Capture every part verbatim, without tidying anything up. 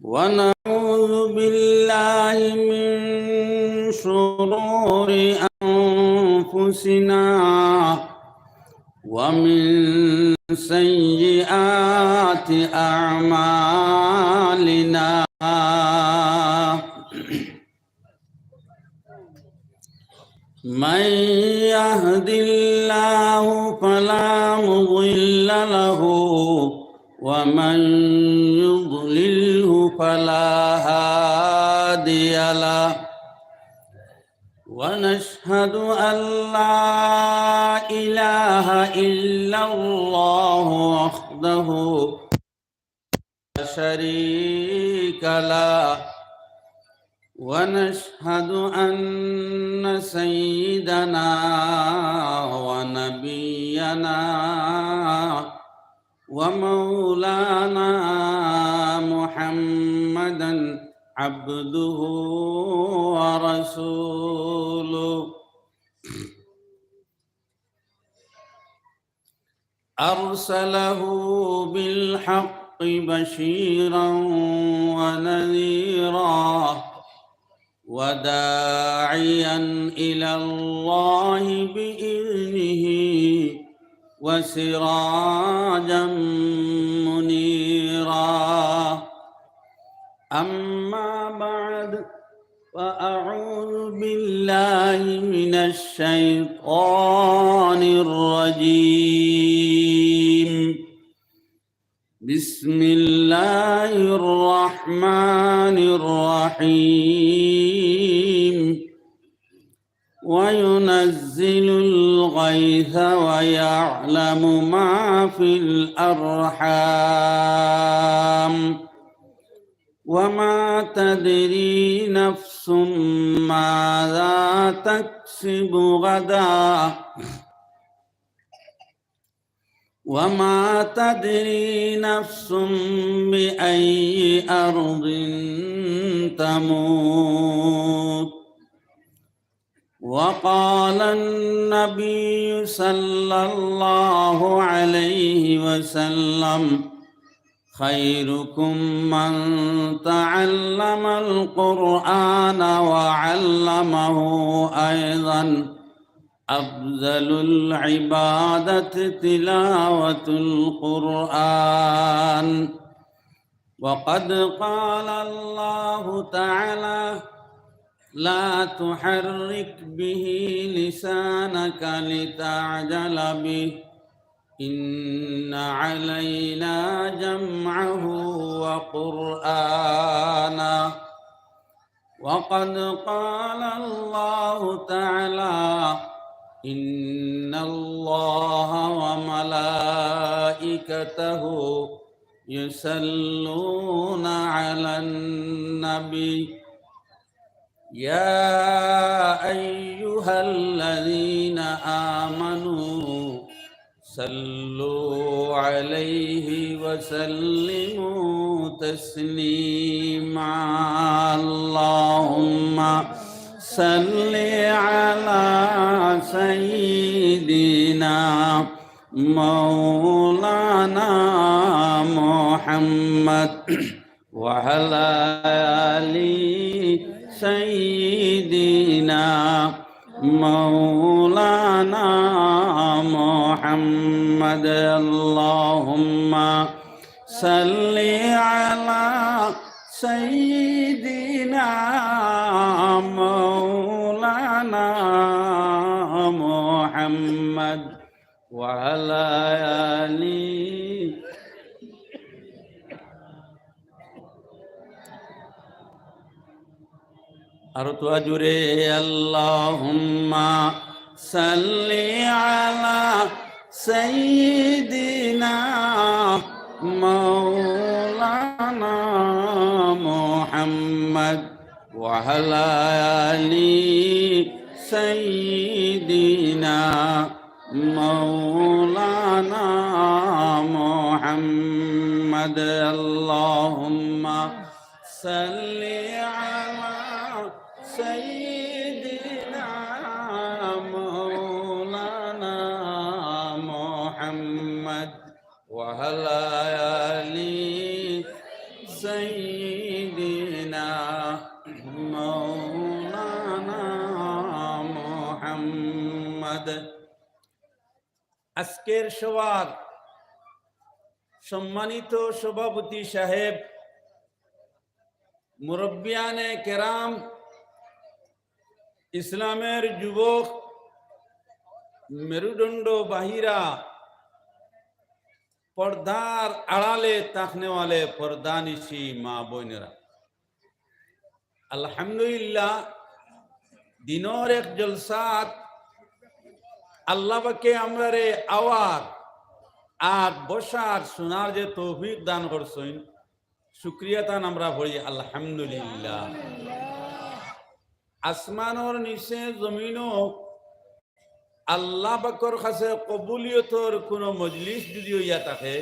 ونعوذ بالله من شرور أنفسنا ومن سيئات أعمالنا. من يهد الله فلا مضل له، ومن يضلله فلا هادي له. ونشهد أن لا إله إلا الله وحده لا شريك له، ونشهد أن سيدنا ونبينا ومولانا محمدا عبده ورسوله. أرسله بالحق بشيرا ونذيرا وداعيا إلى الله بإذنه وسراجا منيرا. أما بعد، فأعوذ بالله من الشيطان الرجيم. بسم الله الرحمن الرحيم. وينزل الغيث ويعلم ما في الأرحام. وما تدري نفس ماذا تكسب غدا. وما تدري نفس بأي أرض تموت. وقال النبي صلى الله عليه وسلم: خيركم من تعلم القرآن وعلمه. أيضا أفضل العبادة تلاوة القرآن. وقد قال الله تعالى: لا تحرك به لسانك لتعجل به. إن علينا جمعه وقرآنه. وقد قال الله تعالى: إن الله وملائكته يصلون على النبي. يا أيها الذين آمنوا صلوا عليه وسلموا تسليما. اللهم صل على سيدنا مولانا محمد وعلى آل سيدنا مولانا محمد. اللهم صل على سيدنا مولانا محمد وعلى آل. আরো তো জোরে, اللهم صل على سيدنا مولانا محمد وعلى آل سيدنا مولانا محمد. اللهم صل على سيدنا مولانا محمد وعلى آل سيدنا سيدنا مولانا محمد. আজকের সভার সম্মানিত সভাপতি সাহেব, মুরব্বিয়ানে কেরাম, ইসলামের যুবক, মেরুদণ্ড বাহিরা, পর্দার আড়ালে থাকনেওয়ালে পর্দানিশি মা বোনেরা, আলহামদুলিল্লাহ, দিনর এক জলসাত আল্লাহ পাকে আমরারে আওয়ার আর বসার শোনার যে তৌফিক দান করছইন, শুকরিয়া তান আমরা পড়ি আলহামদুলিল্লাহ। আসমানর নিচে জমিনও আল্লাহ পাকর কাছে কবুলিয়তর কোনো মজলিস যদি হইয়া থাকে,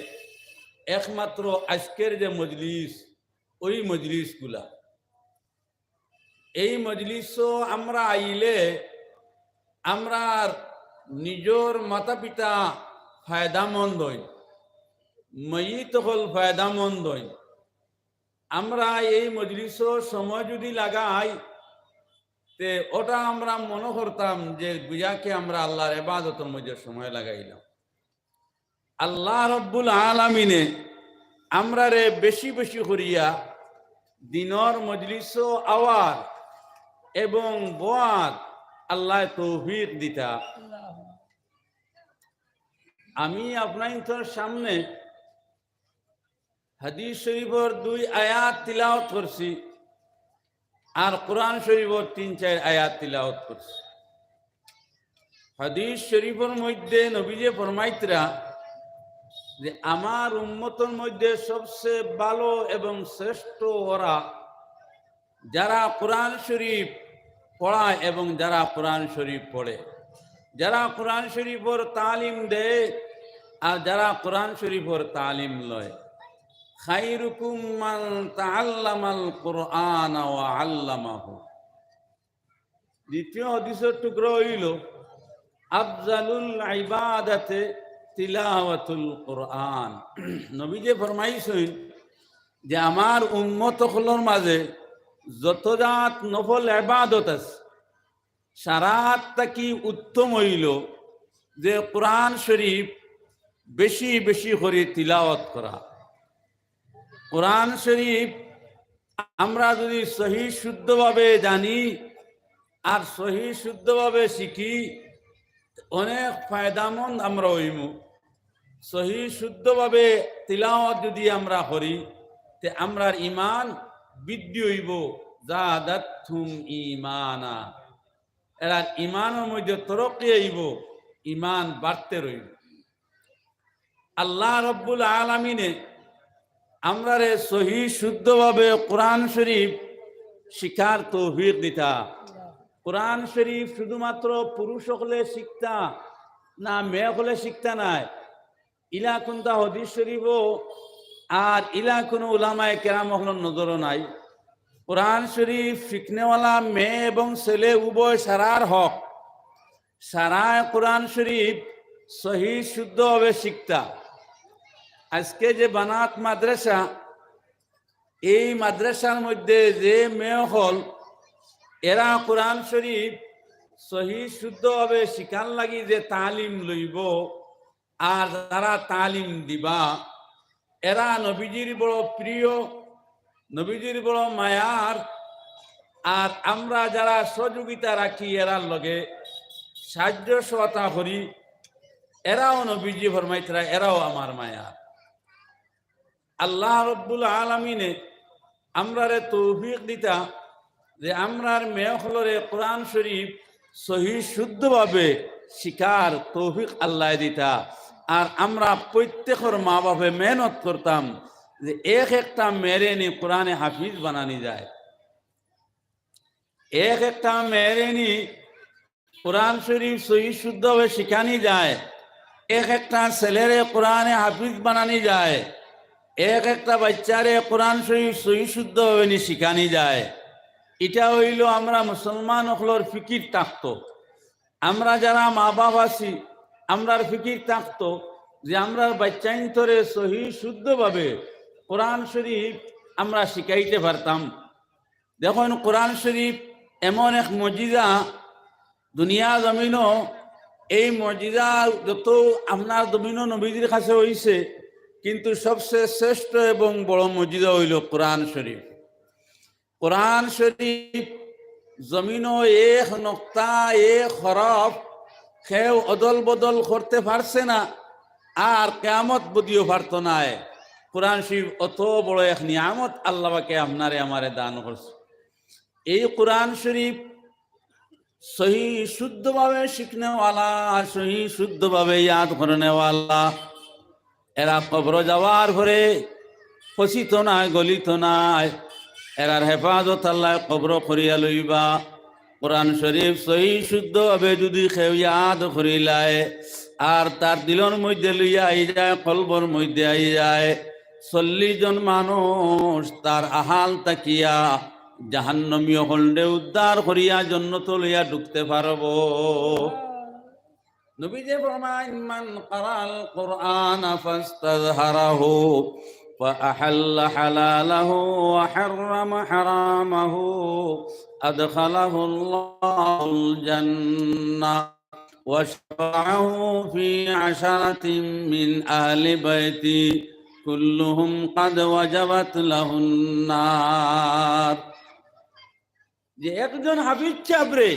একমাত্র আজকের যে মজলিস, ওই মজলিসগুলা। এই মজলিসও আমরা আইলে আমরার নিজর মাতা পিতা ফায়দামন্দ হইন, ময়িত অকল ফায়দামন্দ হইন। আমরা এই মজলিসও সময় যদি লাগাই, তে ওটা আমরা মনো করতাম যে গুয়াকে আমরা আল্লাহর ইবাদতর মধ্যে সময় লাগাইলাম। আল্লাহ রব্বুল আলামিনে আমরারে বেশি বেশি করিয়া দিনর মজলিসও আওয়ার এবং বওয়ার আল্লাহ তৌফিক দিতা। আমি আপনাইন্তর সামনে হাদিস শরীফর দুই আয়াত তিলাওয়াত করছি, আর কোরআন শরীফর তিন চাইর আয়াত তিলাওয়াত করছি। হাদিস শরীফর মধ্যে নবীজি ফরমাইতরা যে, "আমার উম্মতর মধ্যে সবচেয়ে ভালো এবং শ্রেষ্ঠ ওরা যারা কোরআন শরীফ পড়ায় এবং যারা কোরআন শরীফ পড়ে, যারা কোরআন শরীফর তালিম দেয় আর যারা কোরআন শরীফর তালিম লয়।" খাইরুকুম মান তাআল্লামাল কুরআনা ওয়া আল্লামাহু। দ্বিতীয় হাদিসর টুকরা হইল, "আফজালুল ইবাদাতে তিলাওয়াতুল কুরআন।" নবীজি ফরমাইছইন যে আমার উম্মত অকলর মাঝে যত জাত নফল ইবাদত আছে, সারাত থাকি উত্তম হইল যে কোরআন শরীফ বেশি বেশি করে তিলাওয়াত করা। কোরআন শরীফ আমরা যদি সহি শুদ্ধভাবে জানি আর সহি শুদ্ধভাবে শিখি, অনেক ফায়দামন্দ আমরা হইমু। সহি শুদ্ধভাবে তিলাওয়াত যদি আমরা করি, তে আমরার ইমান বৃদ্ধি হইব, জাদাতহুম ইমানা, এরার ইমানর মধ্যে তরক্কি আইব, ইমান বাড়তে রইব। আল্লাহ রব্বুল আলামিনে আমরারে সহি শুদ্ধভাবে কোরআন শরীফ শিখার তৌফিক দিতা। কোরআন শরীফ শুধুমাত্র পুরুষ অকলে শিখতা না, মেয়ে অকলে শিখতা নায়। ইলা কুনতা হাদিস শরীফও আর ইলা কুনু উলামায়ে কেরাম অকলর নজরও নাই। কোরআন শরীফ শিখনেওয়ালা মেয়ে এবং ছেলে উভয় সারার হক। সারায় কোরআন শরীফ সহি শুদ্ধভাবে শিখতা। আজকে যে বানাত মাদ্রাসা, এই মাদ্রাসার মধ্যে যে মেয়ে অকল, এরা কোরআন শরীফ সহি শুদ্ধভাবে শিখার লাগি যে তালিম লইব, আর যারা তালিম দিবা, এরা নবীজির বড় প্রিয়, নবীজির বড় মায়ার। আর আমরা যারা সহযোগিতা রাখি, এরার লগে সাহায্য সহায়তা করি, এরাও নবীজি ফরমাইতরা, এরাও আমার মায়ার। আল্লাহ রব্বুল আলামিনে আমরারে তৌফিক দিতা যে আমরার মেয়ে অকলরে কোরআন শরীফ সহি শুদ্ধভাবে শিখার তৌফিক আল্লাহ দিতা। আর আমরা প্রত্যেকর মা বাপে মেহনত করতাম যে এক একটা মেয়েরে নি কোরআনে হাফিজ বানানি যায়, এক একটা মেয়েরে নি কোরআন শরীফ সহি শুদ্ধভাবে শিখানি যায়, এক একটা ছেলেরে কোরআনে হাফিজ বানানি যায়, এক একটা বাচ্চারে কোরআন শরীফ সহি শুদ্ধভাবে নি শিখানি যায়। ইটা হইল আমরা মুসলমান অকলর ফিকির থাকতো। আমরা যারা মা বাপ আছি, আমরার ফিকির থাকতো যে আমরার বাচ্চাইন্তরে সহি শুদ্ধভাবে কোরআন শরীফ আমরা শিখাইতে পারতাম। দেখইন, কোরআন শরীফ এমন এক মজিজা, দুনিয়া জমিনো এই মজিজা যত আপনার জমিনো নবীজির কাছে অইছে, কিন্তু সবচেয়ে শ্রেষ্ঠ এবং বড় মজিজা অইলো কোরআন শরীফ। কোরআন শরীফ জমিনো এক নক্তা, এক হরফ কেউ অদল বদল করতে পারছে না, আর কিয়ামত বদিও পারতো নায়। কোরআন শরীফ অত বড় এক নিয়ামত আল্লাহ পাকে আপনারে আমারে দান করছে। এই কোরআন শরীফ সহি শুদ্ধভাবে শিখনেওয়ালা, সহি শুদ্ধভাবে ইয়াদ করনেওয়ালা, এরা কবর যাওয়ার পরে পচিতো নায়, গলিতো নায়। এরার হেফাজত আল্লায় কবর করিয়া লইবা। কোরআন শরীফ সহি শুদ্ধভাবে যুদি কেউ ইয়াদ করিলায়, আর তার দিলর মধ্যে লইয়া আই যায়, কলবর মধ্যে আই যায়, চল্লিশ জন মানুষ তার আহাল থাকিয়া জাহান্নামী অকলরে উদ্ধার করিয়া জন্নতো লইয়া ঢুকতে পারবো। নবীজি ফরমাইন, "মান ক্বারাআল কুরআনা ফাস্তাযহারাহু, ফাআহাল্লা হালালাহু ওয়া হাররামা হারামাহু, আদখালাহুল্লাহুল জান্নাহ, ওয়া শাফাআহু ফি আশারাতিন মিন আহলি বাইতি, কুল্লুহুম ক্বাদ ওয়াজাবাত লাহুন নার।" যে একজন হাফিজ সাবরে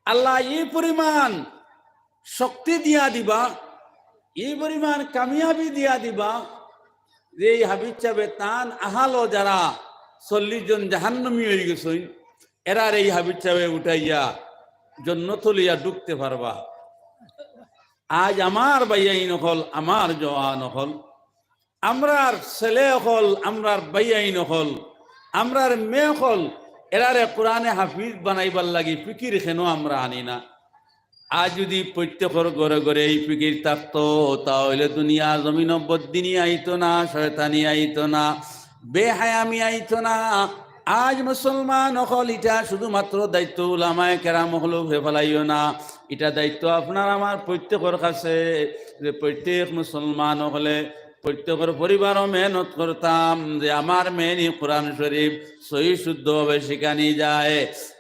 আল্লায় এই পরিমাণ শক্তি দিয়া দিবা, এই পরিমাণ কামিয়াবি দিয়া দিবা, যে এই হাফিজ সাবে তান আহালো যারা চল্লিশ জন জাহান্নামী অইগেছইন, এরারে এই হাফিজ সাবে উঠাইয়া জন্নতো লইয়া ঢুকতে পারবা। আজ আমার ভাইয়াইন অকল, আমার জওয়ান অকল, আমরার ছেলে অকল, আমরার ভাইয়াইন অকল, আমরার মেয়ে অকল, এরারে কোরআনে হাফিজ বানাইবার লাগি ফিকির কেনে আমরা আনি না? আজ যুদি প্রত্যেকর ঘরে ঘরে এই ফিকির থাকতো, তা অইলে দুনিয়া জমিনো বদদিনি আইতো না, শয়তানি আইতো না, বেহায়ামি আইতো না। আজ মুসলমান অকল, ইটা শুধুমাত্র দায়িত্ব উলামায়ে কেরাম অকলর উপরে ফালাইও না, ইটা দায়িত্ব আপনার আমার প্রত্যেকর কাছে, যে প্রত্যেক মুসলমান অকলে প্রত্যেকর পরিবারও মেহনত করতাম যে আমার মেয়েরে কোরআন শরীফ সহি শুদ্ধভাবে শিখানি যায়,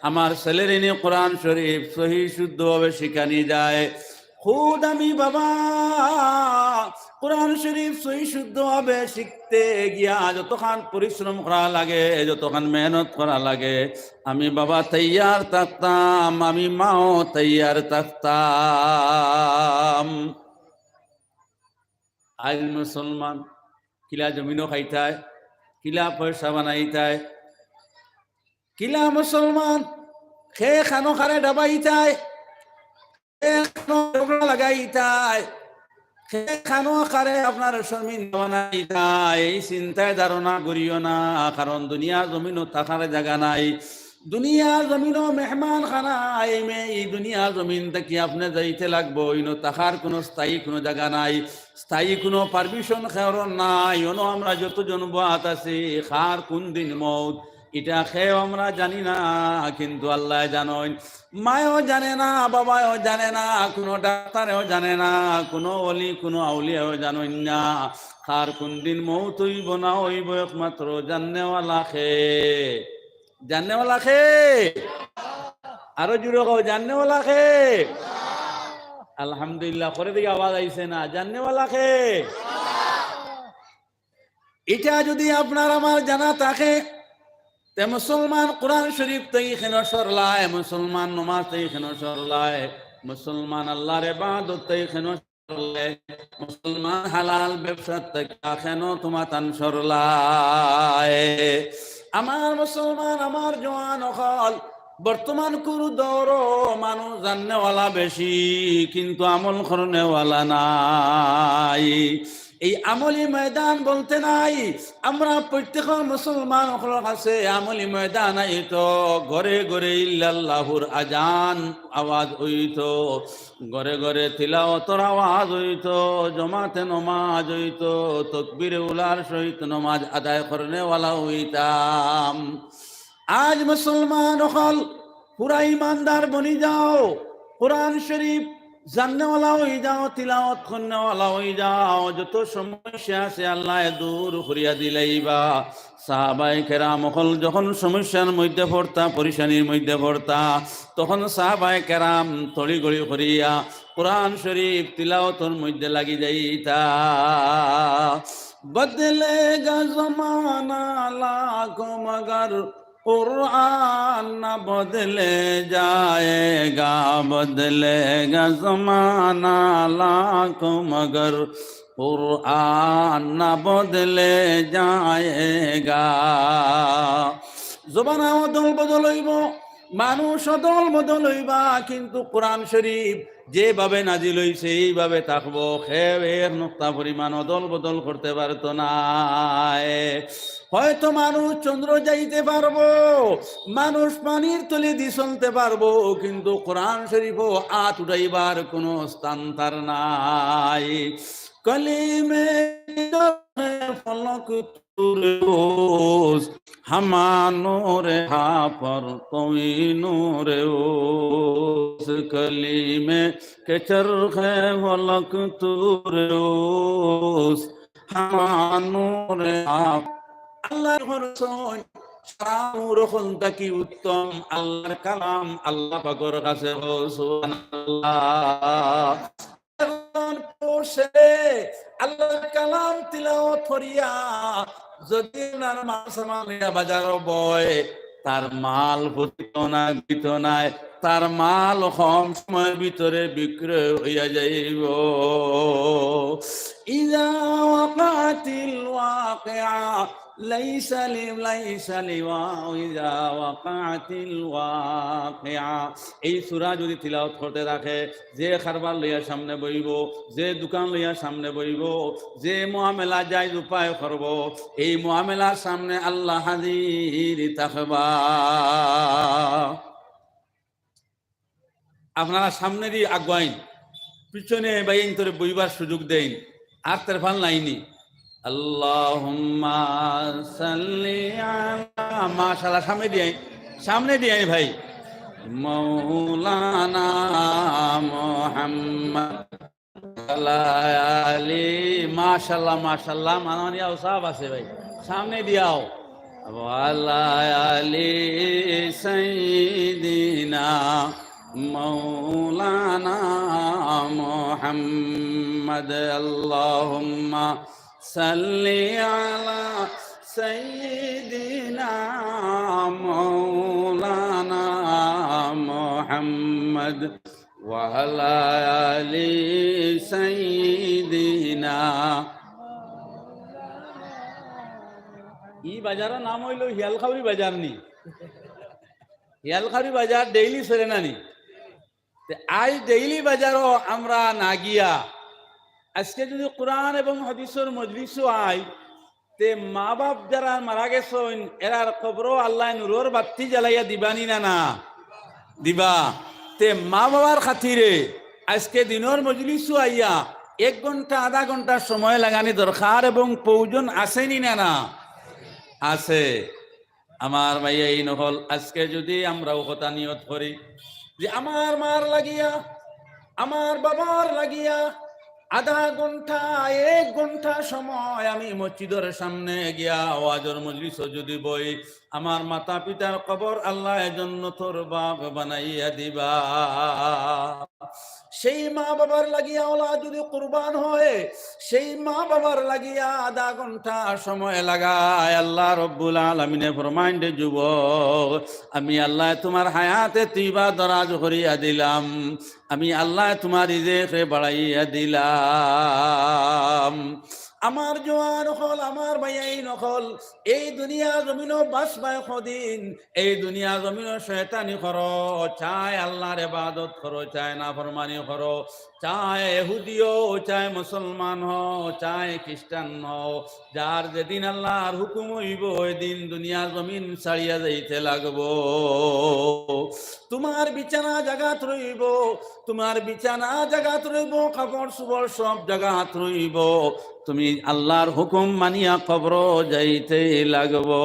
আমার ছেলেরে নি কোরআন শরীফ সহি শুদ্ধভাবে শিখানি যায়। খুদ আমি বাবা কোরআন শরীফ সহি শুদ্ধভাবে শিখতে গিয়া যতখান পরিশ্রম করা লাগে, যতখান মেহনত করা লাগে, আমি বাবা তৈয়ার থাকতাম, আমি মাও তৈয়ার থাকতাম। আজ মুসলমান কিলা জমিনো খাইতায়, কিলা পয়সা বানাইতায়, কিলা মুসলমান কে খানো কারে ডাবাইতায়, কে খানো ঝগড়া লাগাইতায়, কে খানো কারে আপনার শর্মিন্দা বানাইতায়, এই চিন্তায় ধারণা করিও না, কারণ দুনিয়া জমিনো থাকার জাগা নাই। দুনিয়া জমিনো মেহমান খানা, এই মে-, এই দুনিয়া জমিন থাকি আপনে যাইতে লাগবো, ইনো থাকার কোনো স্থায়ী কোনো জাগা নাই, স্থায়ী কোনো permission কেউরর নাই। অনো আমরা যতজন বওয়াত আছি, কার কোন দিন মউত, ইটা কেউ আমরা জানি না, কিন্তু আল্লায় জানইন। মায়ও জানে না, বাবায়ও জানে না, কোনো ডাক্তারেও জানে না, কোনো অলি, কোনো আউলিয়ায়ও জানইন না। কার কোন দিন মউত অইবো না অইবো, একমাত্র জাননেওয়ালা কে। জাননেওয়ালা কে? আরো জোরে কও, জাননেওয়ালা কে? আলহামদুলিল্লাহ, করে দেখি আওয়াজ আইছে না। জাননেওয়ালা কে? ইটা যুদি আপনার আমার জানা থাকে, তে মুসলমান কোরআন শরীফ থাকি কেনে সরলায়, মুসলমান নমাজ থাকি কেনে সরলায়, মুসলমান আল্লাহর ইবাদত থাকি কেনে সরলায়, মুসলমান হালাল ব্যবসা থাকি কেনে তুমাতান সরলায়? আমার মুসলমান, আমার জওয়ান অকল, বর্তমান কুরু দৌরো মানুষ জাননেওয়ালা বেশি, কিন্তু আমল করনেওয়ালা নাই। এই আমলি ময়দান বলতে নাই। আমরা প্রত্যেক মুসলমান অকলর কাছে আমলি ময়দান আইতো, ঘরে ঘরে ইল্লাল্লাহুর আজান আওয়াজ অইতো, ঘরে ঘরে তিলাওয়াতর আওয়াজ অইতো, জমাতে নমাজ অইতো, তকবিরে উলার সহিত নমাজ আদায় করনেওয়ালা অইতাম। আজ মুসলমান অকল পুরা ইমানদার বনি যাও, কোরআন শরীফ জাননেওয়ালা অই যাও, তিলাওয়াত করনেওয়ালা অই যাও, যত সমস্যা আছে আল্লায় দূর করিয়া দিলাইবা। সাহাবায়ে কেরাম অকল যখন সমস্যার মধ্যে পড়তা, পরেশানির মধ্যে পড়তা, তখন সাহাবায়ে কেরাম তড়িঘড়ি করিয়া কোরআন শরীফ তিলাওয়াতর মধ্যে লাগি যাইতা। بدلے گا زمانہ لاکھوں مگر قرآن نہ بدلے جائے گا، بدلے گا زمانہ لاکھوں مگر قرآن نہ بدلے جائے گا۔ জমানা অদল বদল অইবো, মানুষ অদল বদল অইবা, কিন্তু কোরআন শরীফ যেভাবে নাজিল অইছে এইভাবে থাকবো। কেউ এক নুক্তা পরিমাণ অদল বদল করতে পারতো নায়। হয়তো মানুষ চন্দ্র যাইতে পারবো, মানুষ পানির তলেদি চলতে পারবো, কিন্তু কোরআন শরীফো আত উঠাইবার কোনো স্থান তার নাই। کلیم فلک طور اوست، ہما نور ہا پر توی نور اوست۔ کلیم کہ چرخ فلک طور اوست، ہما نور ہا۔ আল্লাহর রসুল সারা নূর অকল থাকি উত্তম আল্লাহর কালাম আল্লাহ পাকর কাছে। সুবহানাল্লাহ। এখন পড়ছে আল্লাহর কালাম তিলাওয়াত করিয়া, যদি আপনার মাল সামান লইয়া বাজারো বয়, তার মাল ফুটিত না, দিত নাই, তার মাল কম সময়ের ভিতরে বিক্রয় হইয়া যাইব। إذا وقعت الواقعة، ليس لي، ليس لواء إذا وقعت الواقعة। এই সূরা যদি তিলাওয়াত করতে থাকে, যে কারবার লইয়া সামনে বইব, যে দোকান লইয়া সামনে বইব, যে মুআমেলা জায়েজ উপায় করব, এই মুআমেলার সামনে আল্লাহ হাজির থাকবা। আপনারা সামনেদি আগুয়াইন, পিছনে ভাইয়াইন্তরে বইবার সুযোগ দেইন। আর তেরফাল নাইনি। আল্লাহুম্মা সাল্লি আলা, মাশাআল্লাহ, সামনেদি আইন, সামনেদি আইন ভাই। মাওলানা মুহাম্মদ ওয়া আলা আলি, মাশাআল্লাহ, মাশাআল্লাহ, মানানি আও সাহেব আছে ভাই, সামনেদি আও। ওয়া আলা আলি সাইয়্যিদিনা মাওলানা মুহাম্মদ। আল্লাহুম্মা সাল্লি আলা সাইয়্যিদিনা মাওলানা মুহাম্মদ ওয়া আলা আলি সাইয়্যিদিনা। ই বাজারর নাম অইলো হিয়ালখাউরি বাজার নি? হিয়ালখাউরি বাজার ডেইলি চলে না নি? তে আইজ ডেইলি বাজারো আমরা না গিয়া, আজকে যদি কোরআন এবং হাদিসর মজলিসো আই, তে মা বাপ যারা মারা গেছইন, এরার কবরো আল্লায় নূরর বাত্তি জ্বালাইয়া দিবা নি না, না? দিবা। তে মা বাবার খাতিরে আজকে দিনর মজলিসো আইয়া এক ঘন্টা, আধা ঘন্টা সময় লাগানি দরকার এবং প্রয়োজন আছে নি না, না? আছে। আমার ভাইয়াইন অকল, আজকে যদি আমরাও কথা নিয়ত করি যে আমার মার লাগিয়া, আমার বাবার লাগিয়া আধা ঘন্টা, এক ঘন্টা সময় আমি মসজিদর সামনে গিয়া ওয়াজর মজলিসো যদি বই, আমার মাতা পিতার কবর আল্লায় জন্নতর বাগ বানাইয়া দিবা। সেই মা বাবার লাগিয়া ওলা যদি কুরবান হয়, সেই মা বাবার লাগিয়া আধা ঘন্টা সময় লাগায়, আল্লাহ রব্বুল আলামিনে ফরমাইন, রে যুবক, আমি আল্লায় তুমার হায়াতে তৈবা দরাজ করিয়া দিলাম, আমি আল্লায় তুমার রিজেকরে বাড়াইয়া দিলাম। আমার জোয়ান অকল, আমার ভাইয়াইন অকল, এই দুনিয়া জমিনো বাঁচবায় কদিন, এই দুনিয়া জমিনো শয়তানি করো, চায় আল্লাহর ইবাদত করো, চায় নাফরমানি করো, চায় ইহুদি অও, চায় মুসলমান অও, চায় খ্রিস্টান অও, যার যেদিন আল্লাহর হুকুম অইবো, ওই দিন দুনিয়া জমিন ছাড়িয়া যাইতে লাগবো। তুমার বিছানা জাগাত রইবো, তুমার বিছানা জাগাত রইবো, কাপড় চোপড় সব জাগাত রইবো, তুমি আল্লাহর হুকুম মানিয়া কবরো যাইতেই লাগবো।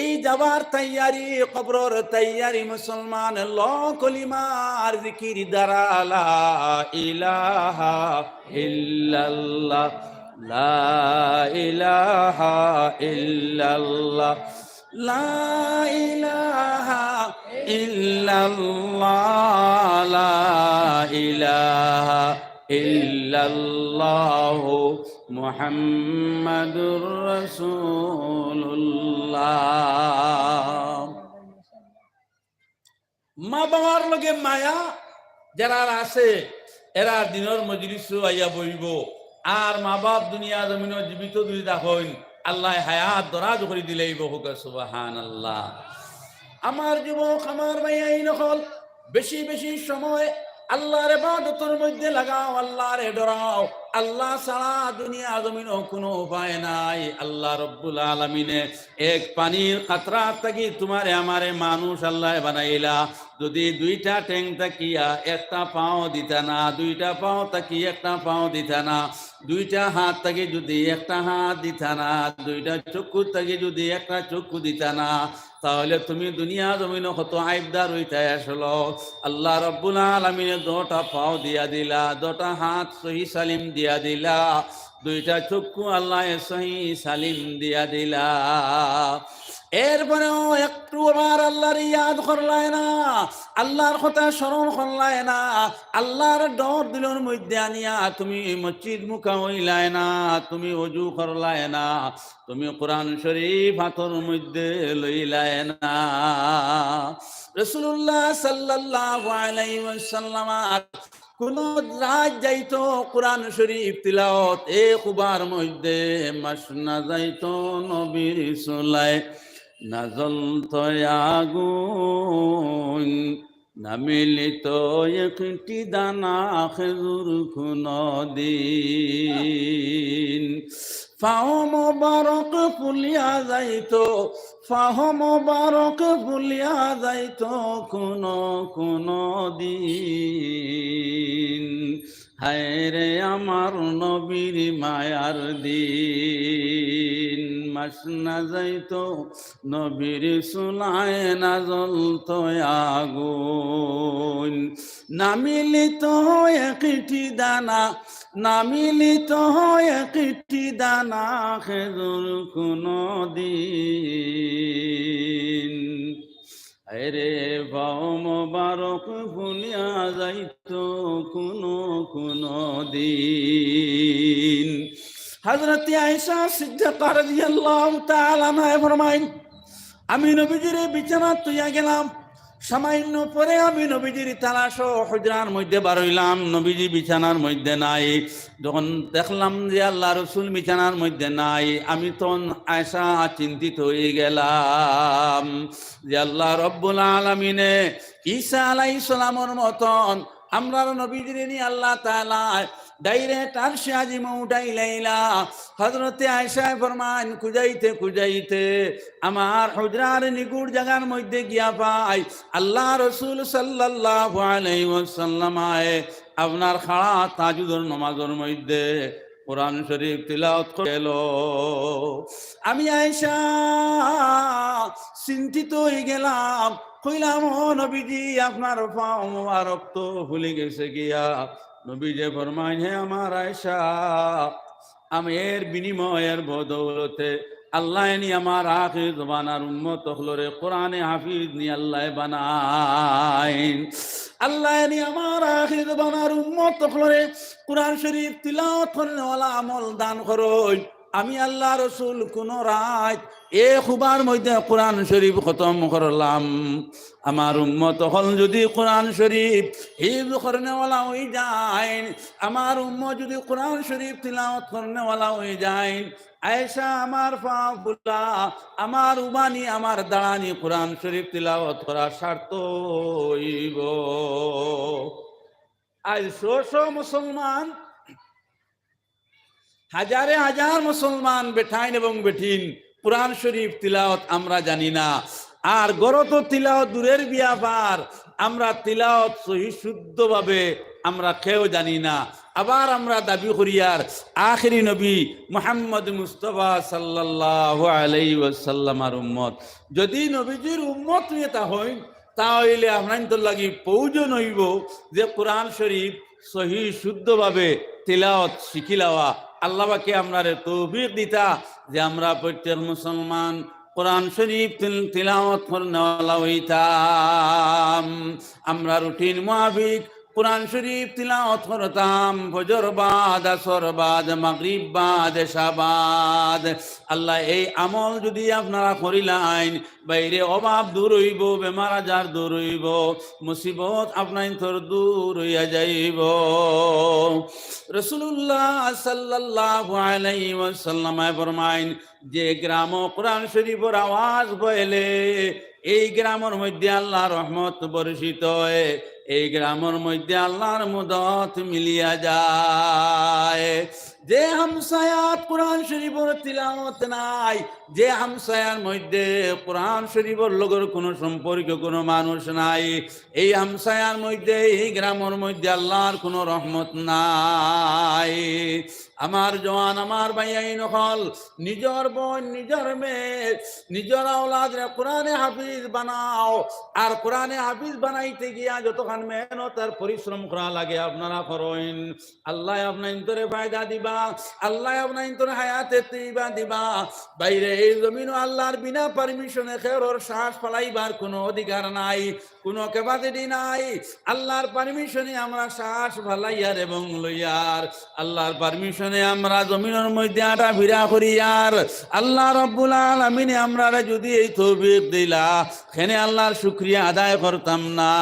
এই যাবার তৈয়ারি, কবরর তৈয়ারি মুসলমান, ল কলিমার জিকির দ্বারা, লা ইলাহা ইল্লাল্লাহ, লা ইলাহা ইল্লাল্লাহ, লা ইলাহা ইল্লাল্লাহ, লা ইলাহা ইল্লাল্লাহু মুহাম্মাদুর রাসূলুল্লাহ। মা বাবার লগে মায়া যারার আছে, এরা দিনর মজলিসো আইয়া বইবো। আর মা বাপ দুনিয়া জমিনো জীবিত যদি থাকইন, আল্লায় হায়াত দরাজ করি দিলাইবো। কউক্কা সুবহানাল্লাহ। আমার যুবক, আমার ভাইয়াইন অকল, বেশি বেশি সময় আল্লাহর ইবাদতর মধ্যে লাগাও, আল্লাহরে ডরাও। আল্লাহ ছাড়া দুনিয়া জমিনো কুনু উপায় নাই। আল্লাহ রব্বুল আলামিনে এক পানির কাতরা থাকি তুমারে আমারে মানুষ আল্লায় বানাইলা। যদি দুইটা ঠ্যাং থাকিয়া একটা পাও দিতা না, দুইটা পাও থাকি একটা পাও দিতা না, দুইটা হাত থাকি যদি একটা হাত দিতা না, দুইটা চক্ষু থাকি যদি একটা চক্ষু দিতা না, তাহলে তুমি দুনিয়া জমিনো কত আইবদার অইতায় আসলো। আল্লাহ রব্বুল আলামিনে দুটা পাও দিয়া দিলা, দুটা হাত সহি সালিম দিয়া দিলা, দুইটা চক্ষু আল্লায় সহি সালিম দিয়া দিলা। এরপরেও একটু আবার আল্লাহর ইয়াদ করলায় না, আল্লাহর কথা স্মরণ করলায় না, আল্লাহর ডর দিলর মধ্যে আনিয়া তুমি মসজিদ মুখা অইলায় না, তুমি অজু করলায় না, তুমি কোরআন শরীফ হাতর মধ্যে লইলায় না। রাসূলুল্লাহ সাল্লাল্লাহু আলাইহি ওয়াসাল্লাম আর কুনু রাইত যাইতো কোরআন শরীফ তিলাওয়াত, এ কুবার মধ্যে মাস না যাইতো নবীর চুলায়, না জ্বলতো আগুন, না মিলিতো একটি দানা খেজুর কুনু দিন। পাও মোবারক ফুলিয়া যাইতো, পাও মোবারক ফুলিয়া যাইতো কুনু কুনু দিন। হায়রে আমার নবীর মায়ার দিন, মাস না যাইতো নবীর চুলায়, না জ্বলতো আগুন, না মিলিতো একটি দানা, না মিলিতো একটি দানা খেজুর কুনু দিন। আরে পাও মোবারক ফুলিয়া যাইতো কুনু কুনু দিন। হযরতে আয়েশা সিদ্দিকা রাদিয়াল্লাহু তাআলা আনহা ফরমাইন, আমি নবীজিরে বিছানাত থইয়া গেলাম। সামান্য পরে আমি নবীজির তালাশো হুজরার মধ্যে বারইলাম, নবীজি বিছানার মধ্যে নাই। যখন দেখলাম যে আল্লাহ রসুল বিছানার মধ্যে নাই, আমি তখন আয়েশা চিন্তিত অইগেলাম যে আল্লাহ রব্বুল আলামিনে ঈসা আলাইহিস সালামর মতন আমরার নবীজিরে নি আল্লাহ তাআলায় direct আরশে আজিমো উঠাইলাইলা। হযরতে আয়েশায় ফরমাইন, খুজাইতে খুজাইতে আমার হুজরার নিগুড় জাগার মধ্যে গিয়া পাই আল্লাহ রসুল সাল্লাল্লাহু আলাইহি ওয়াসাল্লাম আয় আপনার খাড়া তাহাজ্জুদর নমাজর মধ্যে কোরআন শরীফ তিলাওয়াত করিল। আমি আয়েশা চিন্তিত অইগেলাম, কইলাম, "ও নবীজি, আপনার পাও মোবারক তো ফুলি গেছে গিয়া।" নবীজিয়ে ফরমাইন, "হে আমার আয়েশা, আমি এর বিনিময়ে, এর বদৌলতে আল্লায় নি আমার আখির জমানার উম্মত অকলরে কোরআনে হাফিজ নি আল্লায় বানাইন। আল্লায় নি আমার আখির জমানার উম্মত অকলরে কোরআন শরীফ তিলাওয়াত করনেওয়ালা আমল দান করইন।" আমি আল্লাহ রসুল কুনু রাইত এ কুবার মধ্যে কোরআন শরীফ খতম করলাম। আমার উম্মত অকল যুদি কোরআন শরীফ হিফজ করনেওয়ালা অইযাইন, আমার উম্মত যুদি কোরআন শরীফ তিলাওয়াত করনেওয়ালা অইযাইন, আয়েশা আমার পাও ফুলা, আমার উবানি, আমার দাঁড়ানি কোরআন শরীফ তিলাওয়াত করা সার্থক অইবো। আইজ শ শ মুসলমান, হাজারে হাজার মুসলমান বেটাইন এবং বেটিন কোরআন শরীফ তিলাওয়াত আমরা জানি না। আর ঘরো তো তিলাওয়াত দূরের ব্যাপার, আমরা তিলাওয়াত সহি শুদ্ধভাবে আমরা কেউ জানি না। আবার আমরা দাবি করিয়ার আখেরি নবী মুহাম্মদ মুস্তাফা সাল্লাল্লাহু আলাইহি ওয়াসাল্লামর উম্মত। যদি নবীজির উম্মত অইয়া থাকইন, তা অইলে আপনাইনতর লাগি প্রয়োজন অইবো যে কোরআন শরীফ সহি শুদ্ধভাবে তিলাওয়াত শিখিলাওয়া। আল্লাহ পাকে আমরারে তৌফিক দিতা যে আমরা প্রত্যেক মুসলমান কোরআন শরীফ তিল-, তিলাওয়াত করনেওয়ালা অইতাম। আমরা রুটিন মুআফিক কোরআন শরীফ তিলাওয়াত করতাম, ফজর বাদ, আসর বাদ, মাগরিব বাদ, এশা বাদ। আল্লাহ, এই আমল যদি আপনারা করিলাইন, ভাইরে অভাব দূর অইবো, বেমার আজার দূর অইবো, মুসিবত আপনাইনতর দূর অইয়া যাইবো। রাসূলুল্লাহ সাল্লাল্লাহু আলাইহি ওয়াসাল্লামে ফরমাইন, যে গ্রামো কোরআন শরীফর আওয়াজ বইলে, এই গ্রামর মধ্যে আল্লাহর রহমত বর্ষিত অয়, এই গ্রামর মধ্যে আল্লাহর মদত মিলিয়া যায়। যে হামসায়াত কোরআন শরীফর তিলাওয়াত নাই, যে হামসায়ার মধ্যে কোরআন শরীফর লগর কোনো সম্পর্ক কোনো মানুষ নাই, এই হামসায়ার মধ্যে, এই গ্রামর মধ্যে আল্লাহর কোনো রহমত নাই। আমার জওয়ান, আমার ভাইয়াইন অকল, নিজর বইন, নিজর মেয়ে, নিজর আওলাদরে কোরআনে হাফিজ বানাও। আর কোরআনে হাফিজ বানাইতে গিয়া যতখান মেহনত আর পরিশ্রম করা লাগে, আপনারা করইন। আল্লায় আপনাইনতরে ফায়দা দিবা, আল্লায় আপনাইনতরে হায়াতে তৈবা দিবা। ভাইরে, এই জমিনো আল্লাহর বিনা পারমিশনে কেউরর শ্বাস ফালাইবার কোনো অধিকার নাই, কোনো capacity নাই। আল্লাহর পারমিশনে আমরা শ্বাস ফালাইয়ার এবং লইয়ার, আল্লাহর পারমিশনে আমরা জমিনর মধ্যে আটা ফিরা করিয়ার। আল্লাহ রব্বুল আলামিনে আমরারে যদি এই তৌফিক দিলা, কেনে আল্লাহর শুকরিয়া আদায় করতাম না?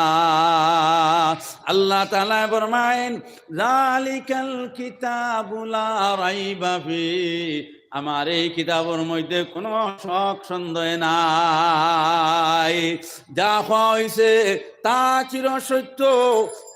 আল্লাহ তাআলায় ফরমাইন, "যালিকাল কিতাবু লা রাইবা ফি।" আমার এই কিতাবর মধ্যে কোনো শক সন্দেহ নাই। যা কওয়া অইছে তা চির সত্য।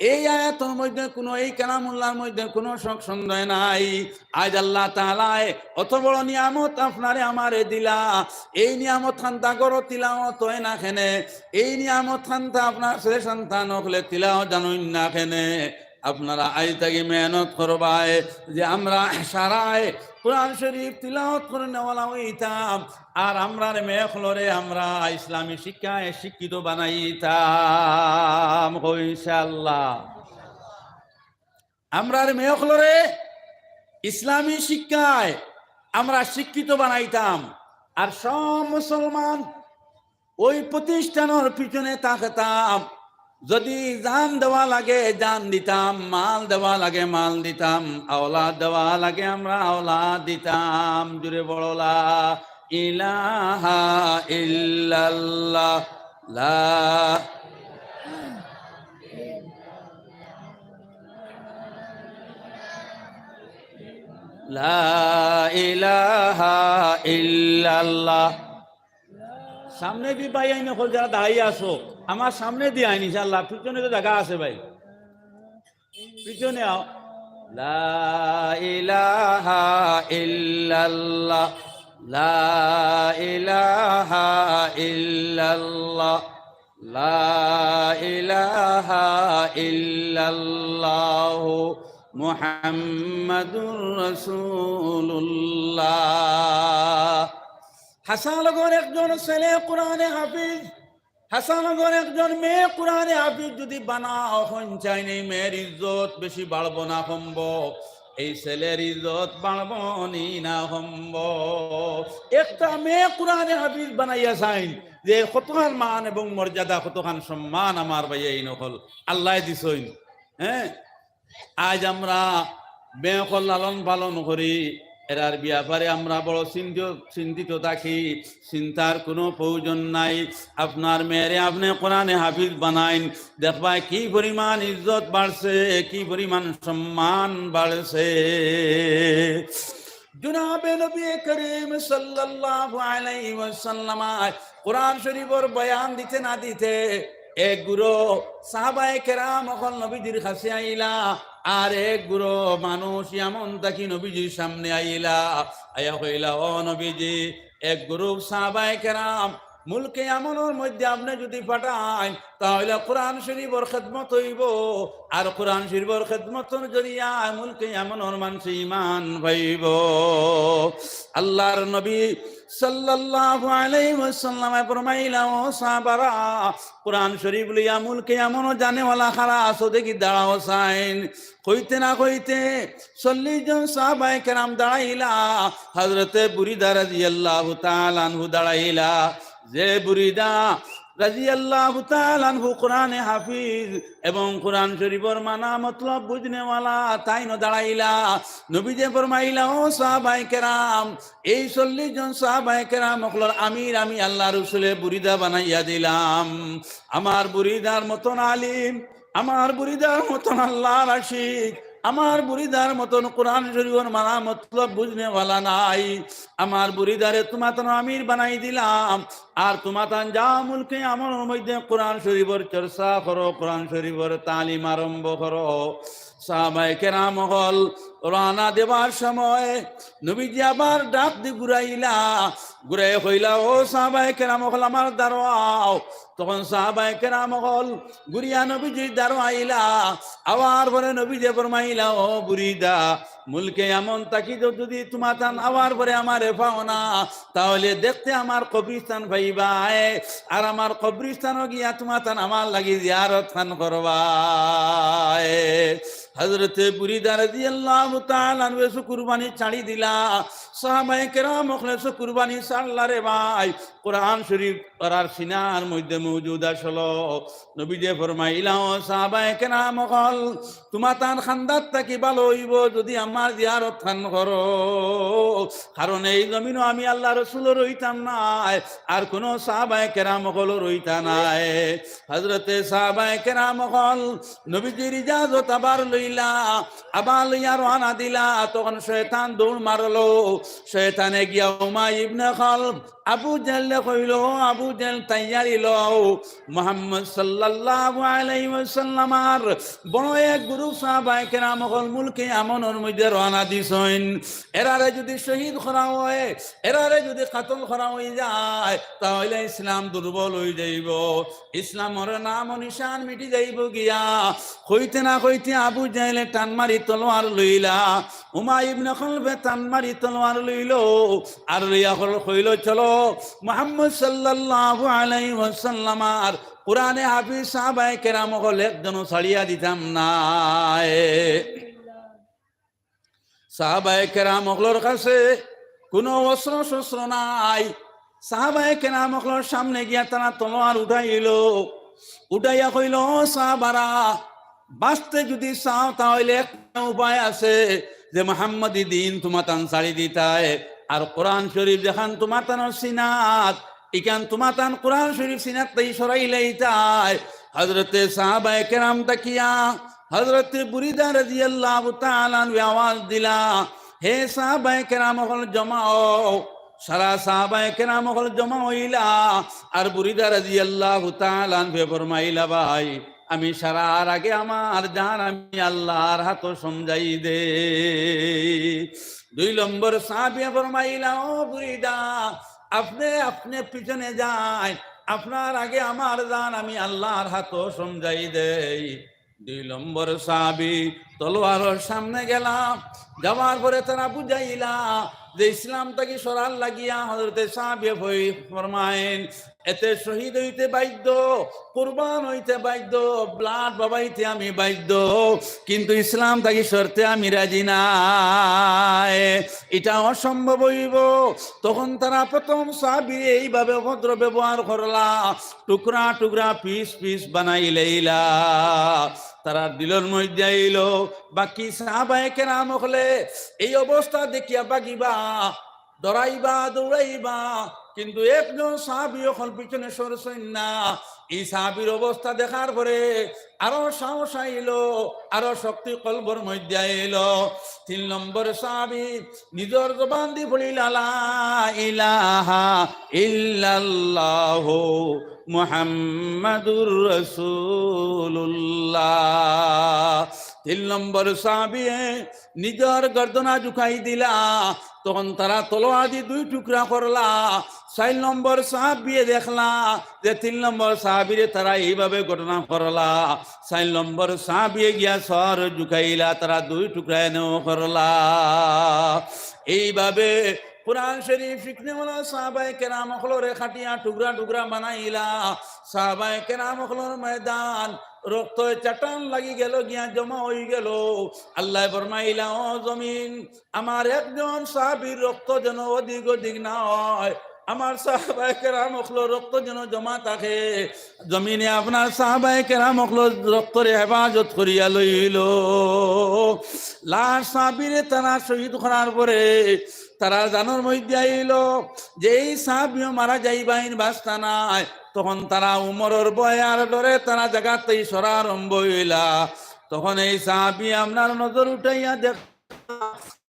এই আয়াতর মধ্যে কোনো, এই কালামুল্লাহর মধ্যে কোনো শক সন্দেহ নাই। আইজ আল্লাহ তাআলায় অত বড় নিয়ামত আপনারে আমারে দিলা। এই নিয়ামত খান্তা ঘরো তিলাওয়াত অয় না কেনে? এই নিয়ামত খান্তা আপনার ছেলে সন্তান অকলে তিলাওয়াত জানইন না কেনে? আপনারা আইজ থাকি মেহনত করবায় যে আমরা সারায় কোরআন শরীফ তিলাওয়াত করনেওয়ালা অইতাম, আর আমরার মেয়ে অকলরে আমরা ইসলামী শিক্ষায় শিক্ষিত বানাইতাম। কও ইনশাআল্লাহ। আমরার মেয়ে অকলরে ইসলামী শিক্ষায় আমরা শিক্ষিত বানাইতাম, আর সব মুসলমান ওই প্রতিষ্ঠানর পিছনে থাকতাম। যদি জান দেওয়া লাগে জান দিতাম, মাল দেওয়া লাগে মাল দিতাম, আওলাদ দেওয়া লাগে আমরা আওলাদ দিতাম। জুরে বড় লা ইলাহা ইল্লাল্লাহ, লা লা ইলাহা ইল্লাল্লাহ। সামনে দি ভাইয়াইন অকল যারা দাঁড়াইয়া আছো, আমার সামনে দি আইন ইনশাআল্লাহ, পিছনে তো জাগা আছে ভাই, পিছনে আও। লা ইলাহা ইল্লাল্লাহ, লা ইলাহা ইল্লাল্লাহ, লা ইলাহা ইল্লাল্লাহু মুহাম্মাদুর রাসূলুল্লাহ। হাসানগর একজন ছেলে কোরআনে হাফিজ, হাসানগর একজন মেয়ে কোরআনে হাফিজ যদি বানাও, অখন চাইন এই মেয়ের ইজ্জত বেশি বাড়বো না কমবো? এই ছেলের ইজ্জত বাড়বো নি না কমবো? একটা মেয়ে কোরআনে হাফিজ বানাইয়া চাইন যে কতখান মান এবং মর্যাদা, কতখান সম্মান আমার ভাইয়াইন অকল আল্লায় দিছইন। হ্যাঁ, আইজ আমরা মেয়ে অকল লালন পালন করি, এরার ব্যাপারে আমরা বড় চিন্তিত, চিন্তিত থাকি। চিন্তার কোনো প্রয়োজন নাই। আপনার মেয়েরে আপনে কোরআনে হাফিজ বানাইন, দেখবায় কি পরিমাণ ইজ্জত বাড়ছে, কি পরিমাণ সম্মান বাড়ছে। জনাবে নবী করিম সাল্লাল্লাহু আলাইহি ওয়াসাল্লাম কোরআন শরীফর বয়ান দিতে না দিতে এক গুরু সাহাবায়ে কেরাম অকল নবীজির কাছে আইলা, আর এক গুরু মানুষ ইয়ামন থাকি নবীজির সামনে আইলা, আইয়া কইলা, "ও নবীজি।" এক গুরু সাহাবায়ে কেরাম মুলকে ইয়ামনর মধ্যে আপনে যুদি পাঠাইন, তাইলে কোরআন শরীফর খেদমত অইবো, আর কোরআন শরীফর খেদমতর জরিয়ায় মুলকে ইয়ামনর মানষে ইমান পাইবো। আল্লার নবী সাল্লাল্লাহু আলাইহি ওয়াসাল্লামে ফরমাইলা, "ও সাহাবারা, কোরআন শরীফ লইয়া মুলকে ইয়ামনো যানেওয়ালা খাড়া আছো দেখি দাঁড়াও চাইন।" কইতে না কইতে চল্লিশ জন সাহাবায়ে কেরাম দাঁড়াইলা। হযরতে বুরিদা রাদিয়াল্লাহু তাআলা আনহু দাঁড়াইলা। যে বুরিদা রাদিয়াল্লাহু তাআলা আনহু কোরআনে হাফিজ এবং কোরআন শরীফর মানা মতলব বুঝনেওয়ালা, তাইনও দাঁড়াইলা। নবীজি ফরমাইলা, "ও সাহাবায়ে কেরাম, এই চল্লিশ জন সাহাবায়ে কেরাম অকলর আমির আমি আল্লার রসুলে বুরিদা বানাইয়া দিলাম। আমার বুরিদার মতন আলিম, আমার বুরিদার মতন আল্লার আশিক, আমার বুরিদার মতন কোরআন শরীফর মানা মতলব বুঝনেওয়ালা নাই। আমার বুরিদারে তুমাতানর আমির বানাই দিলাম, আর তুমাতান যাও মুলকে ইয়ামনর মধ্যে কোরআন শরীফর চর্চা করো, কোরআন শরীফর তালিম আরম্ভ করো।" সাহাবায়ে কেরাম অকল রওয়ানা দেবার সময় নবীজি আবার ডাক দি ঘুরাইলা, ঘুরাই কইলা, "ও সাহাবায়ে কেরাম অকল, আমার দাঁড়াও।" তখন সাহাবায়ে কেরাম অকল ঘুরিয়া নবীজির দাঁড়াইলা। আবার পরে নবীজি ফরমাইলা, "ও বুরিদা, মুলকে ইয়ামন থাকি যুদি তুমাতান আবার পরে আমারে পাও না, তাইলে দেখতে আমার কবরস্থান পাইবায়, আর আমার কবরস্থানো গিয়া তুমাতান আমার লাগি জিয়ারত খান করবায়।" হযরতে বুরিদা রাদিয়াল্লাহু তাআলা আনহু চকুর পানি ছাড়ি দিলা। সাহাবায়ে কেরাম অকলে চকুর পানি ছাড়লা রে ভাই। কোরআন শরীফ তারার সিনার মধ্যে মজুদ আসলো। নবীজি ফরমাইলা, "ও সাহাবায়ে কেরাম অকল, তুমাতান কান্দাত থাকি ভালা অইবো যুদি আমার জিয়ারত খান করো, কারণ এই জমিনো আমি আল্লার রসুলও রইতাম নায়, আর কুনু সাহাবায়ে কেরাম অকলও রইতা নায়।" হযরতে সাহাবায়ে কেরাম অকল নবীজির ইজাজত আবার লইলা, আবার লইয়া রওয়ানা দিলা। তখন শয়তান দৌড় মারলো। শয়তানে গিয়া উমাই ইবনে খালফ আবু জেহেলরে কইলো, "ও আবু জেহেল, তৈয়ারি লও, মুহাম্মদ সাল্লাল্লাহু আলাইহি ওয়াসাল্লামর বড় এক গ্রুপ সাহাবায়ে কেরাম অকল মুলকে ইয়ামনর মধ্যে রওয়ানা দিছইন। এরারে যুদি শহীদ করা অয়, এরারে যুদি কাতল করা অইযায়, তাইলে ইসলাম দুর্বল অইযাইবো, ইসলামর নাম ও নিশান মিটি যাইবো গিয়া।" কইতে না কইতে আবু জেহেলে টান মারি তলোয়ার লইলা, উমাই ইবনে খালফে টান মারি তলোয়ার লইলো, আর লইয়া কইলো, "চলো, মুহাম্মদ সাল্লাল্লাহু আলাইহি ওয়াসাল্লামর কোরআনে হাফিজ সাহাবায়ে কেরাম অকল একজনও ছাড়িয়া দিতাম নায়।" সাহাবায়ে কেরাম অকলর কাছে কুনু অস্ত্র-শস্ত্র নাই। সাহাবায়ে কেরাম অকলর সামনে গিয়া তারা তলোয়ার উঠাইলো, উঠাইয়া কইলো, "ও সাহাবারা, বাঁচতে যুদি চাও, তাইলে একটা উপায় আছে যে মুহাম্মদী দিন তুমাতান ছাড়ি দিতায়, আর কোরআন শরীফ যেখান তুমাতানর সিনাত, ইখান তুমাতান কোরআন শরীফ সিনাত থাকি সরাইলাইতায়।" হযরতে সাহাবায়ে কেরাম থাকিয়া হযরতে বুরিদা রাদিয়াল্লাহু তাআলা আনহু আওয়াজ দিলা, "হে সাহাবায়ে কেরাম অকল জমা অও।" সারা সাহাবায়ে কেরাম অকল জমা অইলা, আর বুরিদা রাদিয়াল্লাহু তাআলা আনহুয়ে ফরমাইলা, "ভাই, আমি সারার আগে আমার জান আমি আল্লার হাতো সমজাই দেই।" দুই নম্বর সাহাবিয়ে ফরমাইলা, "ও বুরিদা, আপনে, আপনে পিছনে যাইন, আপনার আগে আমার জান আমি আল্লার হাতো সমজাই দেই।" দুই নম্বর সাহাবি তলোয়ারর সামনে গেলা, যাওয়ার পরে তারা বুঝাইলা যে ইসলাম থাকি সরার লাগিয়া হযরতে সাহাবিয়ে ফই-, ফরমাইন, "এতে শহীদ অইতে বাধ্য, কুরবান অইতে বাধ্য, blood বওয়াইতে আমি বাধ্য, কিন্তু ইসলাম থাকি সরতে আমি রাজি নায়, ইটা অসম্ভব অইবো।" তখন তারা প্রথম সাহাবিরে এইভাবে অভদ্র ব্যবহার করলা, টুকরা টুকরা, পিস পিস বানাইলাইলা। তারার দিলর মধ্যে আইলো, বাকি সাহাবায়ে কেরাম অকলে এই অবস্থা দেখিয়া ভাগিবা, ডরাইবা, দৌড়াইবা, কিন্তু একজন সাহাবি অকল পিছনে সরছইন না। এই সাহাবির অবস্থা দেখার পরে আরো সাহস আইলো, আরো শক্তি কলবর মধ্যে আইলো। তিন নম্বর সাহাবি নিজর জবান দি পড়িলা, "লা ইলাহা ইল্লাল্লাহু মুহাম্মাদুর রাসূলুল্লাহ।" তিন নম্বর সাহাবিয়ে নিজর গর্দনা ঝুকাই দিলা, তখন তারা তলোয়ার দি দুই টুকরা করলা। চাইর নম্বর সাহাবিয়ে দেখলা যে তিন নম্বর সাহাবিরে তারা এইভাবে ঘটনা করলা। চাইর নম্বর সাহাবিয়ে গিয়া সর ঝুকাইলা, তারা দুই টুকরা এনেও করলা। এইভাবে কোরআন শরীফ শিখনেওয়ালা সাহাবায়ে কেরাম অকলরে কাটিয়া টুকরা টুকরা বানাইলা। সাহাবায়ে কেরাম অকলর ময়দান রক্তর চাটান লাগি গেল গিয়া, জমা অই গেল। আল্লায় ফরমাইলা, "ও জমিন, আমার একজন সাহাবীর রক্ত যেন অধিক অধিক না হয়, আমার সাহাবায়ে কেরাম অকলর রক্ত যেন জমা থাকে।" জমিনে আপনার সাহাবায়ে কেরাম অকলর রক্তরে হেফাজত করিয়া লইল। লাশ সাহাবীরে তারা শহীদ করার পরে তারার জানর মধ্যে আইল যে এই সাহাবিও মারা যাইবাইন, বাঁচতা নায়। তখন তারা উমরর ভয় আর ডরে তারা জাগাতেই সরা আরম্ভ অইলা। তখন এই সাহাবি আপনার নজর উঠাইয়া দেখ,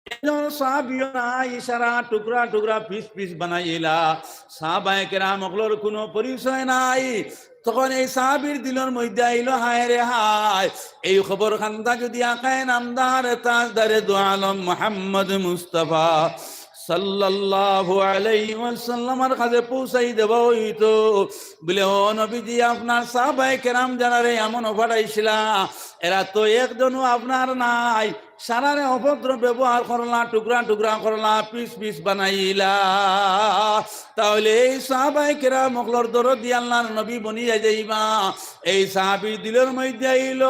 একজন সাহাবিও নাই, সারা টুকরা টুকরা পিস পিস বানাইলা। সাহাবায়ে কেরাম অকলর কোনো পরিচয় নাই। তখন এই সাহাবির দিলর মধ্যে আইল, "হায় রে হায়, এই খবর খানটা যদি আকায় নামদার তাজদারে দু আলম মুহাম্মদ মুস্তাফা সাল্লাল্লাহু আলাইহি ওয়াসাল্লামর কাছে পৌঁছাই দেওয়া অইতো।" বলে, "ও নবীজি, আপনার সাহাবায়ে কেরাম যারারে এমন পাঠাইছিলা, এরা তো একজনও আপনার নাই, সারারে অভদ্র ব্যবহার করলা, টুকরা টুকরা করলা, পিস পিস বানাইলা। তাহলে এই সাহাবায়ে কেরাম অকলর দরদি আল্লাহর নবী বনিয়া যাইবা।" এই সাহাবির দিলর মধ্যে আইল,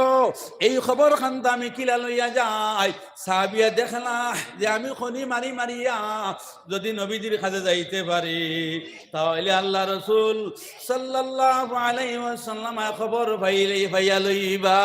"এই খবর খানটা আমি কিলা লইয়া যাই?" সাহাবিয়ে দেখলা যে আমি খনি মারি মারিয়া যদি নবীজির কাছে যাইতে পারি, তাহলে আল্লাহ রসুল সাল্লাল্লাহু আলাইহি ওয়াসাল্লাম খবর পাইলে পাইয়া লইবা।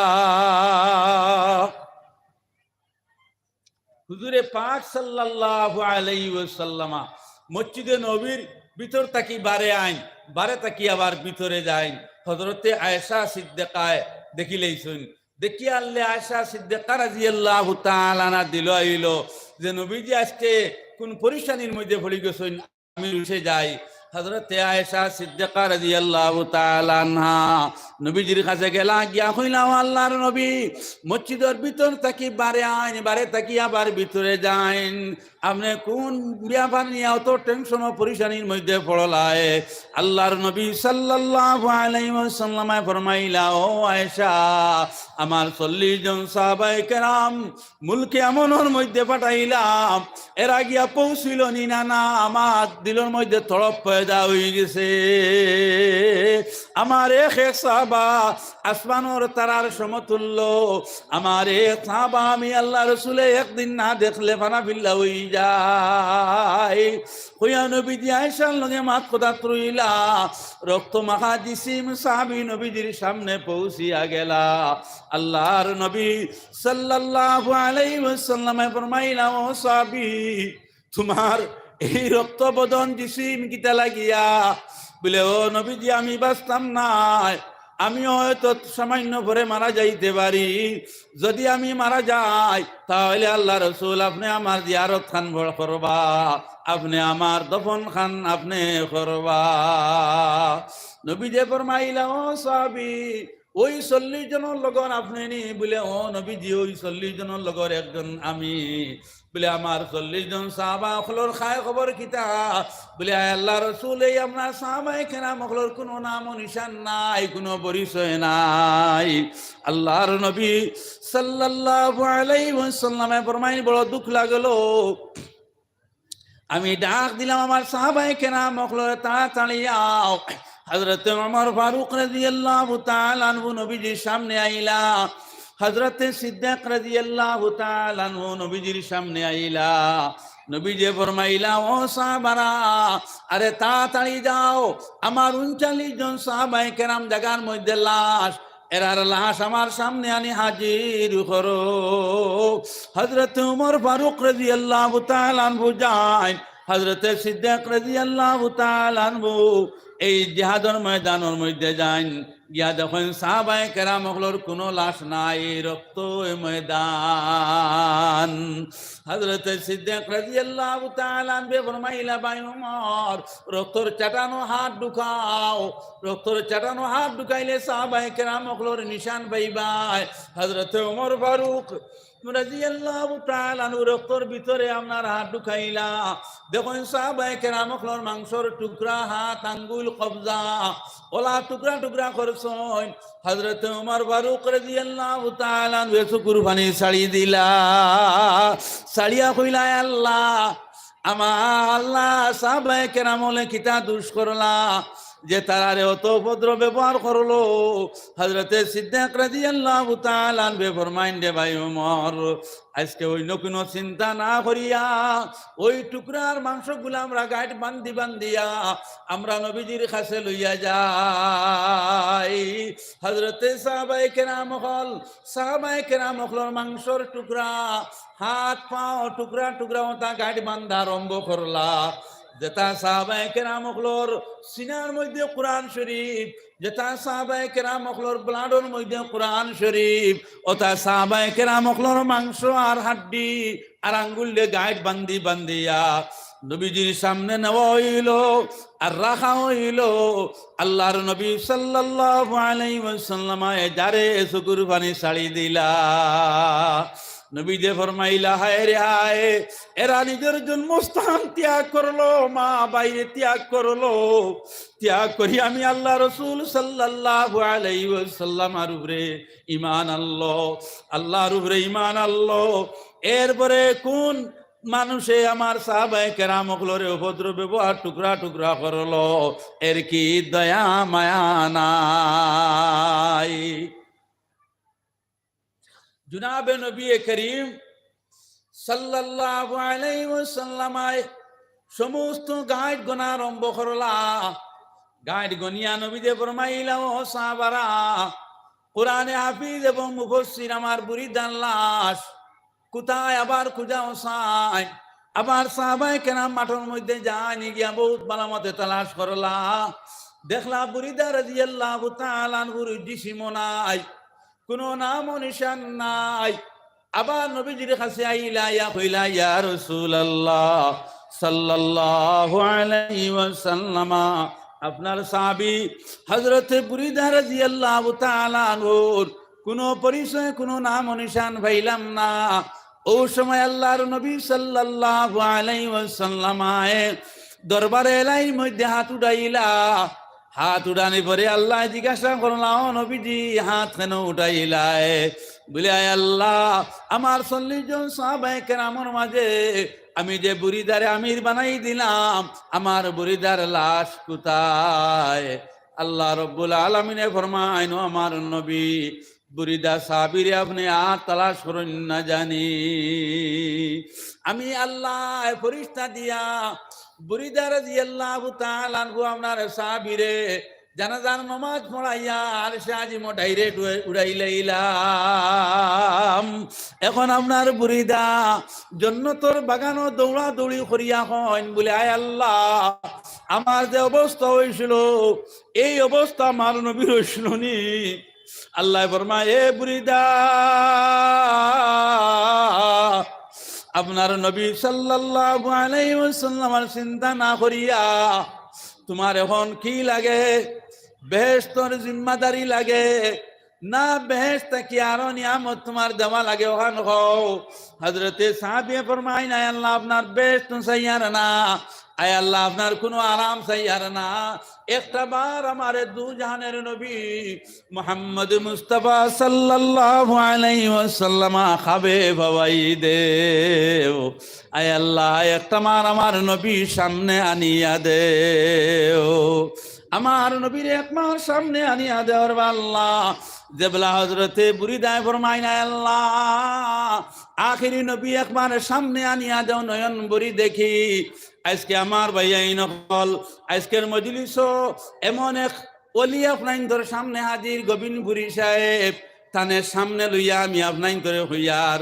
হুজুরে পাক সাল্লাল্লাহু আলাইহি ওয়াসাল্লামা মসজিদে নবীর ভিতর থাকি বারে আইন, বারে থাকি আবার ভিতরে যাইন। হযরতে আয়েশা সিদ্দিকায় দেখিলাইছইন। দেখিয়া আল্লে আয়েশা সিদ্দিকা রাদিয়াল্লাহু তাআলা আনহা দিল আইল যে নবীজি আজকে কোন পরিশানির মধ্যে পড়ি গেছইন, আমি রুশে যাই। হযরতে আয়েশা সিদ্দিকা রাদিয়াল্লাহু তাআলা আনহা নবীজির কাছে গেলা, গিয়া কইলা, "ও আল্লাহর নবী, মসজিদর ভিতর থাকি বারে আইন, বারে থাকি আবার ভিতরে যাইন, আপনে কোন ব্যাপার নিয়া অত টেনশন ও পরিশানির মধ্যে পড়লায়?" আল্লাহর নবী সাল্লাল্লাহু আলাইহি ওয়াসাল্লামে ফরমাইলা, "ও আয়েশা, আমার চল্লিশ জন সাহাবায়ে কেরাম মুলকে ইয়ামনর মধ্যে পাঠাইলাম, এরা গিয়া পৌঁছিল নি না, না, আমার দিলর মধ্যে তড়প পয়দা অই গেছে। আমার এক এক সাহাবা আসমানর তারার সমতুল্য, আমার এক সাহাবা আমি আল্লাহ রসুলে একদিন না দেখলে ফানা ফিল্লা অই যায়।" কইয়া নবীজি আয়েশার লগে মাত কথা রইলা, রক্ত মাখা জিসিম সাহাবি নবীজির সামনে পৌঁছিয়া গেলা। আল্লাহর নবী সাল্লাল্লাহু আলাইহি ওয়াসাল্লামে ফরমাইলা, "ও সাহাবি, তুমার এই রক্ত বদন জিসিম কিতা লাগিয়া?" বলে, "ও নবীজি, আমি বাঁচতাম নায়, আমি হয়তো সামান্য পরে মারা যাইতে পারি। যদি আমি মারা যাই, তাহলে আল্লাহ রসুল আপনে আমার জিয়ারত খান বড় করবা, আপনে আমার দফন খান আপনে করবা।" নবীজি ফরমাইলা, "ও সাহাবি, ওই চল্লিশ জনর লগর আপনে নি?" বলে, "ও নবীজি, ওই চল্লিশ জনর লগর একজন আমি।" বলে, "আমার চল্লিশ জন সাহাবা অকলর খায় খবর কিতা?" বলে, "আয় আল্লাহ রসুল, এই আপনার সাহাবায়ে কেরাম অকলর কোনো নাম ও নিশান নাই, কোনো পরিচয় নাই।" আল্লাহর নবী সাল্লাল্লাহু আলাইহি ওয়াসাল্লামে ফরমাইন, "বড় দুঃখ লাগলো।" আমি ডাক দিলাম আমার সাহাবায়ে কেরাম অকলরে, "তাড়াতাড়ি আও।" হযরতে ওমর ফারুক রাদিয়াল্লাহু তাআলা আনহু নবীজির সামনে আইলা, হযরতে সিদ্দিক রাদিয়াল্লাহু তাআলা আনহু নবীজির সামনে আইলা। নবীজি ফরমাইলা, "ও সাহাবারা, আরে তাড়াতাড়ি যাও, আমার ঊনচল্লিশ জন সাহাবায়ে কেরাম জাগার মধ্যে লাশ, এরার লাশ আমার সামনে আনি হাজির করো।" হযরতে ওমর ফারুক রাদিয়াল্লাহু তাআলা আনহু যাইন, হযরতে সিদ্দিক রাদিয়াল্লাহু তাআলা আনহু এই জিহাদর ময়দানর মধ্যে যাইন। গিয়া দেখইন সাহাবায়ে কেরাম অকলর কুনু লাশ নাই, রক্তর ময়দান। হযরতে সিদ্দিক রাদিয়াল্লাহু তাআলা আনহু ফরমাইলা, "ভাই ওমর, রক্তর চাটানো হাত ঢুকাও, রক্তর চাটানো হাত ঢুকাইলে সাহাবায়ে কেরাম অকলর নিশান পাইবায়।" হযরতে ওমর ফারুক রাদিয়াল্লাহু তাআলা আনহু রক্তর ভিতরে আপনার হাত ঢুকাইলা। দেখইন সাহাবায়ে কেরাম অকলর মাংসর টুকরা, হাত, আঙ্গুল, কবজা, অলা টুকরা টুকরা করছইন। হযরতে ওমর ফারুক রাদিয়াল্লাহু তাআলা আনহু চকুর পানি ছাড়ি দিলা। ছাড়িয়া কইলা, "আল্লাহ, আমার আল্লাহ, সাহাবায়ে কেরাম অকলে কিতা দুষ করলা যে তারারে অত অভদ্র ব্যবহার করলো?" হযরতে সিদ্দিক রাদিয়াল্লাহু তাআলা আনহু ফরমাইন, "রে ভাই ওমর, আইজকে অইন্য কুনু চিন্তা না করিয়া ওই টুকরার মাংসগুলা আমরা গাইট বান্ধি বান্ধিয়া আমরা নবীজির কাছে লইয়া যাই।" হযরতে সাহাবায়ে কেরাম অকল, সাহাবায়ে কেরাম অকলর মাংসর টুকরা, হাত পাও টুকরা টুকরা অতা গাইট বান্ধা আরম্ভ করলা। যেতা সাহাবায়ে কেরাম অকলর সিনার মধ্যে কোরআন শরীফ, যেতা সাহাবায়ে কেরাম অকলর ব্লাডর মধ্যে কোরআন শরীফ, অতা সাহাবায়ে কেরাম অকলর মাংস আর হাড্ডি আর আঙ্গুল দিয়া গাইট বান্ধি বান্ধিয়া নবীজির সামনে নেওয়া অইলো আর রাখা অইলো। আল্লাহর নবী সাল্লাল্লাহু আলাইহি ওয়াসাল্লাম এ যারে চকুর পানি ছাড়ি দিলা। নবীজি ফরমাইলা, "হায় রে হায়, এরা নিজের জন্মস্থান ত্যাগ করলো, মা বাইরে ত্যাগ করলো, ত্যাগ করি আমি আল্লাহ রসুল সাল্লাল্লাহু আলাইহি ওয়াসাল্লামর উপরে ঈমান আনলো, আল্লাহর উপরে ঈমান আনলো। এরপরে কোন মানুষে আমার সাহাবায়ে কেরাম অকলরে অভদ্র ব্যবহার টুকরা টুকরা করলো? এর কি দয়া মায়া নাই?" জনাবে নবী করিম সাল্লাল্লাহু আলাইহি ওয়াসাল্লাম সমস্ত গাইট গনা আরম্ভ করলা। গাইট গনিয়া নবীজি ফরমাইলা, "ও সাহাবারা, কোরআনে হাফিজ এবং মুফাসসির আমার বুরিদার লাশ কোথায়?" আবার খুঁজা অসায়। আবার সাহাবায়ে কেরাম মাঠর মধ্যে যাইন, গিয়া বহুত ভালা মতে তালাশ করলা। দেখলা বুরিদা রাদিয়াল্লাহু তাআলা আনহুর জিসিমও নাই, কুনু নামও নিশান নাই। আবার নবীজির কাছে আইলা, আইয়া কইলা, "ইয়া রাসূলুল্লাহ সাল্লাল্লাহু আলাইহি ওয়াসাল্লাম, আপনার সাহাবী হযরতে বুরিদা রাদিয়াল্লাহু তাআলা আনহুর কুনু পরিচয়, কুনু নামও নিশান পাইলাম না।" অউ সময় আল্লাহর নবী সাল্লাল্লাহু আলাইহি ওয়াসাল্লাম আয় দরবারে এলাহির মধ্যে হাত উঠাইলা। হাত উঠানি পরে আল্লায় জিজ্ঞাসা করলা, "ও নবীজি, হাত কেনে উঠাইলায়?" বুলে, "আয় আল্লাহ, আমার চল্লিশ জন সাহাবায়ে কেরামর মাঝে আমি যে বুরিদারে আমির বানাই দিলাম, আমার বুরিদার লাশ কোথায়?" আল্লাহ রব্বুল আলামিনে ফরমাইন, "ও আমার নবী, বুরিদা সাহাবীরে আপনে আর তালাশ করইন না জানি। আমি আল্লায় ফিরিস্তা দিয়া বুরিদা রাদিয়াল্লাহু তাআলা আনহু আপনার সাহাবীরে জানাজার নমাজ পড়াইয়া আরশে আজিমো direct উড়াই লাইলাম। এখন আপনার বুরিদা জন্নতর বাগানো দৌড়াদৌড়ি করিয়া কইন বুলে, 'আয় আল্লাহ, আমার যে অবস্থা অইছিল, এই অবস্থা আমার নবীর অইছিল নি?'" আল্লায় ফরমায়, "এ বুরিদা, আপনার নবী সাল্লাল্লাহু আলাইহি ওয়াসাল্লামর চিন্তা না করিয়া তুমার এখন কি লাগে? বেহেশতর জিম্মাদারি লাগে, না বেহেশত থাকি আরো নিয়ামত তুমার দেওয়া লাগে, অখান কও।" হযরতে সাহাবীয়ে ফরমাইন, "আয় আল্লাহ, আপনার বেহেশত চাইয়ার না, আয় আল্লাহ, আপনার কুনু আরাম চাইয়ার না, একটা বার আমারে দুজাহানের নবী মুহাম্মদ মুস্তাফা সাল্লাল্লাহু আলাইহি ওয়াসাল্লাম খাবে পাওয়াই দেও। আয় আল্লাহ, একটা বার আমার নবীর সামনে আনিয়া দেও, আমার নবীরে একটা বার সামনে আনিয়া দেও রে আল্লাহ।" যেবলা হযরতে বুরিদায় ফরমাইন, "আয় আল্লাহ, আখেরি নবী একবার সামনে আনিয়া দেও, নয়ন ভরি দেখি।" আইজকে আমার ভাইয়াইন অকল, আইজকের মজলিসো এমন এক ওলি আপনাইন্তর সামনে হাজির, গোবিন্দপুরী সাহেব, তানে সামনে লইয়া আমি আপনাইন্তরে কইয়ার,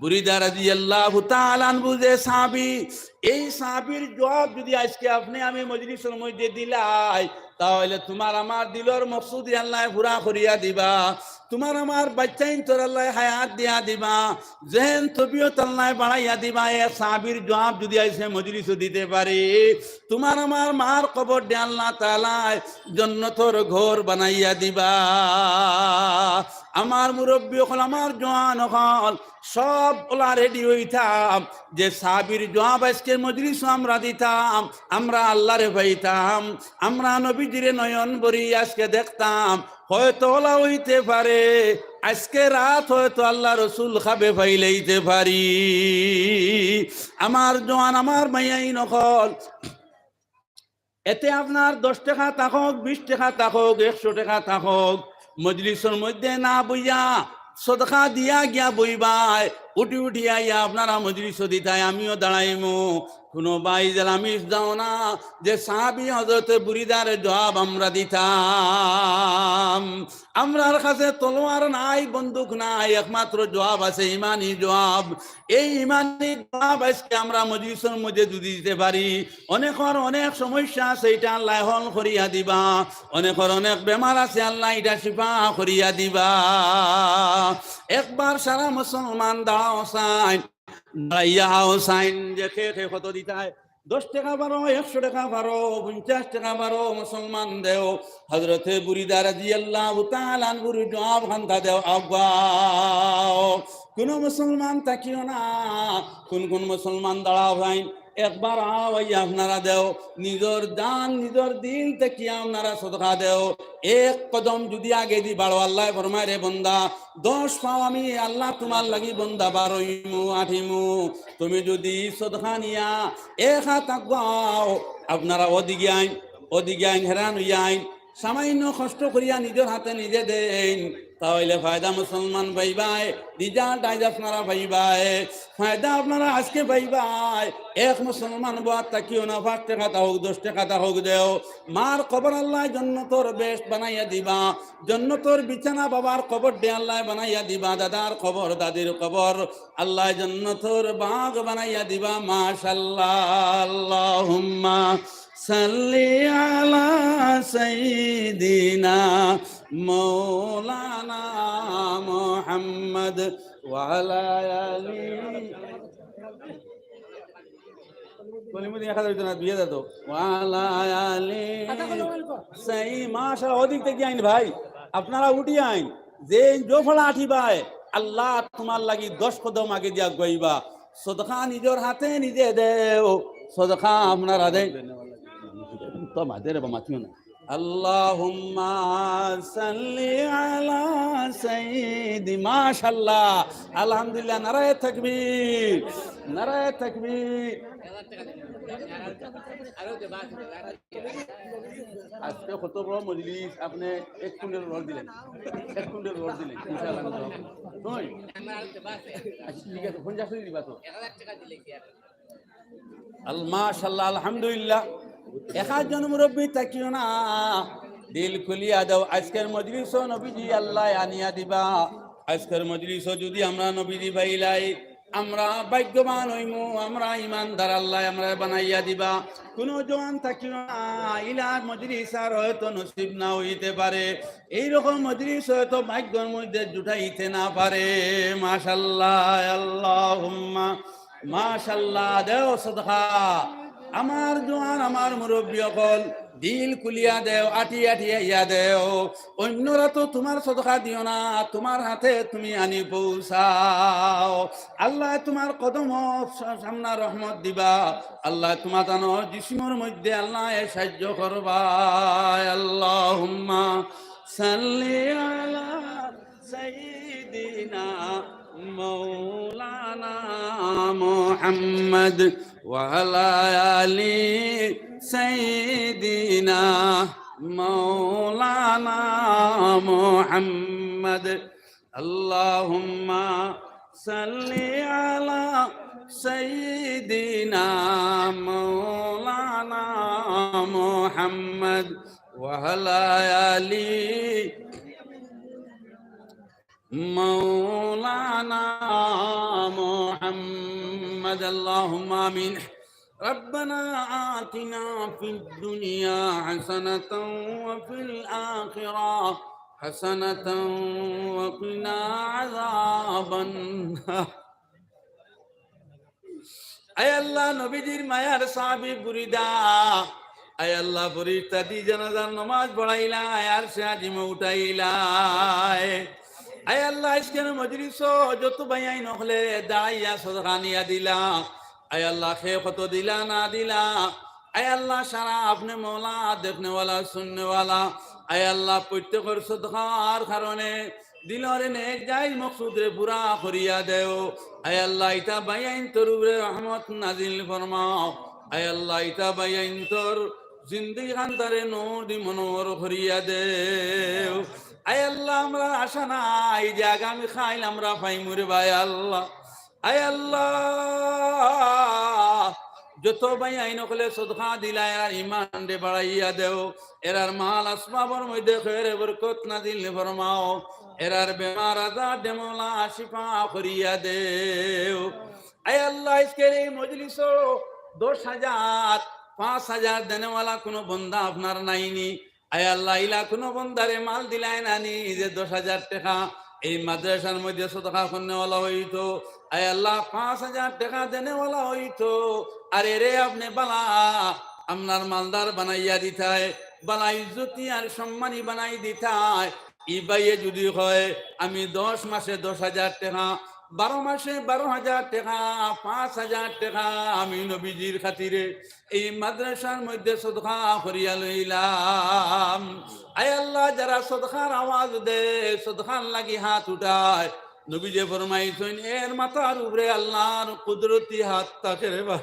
বুরিদা রাদিয়াল্লাহু তাআলা আনহু যে সাহাবী, এই সাহাবীর জুয়াব যুদি আইজকে আপনে আমি মজলিসর মধ্যে দিলাই, তাইলে তুমার আমার দিলর মকসুদ আল্লায় পুরা করিয়া দিবা। তুমার আমার বাইচ্চাইন্তর আল্লায় হায়াত দিয়া দিবা, জেহেন তবিয়ত আল্লায় বাড়াইয়া দিবা। এক সাহাবীর জুয়াব যুদি আইজকে মজলিসো দিতে পারি, তুমার আমার মার কবররে আল্লাহ তাআলায় জন্নতর ঘর বানাইয়া দিবা। আমার মুরব্বি অকল, আমার জোয়ান অকল, সব অলা রেডি অইতাম যে সাহাবীর জুয়াব আইজকে মজলিসো আমরা দিতাম, আমরা আল্লারে পাইতাম, আমরা নবীজিরে নয়ন ভরি আইজকে দেখতাম। হয়তো অলা অইতে পারে, আইজকে রাত হয়তো আল্লার রসুল খাবে পাইলাইতে পারি। আমার জোয়ান, আমার মাইয়াইন অকল, এতে আপনার দশ টেকা থাকউক, বিশ টেকা থাকউক, একশো টেকা থাকউক, মজলিসর মধ্যে না বইয়া সদকা দিয়া গিয়া বইবায়, উঠি উঠি আইয়া আপনারা মজলিসো দিতায়, আমিও দাঁড়াইমু। কুনু ভাই জেলামিস যাও না যে সাহাবী হজরতে বুরিদার জুয়াব আমরা দিতাম। আমরার কাছে তলোয়ার নাই, বন্দুক নাই, একমাত্র জুয়াব আছে, ইমানি জুয়াব। এই ইমানি জুয়াব আইজকে আমরা মজলিসর মধ্যে যুদি দিতে পারি, অনেকর অনেক সমস্যা আছে, ইটা আল্লায় হল করিয়া দিবা। অনেকর অনেক বেমার আছে, আল্লায় ইটা শিফা করিয়া দিবা। একবার সারা মুসলমান দাঁড়াও চাইন, দাঁড়াইয়া আও চাইন যে কে কে কত দিতায়। দশ টেকা পারো, একশো টেকা পারো, পঞ্চাশ টেকা পারো, মুসলমান দেও। হজরতে বুরিদা রাদিয়াল্লাহু তাআলা আনহুর জুয়াব খান্তা দেও, আগাও। কুনু মুসলমান থাকিও না, কুন কুন মুসলমান দাঁড়াও চাইন, একবার আও, আইয়া আপনারা দেও, নিজর জান, নিজর দিল থাকি আপনারা সদকা দেও। এক কদম যুদি আগেদি বাড়ো, আল্লায় ফরমায়, রে বন্দা, দশ পাও আমি আল্লাহ তুমার লাগি বন্দা বারইমু, আটিমু। তুমি যুদি সদকা নিয়া এক হাত আগুয়াও, আপনারা অদিকে আইন, অদিকে আইন, হেরান অইয়া আইন, সামান্য কষ্ট করিয়া নিজর হাতে নিজে দেইন, তাইলে ফায়দা মুসলমান পাইবায়, result আইজ আপনারা পাইবায়, ফায়দা আপনারা আইজকে পাইবায়। এক মুসলমান বওয়াত থাকিও না, পাঁচ টেকা থাকউক, দশ টেকা থাকউক দেও। মার কবর আল্লায় জন্নতর বেহেস্ত বানাইয়া দিবা, জন্নতর বিছানা বাবার কবররে আল্লায় বানাইয়া দিবা, দাদার কবর, দাদির কবর আল্লায় জন্নতর বাগ বানাইয়া দিবা। মাশাআল্লাহ, আল্লাহুম্মা সাল্লি আলা সাইয়্যিদিনা মাওলানা মুহাম্মদ ওয়া আলা আলি। কলিমুদ্দিন, এক হাজার অইতো না, দুই হাজার দেও। ওয়া আলা আলি। সেই, মাশাআল্লাহ, অদিক থাকি আইন ভাই, আপনারা উঠি আইন, যে জফলা আটিবায়, আল্লাহ তুমার লাগি দশ কদম আগেদি আগুয়াইবা। সদকা নিজর হাতে নিজে দেও, সদকা আপনারা দেইন। তো মাঝে রে বা মাতিও না। আল্লাহুম্মা সাল্লি আলা সাইয়্যিদি-, মাশাআল্লাহ, আলহামদুলিল্লাহ, নারায়ে তাকবীর, নারায়ে তাকবীর। আইজকে কত বড় মজলিস, আপনে এক কুইন্টাল রড দিলেন, এক কুইন্টাল রড দিলেন, ইনশাআল্লাহ। নয়? আচ্ছা, ঠিক আছে, পঞ্চাশ করে দিবা তো। আল-, মাশাআল্লাহ, আলহামদুলিল্লাহ। এক আধজন মুরব্বি থাকিও না, দিল খুলিয়া দেও। আইজকের মজলিসো নবীজি আল্লায় আনিয়া দিবা। আইজকের মজলিসো যুদি আমরা নবীজি পাইলাই, আমরা ভাগ্যবান অইমু, আমরা ইমানদার, আল্লায় আমরারে বানাইয়া দিবা। কুনু জোয়ান থাকিও না, ইলা মজলিস আর হয়তো নসিব না অইতে পারে, এইরকম মজলিস হয়তো ভাগ্যর মধ্যে জুটাইতে না পারে। মাশাআল্লাহ, আল্লাহুম্মা মাশাআল্লাহ, দেও সদকা। আমার জোয়ান, আমার মুরব্বি অকল, দিল খুলিয়া দেও, আটি আটি আইয়া দেও। অইন্যরা তো তুমার সদকা দিও না, তুমার হাতে তুমি আনি পৌঁছাও। আল্লায় তুমার কদমর সা-, সামনা রহমত দিবা। আল্লায় তুমার তানর জিসমর মধ্যে আল্লায় সাহায্য করবা। আল্লাহুম্মা সাল্লি আলা سيدنا مولانا محمد وعلى آل سيدنا مولانا محمد. اللهم صل على سيدنا مولانا محمد وعلى آل مولانا محمد. اللهم آمين. ربنا آتنا في الدنيا حسنة وفي الآخرة حسنة وقنا عذاب النار. আয় আল্লাহ, নবীজির মায়ার সাহাবী বুরিদা, আয় আল্লাহ, ফিরিস্তা দি জানাজার নামাজ পড়াইলা, আরশে আজিমো উঠাইলা। আয় আল্লাহ, আজকের মজলিসো যত ভাইয়াইন অকলে দাঁড়াইয়া সদকা নিয়া দিলা, আয় আল্লাহ, কে কত দিলা না দিলা, আয় আল্লাহ, সারা আপনে মওলা, দেখনেওয়ালা, শুননেওয়ালা। আয় আল্লাহ, প্রত্যেকর সদকার কারণে দিলর নেক জায়েজ মকসুদরে পুরা করিয়া দেও। আয় আল্লাহ, ইতা ভাইয়াইন্তর উপরে রহমত নাজিল ফরমাও। আয় আল্লাহ, ইতা ভাইয়াইন্তর জিন্দেগি খানতারে নূর দি মনোহর করিয়া দেও। আয় আল্লাহ, আমরার আশা নাই যে আগামী কাইল আমরা পাইমু রে বা আল্লাহ। আয় আল্লাহ, যত ভাইয়াইন অকলে সদকা দিলা, এরার ইমানরে বাড়াইয়া দেও, এরার মাল আসবাবর মধ্যে খৈরে বরকত নাজিল ফরমাও, এরার বেমার আজাররে মওলা শিফা করিয়া দেও। আয় আল্লাহ, আজকের এই মজলিসো দশ হাজার, পাঁচ হাজার দেনেওয়ালা কুনু বন্দা আপনার নাইনি, আয় আল্লাহ, ইলা কুনু বন্দারে মাল দিলায় না নি যে দশ হাজার টেকা এই মাদ্রাসার মধ্যে সদকা করনেওয়ালা অইতো, আয় আল্লাহ, পাঁচ হাজার টেকা দেনেওয়ালা অইতো। আর এরে আপনে বালা আপনার মালদার বানাইয়া দিতায়, বালা ইজ্জতি আর সম্মানী বানাই দিতায়। ই ভাইয়ে যুদি কয়, "আমি দশ মাসে দশ হাজার টেকা, বারো মাসে বারো হাজার টেকা, পাঁচ হাজার টেকা আমি নবীজির খাতিরে এই মাদ্রাসার মধ্যে সদকা করিয়া লইলাম।" আয় আল্লাহ, যারা সদকার আওয়াজ দেয়, সদকার লাগি হাত উঠায়, নবীজিয়ে ফরমাইছইন, এর মাথার উপরে আল্লাহর কুদরতি হাত থাকে রে বা।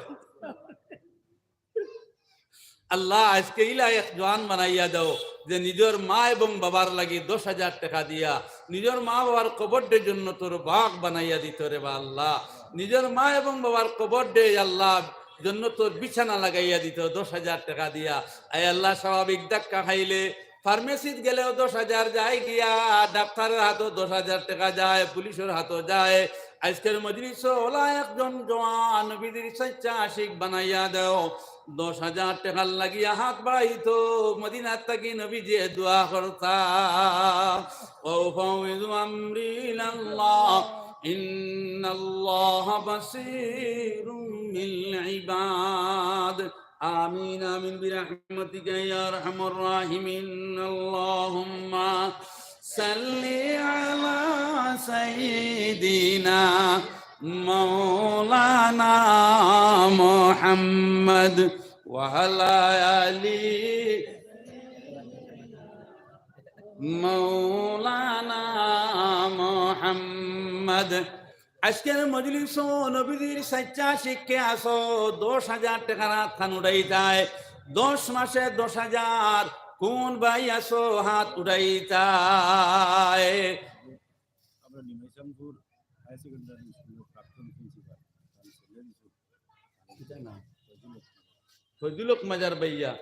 আল্লাহ, আজকে ইলা এক জোয়ান বানাইয়া দেও, যে নিজর মা এবং বাবার লাগি দশ হাজার টেকা দিয়া নিজর মা বাবার কবররে জন্নতর বাগ বানাইয়া দিতো রে বা আল্লাহ। নিজর মা এবং বাবার কবররে আল্লাহ জন্নতর বিছানা লাগাইয়া দিতো দশ হাজার টেকা দিয়া। আয় আল্লাহ, স্বাভাবিক ধাক্কা খাইলে ফার্মেসিত গেলেও দশ হাজার যায় গিয়া, ডাক্তারর হাতো দশ হাজার টেকা যায়, পুলিশর হাতো যায়। আজকের মজলিসো অলা একজন জোয়ান নবীজির সাচ্চা আশিক বানাইয়া দেও। দশ হাজার টেকার লাগিয়া হাত বাড়াইতো, মদিনাত থাকি নবীজিয়ে দোয়া করতা, "وأفوض أمري إلى الله إن الله بصير بالعباد." آمين، آمين، برحمتك يا أرحم الراحمين. اللهم صل على سيدنا مولانا محمد وعلى آل مولانا محمد. আজকের মজলিসো নবীজির সাচ্চা আশিক কে আছো, দশ হাজার টেকার হাত খান উঠাইতায়, দশ মাসে দশ হাজার, কোন ভাই আছো হাত উঠাইতায়? আমরা নিমাইশানপুর হায়ার সেকেন্ডারি স্কুলের প্রাক্তন প্রিন্সিপাল, তার ছেলে দিছইন। এটা না, ফজলুল হক। ফজলুল হক মাজার ভাইয়া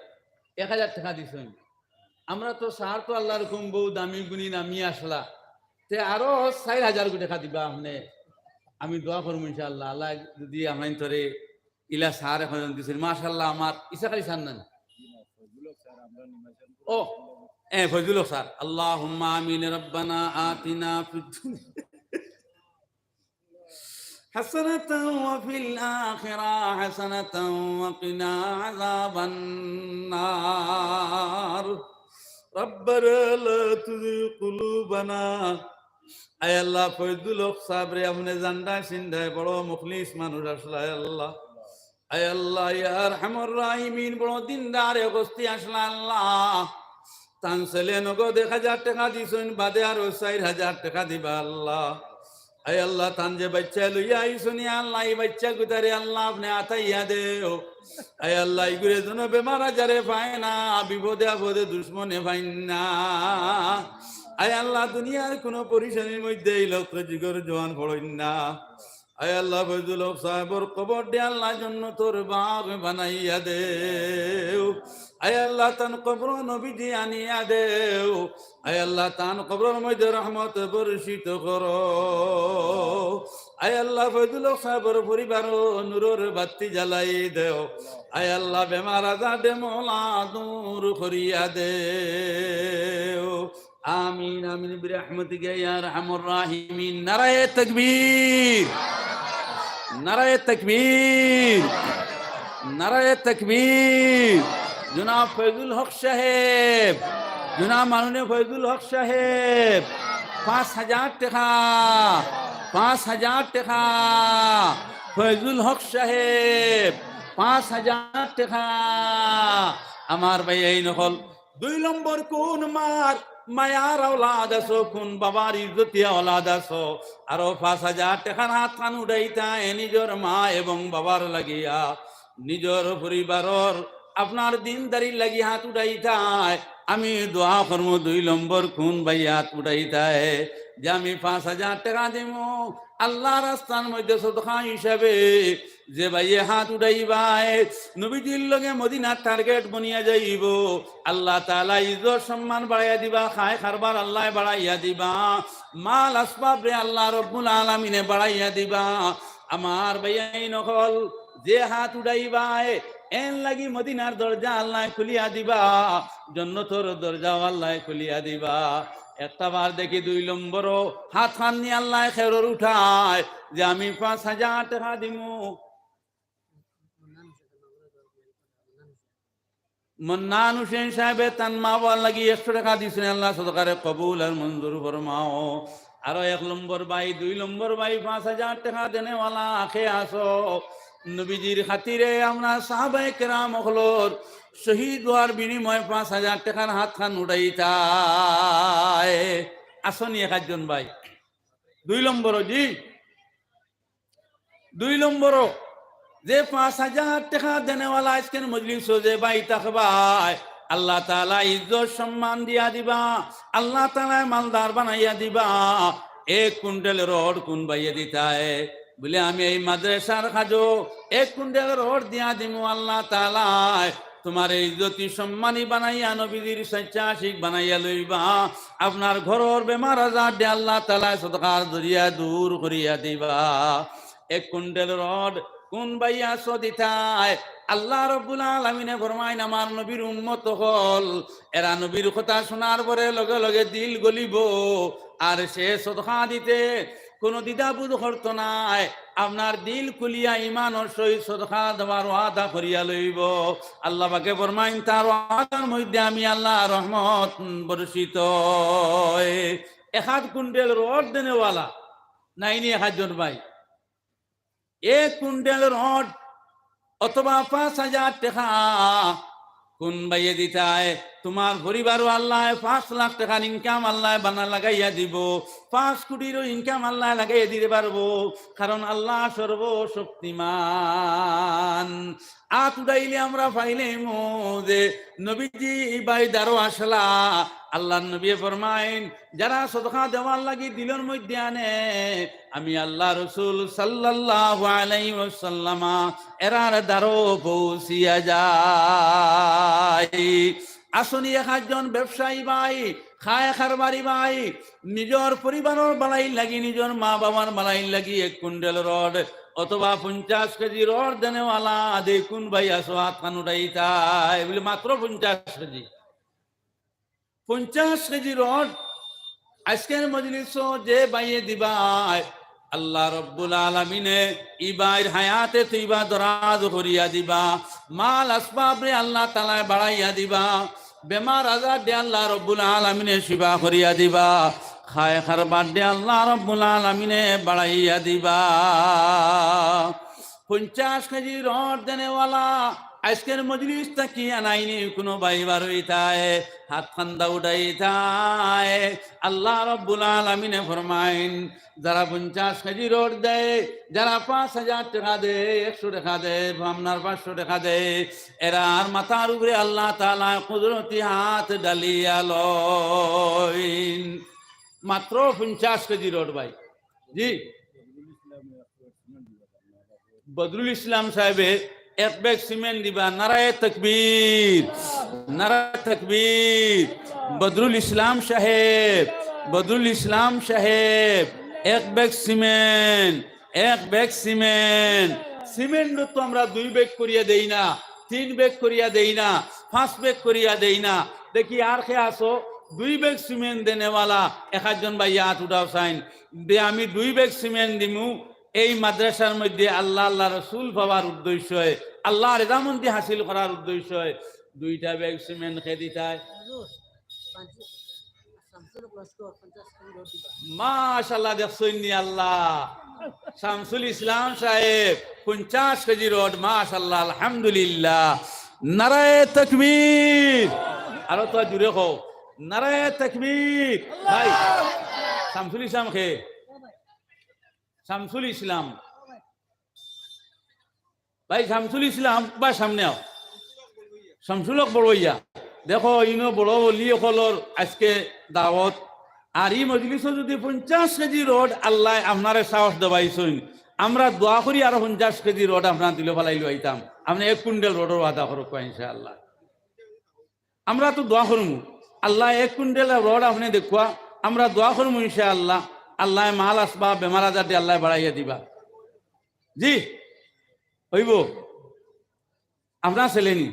এক হাজার টেকা দিছইন। আমরা তো স্যার তো আল্লাহর হুকুম বউ দামি গুণী নামি আছলা, তে আরো চাইর হাজার টেকা দিবা আপনে, আমি দোয়া করমু ইনশাআল্লাহ। আল্লাহ যদি আপনাইনতরে ইলা স্যার এখন দিছইন, মাশাআল্লাহ, আমার ইসাক আলী স্যার নানি। ও, এ, ফজলুল হক স্যার। اللهم آمين. ربنا آتنا في الدنيا حسنة وفي الآخرة حسنة وقنا عذاب النار. ربنا لا تزغ قلوبنا. আয় আল্লাহ, ফজলুল হক সাবরে আপনে জান্ডা সিন্ডায় বড় মুখলিস মানুষ আছলা, আয় আল্লাহ। আয় আল্লাহ, ইয়া আরহামার রাহিমিন, বড় দিনদার এক হস্তি আছলা আল্লাহ। তান ছেলে নগদ এক হাজার টেকা দিছইন, বাদে আরো চাইর হাজার টেকা দিবা আল্লাহ। আয় আল্লাহ, তান যে বাইচ্চা লইয়া আইছইন, ইয়া আল্লাহ, ই বাইচ্চা গুতারে আল্লাহ আপনে আতাইয়া দেও। আয় আল্লাহ, ইগুরে যেন বেমার আজারে পায় না, বিপদে আপদে দুশমনে পাইন না। আয় আল্লাহ, দুনিয়ার কুনু পরিশানির মধ্যে ই লক্ষ জিগর জোয়ান পড়ইন না। আয় আল্লাহ, ফজলুল হক সাবর কবররে আল্লাহ জন্নতর বাগ বানাইয়া দেও। আয় আল্লাহ, তান কবরো নবীজি আনিয়া দেও। আয় আল্লাহ, তান কবরর মধ্যে রহমত বর্ষিত করো। আয় আল্লাহ, ফয়জুল হক সাহেবর পরিবারো নূরর বাতি জ্বালাই দেও। আয় আল্লাহ, বেমার আজার দে মওলা দূর করিয়া দেও। আমিন, আমিন, বিরহমাতিকা ইয়া আরহামার রাহিমিন। নারায়ে তাকবীর, নারায়ে তাকবীর, নারায়ে তাকবীর। জনাব ফয়জুল হক সাহেব, জনাব মাননীয় ফয়জুল হক সাহেব, পাঁচ হাজার টেকা, পাঁচ হাজার টেকা। ফয়জুল হক সাহেব, পাঁচ হাজার টেকা। আমার ভাইয়াইন অকল, দুই নম্বর কুন মার মায়ার আওলাদ আছো, কুন বাবার ইজ্জতিয়া আওলাদ আছো, আরো পাঁচ হাজার টেকার হাতখান উঠাইতায় নিজর মা এবং বাবার লাগিয়া, নিজর পরিবারর আপনার দিনদারির লাগি হাত উঠাইতায়। আমি দোয়া করমু দুই নম্বর কুন ভাইয়ে হাত উঠাইতায় যে আমি পাঁচ হাজার টেকা দিমু আল্লার রাস্তার মধ্যে সদকা হিসাবে। যে ভাইয়ে হাত উঠাইবায়, নবীজির লগে মদিনার টার্গেট বনিয়া যাইবো। আল্লাহ তাআলা ইজ্জত সম্মান বাড়াইয়া দিবা, খায় কারবার আল্লায় বাড়াইয়া দিবা, মাল আসবাবরে আল্লাহ রব্বুল আলামিনে বাড়াইয়া দিবা। আমার ভাইয়াইন অকল, যে হাত উঠাইবায়, এন লাগি মদিনার দরজা আল্লায় খুলিয়া দিবা, জন্নতর দরজাও আল্লায় খুলিয়া দিবা। একটা বার দেখি দুই নম্বরও হাতখান নি আল্লায় খেরর উঠায় যে আমি পাঁচ হাজার টেকা দিমু। মন্নান হোসেন সাহেবে তান মা বাবার লাগি একশো টেকা দিছইন, আল্লাহ সদকারে কবুল আর মঞ্জুর ফরমাও। আরো এক নম্বর ভাই, দুই নম্বর ভাই, পাঁচ হাজার টেকা দেনেওয়ালা আখে আসো। নবীজির খাতিরে আমরা সাহাবায়ে কেরাম অকলর শহীদ হওয়ার বিনিময়ে পাঁচ হাজার টেকার হাতখান উঠাইতায়। আসনি এক আধজন ভাই। দুই নম্বর, জি, দুই নম্বরও যে পাঁচ হাজার টেকা দেনেওয়ালা আজকের মজলিসও যে ভাই থাকবায়, আল্লাহ তাআলা ইজ্জত সম্মান দিয়া দিবা, আল্লাহ তাআলা মালদার বানাইয়া দিবা। এক কুইন্টাল রড কুন ভাইয়ে দিতায়? বলে, আমি এই মাদ্রাসার কাজো এক কুইন্টাল রড দিয়া দিমু, আল্লাহ তাআলায় তোমারে ইজ্জতি সম্মানী বানাইয়া নবীজির স্বেচ্ছাসিক বানাইয়া লইবা। আপনার ঘরর বেমার আজার দে আল্লাহ তাআলায় সদকার জরিয়া দূর করিয়া দিবা। এক কুইন্টাল রড কুন ভাইয়ে আসো দিতায়? আল্লাহ রব্বুল আলামিনে ফরমাইন, আমার নবীর উম্মত অকল, এরা নবীর কথা শোনার পরে লগে লগে দিল গলিবো, আর সে সদকা দিতে কোনো দ্বিধাবোধ করতো নায়। আপনার দিল খুলিয়া ইমানর সহিত সদকা দেওয়ার ওয়াদা করিয়া লইবো। আল্লাহ পাকে ফরমাইন, তার ওয়াদার মধ্যে আমি আল্লাহ রহমত বর্ষিত। এক আধ কুইন্টাল রড দেনেওয়ালা নাইনি এক আধজন ভাই? এক কুইন্টাল রড অথবা পাঁচ হাজার টেকা কুন ভাইয়ে দিতায়? তোমার পরিবারও আল্লায় পাঁচ লাখ টেকার ইনকাম আল্লায় বানা লাগাইয়া দিবো, পাঁচ কোটিরও ইনকাম আল্লায় লাগাইয়া দিতে পারবো, কারণ আল্লাহ সর্বশক্তিমান। আত উঠাইলে আমরা পাইলাইমু যে নবীজি ইবায় দারো আসলা। আল্লাহর নবী ফরমাইন, যারা সদকা দেওয়ার লাগি দিলর মধ্যে আনে, আমি আল্লাহ রসুল সাল্লাল্লাহু আলাইহি ওয়াসাল্লামা এরার দারো পৌঁছিয়া যাই। আসনি এক আধজন ব্যবসায়ী ভাই, খায় কারবারি ভাই, নিজর পরিবারর বালাইর লাগি, নিজর মা বাবার বালাইর লাগি এক কুইন্টাল রড অথবা পঞ্চাশ কেজি রড দেনেওয়ালা আদে কুন ভাই আসো, আতখান উঠাইতায়? বলে, মাত্র পঞ্চাশ কেজি। পঞ্চাশ কেজি রড আজকের মজলিসো যে ভাইয়ে দিবায়, আল্লাহ রব্বুল আলামিনে ইবাইর হায়াতে তৈবা দরাজ করিয়া দিবা, মাল আসবাবরে আল্লাহ তাআলায় বাড়াইয়া দিবা, বেমার আজার দে আল্লাহ রব্বুল আলামিনে শিফা করিয়া দিবা, খায় কারবার দে আল্লাহ রব্বুল আলামিনে বাড়াইয়া দিবা। পঞ্চাশ কেজি রড দেনেওয়ালা আজকের মজলিস থাকি আনাইনি কোনো ভাই বার হইতায়, হাত খান্দা উঠাইতায়। আল্লাহ রব্বুল আলামিনে ফরমাইন, যারা পঞ্চাশ কেজি রড দেয়, যারা পাঁচ হাজার টেকা দেয়, একশো টেকা দেয়, আপনার পাঁচশো টেকা দেয়, এরার মাথার উপরে আল্লাহ তাআলায় কুদরতি হাত ডালিয়া লইন। মাত্র পঞ্চাশ কেজি রড ভাই। জি। বদরুল ইসলাম সাহেবে এক ব্যাগ সিমেন্ট দিবা। নারায়ে তাকবীর, নারায়ে তাকবীর। বদরুল ইসলাম সাহেব, বদরুল ইসলাম সাহেব এক ব্যাগ সিমেন্ট। এক ব্যাগ সিমেন্ট। সিমেন্ট তো আমরা দুই ব্যাগ করিয়া দেই না, তিন ব্যাগ করিয়া দেই না, পাঁচ ব্যাগ করিয়া দেই না। দেখি আর কে আছো, দুই ব্যাগ সিমেন্ট দেনেওয়ালা? এক আধজন ভাইয়ে আত উঠাও চাইন। দে, আমি দুই ব্যাগ সিমেন্ট দিমু, এই মাদ্রাসার মধ্যে আল্লাহ, আল্লাহ রসুল পাওয়ার উদ্দেশ্যে, আল্লাহ রেজামন্দি হাসিল করার উদ্দেশ্যে দুইটা ব্যাগ সিমেন্ট কে দিতায়? মাশাআল্লাহ, দেখছইন নি আল্লাহ, শামসুল ইসলাম সাহেব পঞ্চাশ কেজি রড, মাশাআল্লাহ, আলহামদুলিল্লাহ। নারায়ে তাকবীর। আরো তো জুরে কও, নারায়ে তাকবীর। ভাই, শামসুল ইসলাম কে? শামসুল ইসলাম। ভাই শামসুল ইসলাম, বা সামনে আও। শামসুল হক বড় ভাইয়া, দেখো, ইনো বড় অলি অকলর আজকে দাওয়াত। আর ই মজলিসো যদি পঞ্চাশ কেজি রড আল্লায় আপনারে সাহস দেওয়াইছইন, আমরা দোয়া করি আরো পঞ্চাশ কেজি রড আপনার দিলো ফালাইলো আইতাম। আপনে এক কুইন্টাল রডর ওয়াদা করউক্কা ইনশাআল্লাহ। আমরা তো দোয়া করমু, আল্লায় এক কুইন্টাল রড আপনে দেখুয়া, আমরা দোয়া করমু ইনশাআল্লাহ, আল্লায় মাল আসবাব, বেমার আজার দি আল্লায় বাড়াইয়া দিবা। জি, অইবো। আপনার ছেলে নি?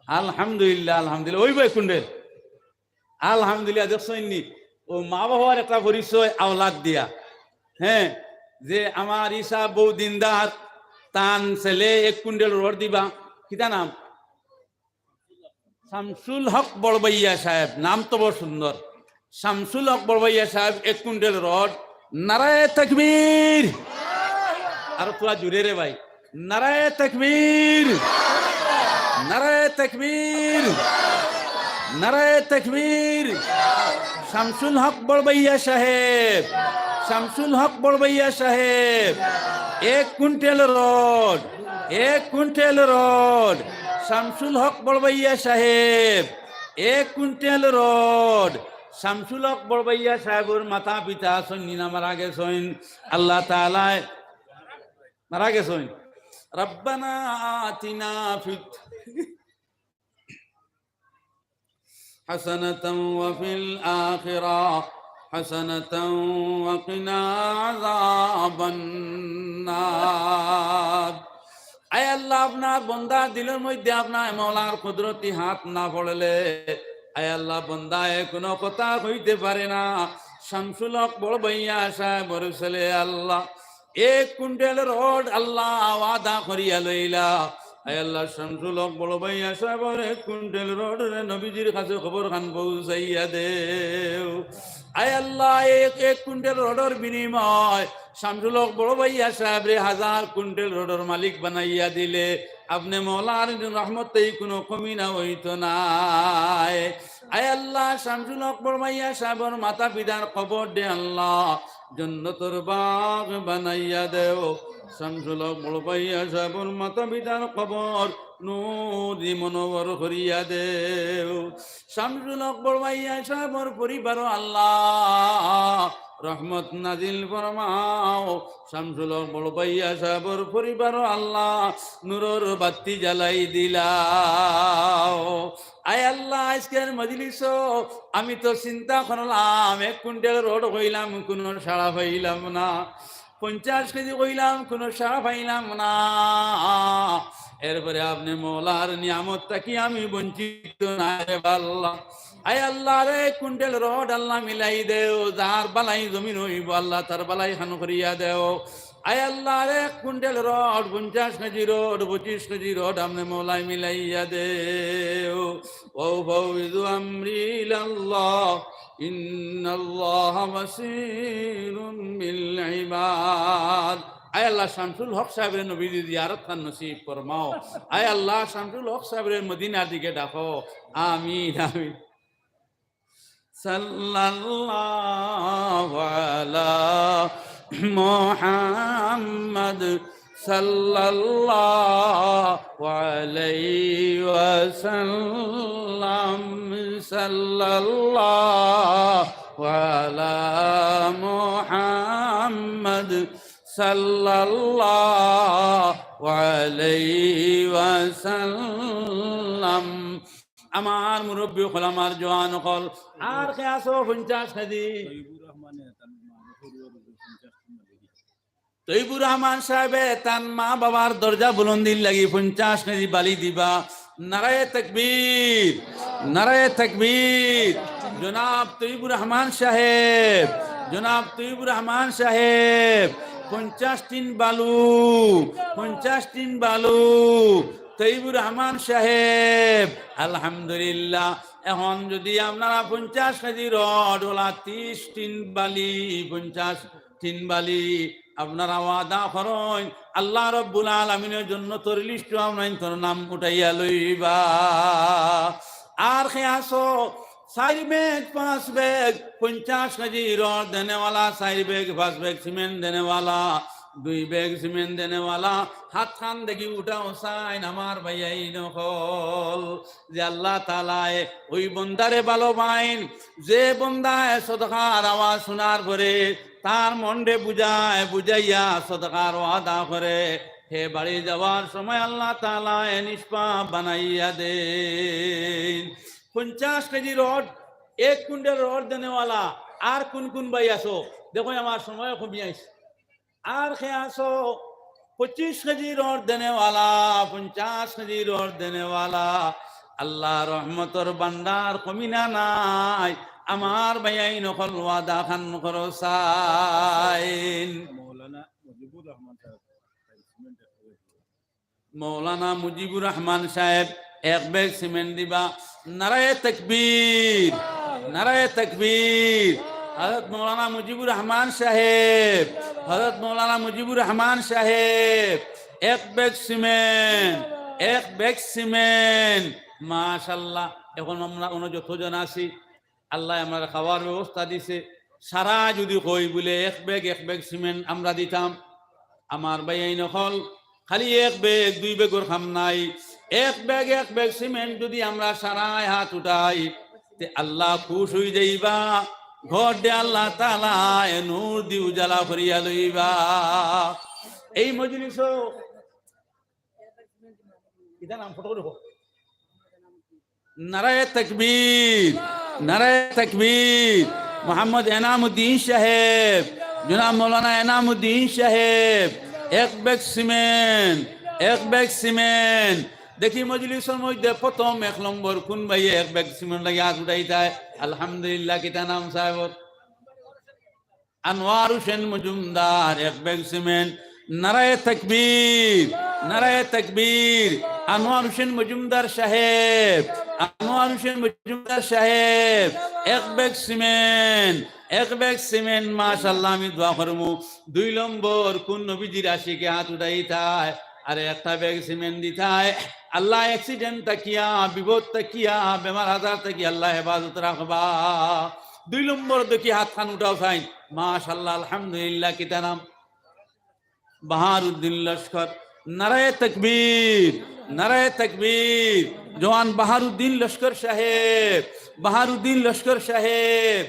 আলহামদুলিল্লাহ, আলহামদুলিল্লাহ, অইবো এক কুইন্টাল। আলহামদুলিল্লাহ, দেখছইন নি? ও মা বাবার একটা পরিচয় আওলাদ দিয়া। হ্যাঁ, যে আমার ইসা বউ দিনদার, তান ছেলে এক কুইন্টাল রড দিবা। কিতা নাম? শামসুল হক বড় ভাইয়া সাহেব, নাম তো বড় সুন্দর। শামসুল হক বড় ভাইয়া সাহেব এক কুইন্টাল রড। নারায়ে তাকবীর। আরো থুড়া জুরে রে ভাই। নারায়ে তাকবীর। নারায়ে তাকবীর। নারায়ে তাকবীর। শামসুল হক বড় ভাইয়া সাহেব, শামসুল হক বড় ভাইয়া সাহেব, এক কুইন্টাল রড, এক কুইন্টাল রড। শামসুল হক বড় ভাইয়া সাহেব, এক কুইন্টাল রড। শামসুল হক বড় ভাইয়া সাহেবর মাতা পিতা আছইন নি না মারা গেছইন? আল্লাহ তাআলায় মারা গেছইন। রব্বানা আতিনা ফিদ হাসানাতাও ওয়া ফিল আখিরা হাসানাতাও ওয়া কিনা আযাবান নার। আয় আল্লাহ, আপনার বন্দার দিলর মধ্যে আপনার মওলার কুদরতি হাত না পড়লে, আয় আল্লাহ, বন্দায় কুনু কথা কইতে পারে না। শামসুল হক বড় ভাইয়া সাহেবর ছেলে আল্লাহ, এক কুইন্টাল রড আল্লাহ ওয়াদা করিয়া লইলা। আয় আল্লাহ, শামসুল হক বড় ভাইয়া সাহেবর এক কুইন্টাল রডরে নবীজির কাছে খবর খান পৌঁছাইয়া দেও। আয় আল্লাহ, এক, এক কুইন্টাল রডর বিনিময় শামসুল হক বড় ভাইয়া সাহেবরে হাজার কুইন্টাল রডর মালিক বানাইয়া দিলে আপনে মওলার রহমতে কুনু কমি না অইতো নায়। আয় আল্লাহ, শামসুল হক বড় ভাইয়া সাহেবর মাতা পিতার কবররে আল্লাহ জন্নতর বাগ বানাইয়া দেও। শামসুল হক বড় ভাইয়া সাহেবর মাতা পিতার কবর নূরি মুনওয়ার করিয়া দেও। শামসুল হক বড় ভাইয়া সাহেবর পরিবারো আল্লাহ রহমত নাজিল ফরমাও। শামসুল হক বড় ভাইয়া সাহেবর পরিবারো আল্লাহ নূরর বাতি জ্বালাই দিলাও। আয় আল্লাহ, আজকের মজলিসো আমি তো চিন্তা করলাম, এক কুইন্টাল রড কইলাম, কুনু সাড়া পাইলাম না, পঞ্চাশ কেজি কইলাম, কুনু সাড়া পাইলাম না। এরপরে আপনে মওলার নিয়ামত থাকি আমি বঞ্চিত না রে আল্লাহ। আয় আল্লাহ রে, কুইন্টাল রড আল্লাহ মিলাই দেও, যার বালাই জমিন অইবো আল্লাহ তার বালাই খান করিয়া দেও। আয় আল্লাহ রে, এক কুইন্টাল রড, পঞ্চাশ কেজি রড, পঁচিশ কেজি রড আপনে মওলায় মিলাইয়া দেও। ওয়া উফাউযু আমরি ইলাল্লাহ, ইন্নাল্লাহা বাসীরুম বিল ইবাদ। আয় আল্লাহ, শামসুল হক সাহেবরে নবীজি জিয়ারত খান নসিব ফরমাও। আয় আল্লাহ, শামসুল হক সাহেবরে মদিনার দিকে ডাকো। আমিন, আমিন। সাল্লাল্লাহু আলা মুহাম্মদ, সাল্লাল্লাহু আলাইহি ওয়াসাল্লাম, সাল্লাল্লাহু আলা মুহাম্মদ, সাল্লাল্লাহু আলাইহি ওয়াসাল্লাম। আমার মুরব্বি অকল, আমার জোয়ান অকল, আর কে আছো পঞ্চাশ কেজি? তৈবুর রহমানে তার মা, পঞ্চাশ কেজি। তৈবুর রহমান সাহেবে তান মা বাবার দরজা বুলন্দির লাগি পঞ্চাশ কেজি বালি দিবা। নারায়ে তাকবীর, নারায়ে তাকবীর। জনাব তৈবুর রহমান সাহেব, জনাব তৈবুর রহমান সাহেব, পঞ্চাশ টিন বালু, পঞ্চাশ টিন বালু, তৈবুর রহমান সাহেব। আলহামদুলিল্লাহ। এখন যদি আপনারা পঞ্চাশ কেজি রড ওলা ত্রিশ টিন বালি, পঞ্চাশ টিন বালি আপনারা ওয়াদা করইন, আল্লাহ রব্বুল আলামিনে জন্নতর লিস্টো আপনাইনতর নাম উঠাইয়া লইবা। আর কে আছো, চাইর ব্যাগ, পাঁচ ব্যাগ, পঞ্চাশ কেজি রড দেনেওয়ালা, চাইর ব্যাগ, পাঁচ ব্যাগ সিমেন্ট দেনেওয়ালা, দুই ব্যাগ সিমেন্ট দেনেওয়ালা, হাতখান দেখি উঠাও চাইন আমার ভাইয়াইন অকল। যে আল্লাহ তাআলায় ওই বন্দারে ভালো পাইন, যে বন্দায় সদকার আওয়াজ শোনার পরে তার মনরে বুঝায়, বুঝাইয়া সদকার ওয়াদা করে, হে বাড়ি যাওয়ার সময় আল্লাহ তাআলায় নিষ্পাপ বানাইয়া দেইন। পঞ্চাশ কেজি রড, এক কুইন্টাল রড দেনেওয়ালা, আর কুন কুন ভাই আছো? দেখো, আমার সময় কমি আইছে। আর কে আছো? পঁচিশ কেজি রড দেনেওয়ালা, পঞ্চাশ কেজি রড দেনেওয়ালা, আল্লাহ রহমতর ভান্ডার কমি না নাই। আমার ভাইয়াইন অকল ওয়াদা খান করো চাইন। মৌলানা মুজিবুর রহমান সাহেব। মৌলানা মুজিবুর রহমান সাহেব এক ব্যাগ সিমেন্ট দিবা। নারায়ে তাকবীর, নারায়ে তাকবীর। হযরত মৌলানা মুজিবুর রহমান সাহেব, হযরত মৌলানা মুজিবুর রহমান সাহেব এক ব্যাগ সিমেন্ট, এক ব্যাগ সিমেন্ট। মাশাআল্লাহ। এখন আমরা অনো যতজন আছি, আল্লায় আমরারে খাওয়ার ব্যবস্থা দিছে। সারা যদি কই বুলে এক ব্যাগ, এক ব্যাগ সিমেন্ট আমরা দিতাম, আমার ভাইয়াইন অকল, খালি এক ব্যাগ, দুই ব্যাগর কাম নাই, এক ব্যাগ, এক ব্যাগ সিমেন্ট যদি আমরা সারায় হাত উঠাই, তে আল্লাহ খুশ অইযাইবা, ঘররে আল্লাহ তাআলায় নূর দি উজালা করিয়া লইবা। এই মজলিসো, ইটা নাম ফটো করে দেখো। নারায়ে তাকবীর, নারায়ে তাকবীর। মোহাম্মদ এনামুদ্দিন সাহেব, জনাব মৌলানা এনামুদ্দিন সাহেব, এক ব্যাগ সিমেন্ট, এক ব্যাগ সিমেন্ট। দেখি মজলিসর মধ্যে প্রথম এক নম্বর কুন ভাইয়ে এক ব্যাগ সিমেন্ট লাগি হাত উঠাইতায়? আলহামদুলিল্লাহ, কিতা নাম সাহেবর? আনোয়ার হোসেন মজুমদার, এক ব্যাগ সিমেন্ট। নারায়ে তাকবীর, নারায়ে তাকবীর। আনোয়ার হোসেন মজুমদার সাহেব, আনোয়ার হোসেন মজুমদার সাহেব, এক ব্যাগ সিমেন্ট, এক ব্যাগ সিমেন্ট। মাশাআল্লাহ, আমি দোয়া করমু। দুই নম্বর কুন নবীজির আশিকে হাত উঠাইতায়, আর একটা ব্যাগ সিমেন্ট দিতায়। আল্লাহ, accident থাকিয়া, বিপদ থাকিয়া, বেমার আজার থাকি আল্লাহ হেফাজত রাখবা। দুই নম্বর দেখি হাতখান উঠাও চাইন। মাশাআল্লাহ, আলহামদুলিল্লাহ, কিতা নাম? বাহারুদ্দিন লস্কর। নারায়ে তাকবীর, নারায়ে তাকবীর। জওয়ান বাহারুদ্দিন লস্কর সাহেব, বাহারুদ্দিন লস্কর সাহেব,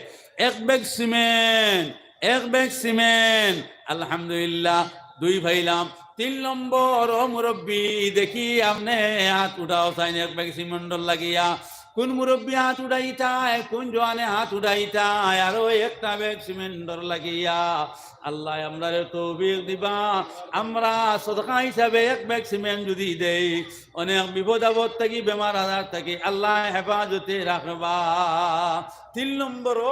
এক ব্যাগ সিমেন্ট, এক ব্যাগ সিমেন্ট। আলহামদুলিল্লাহ, দুই পাইলাম। তিন নম্বর, ও মুরব্বি, দেখি আপনে হাত উঠাও চাইন এক ব্যাগ সিমেন্টর লাগিয়া। কুন মুরব্বি হাত উঠাইতায়, কুন জওয়ানে হাত উঠাইতায়, আরো একটা ব্যাগ সিমেন্টর লাগিয়া। আল্লায় আমরারে তৌফিক দিবা, আমরা সদকা হিসাবে এক ব্যাগ সিমেন্ট যদি দেই, অনেক বিপদ আপদ থাকি, বেমার আজার থাকি আল্লায় হেফাজতে রাখবা। তিন নম্বরও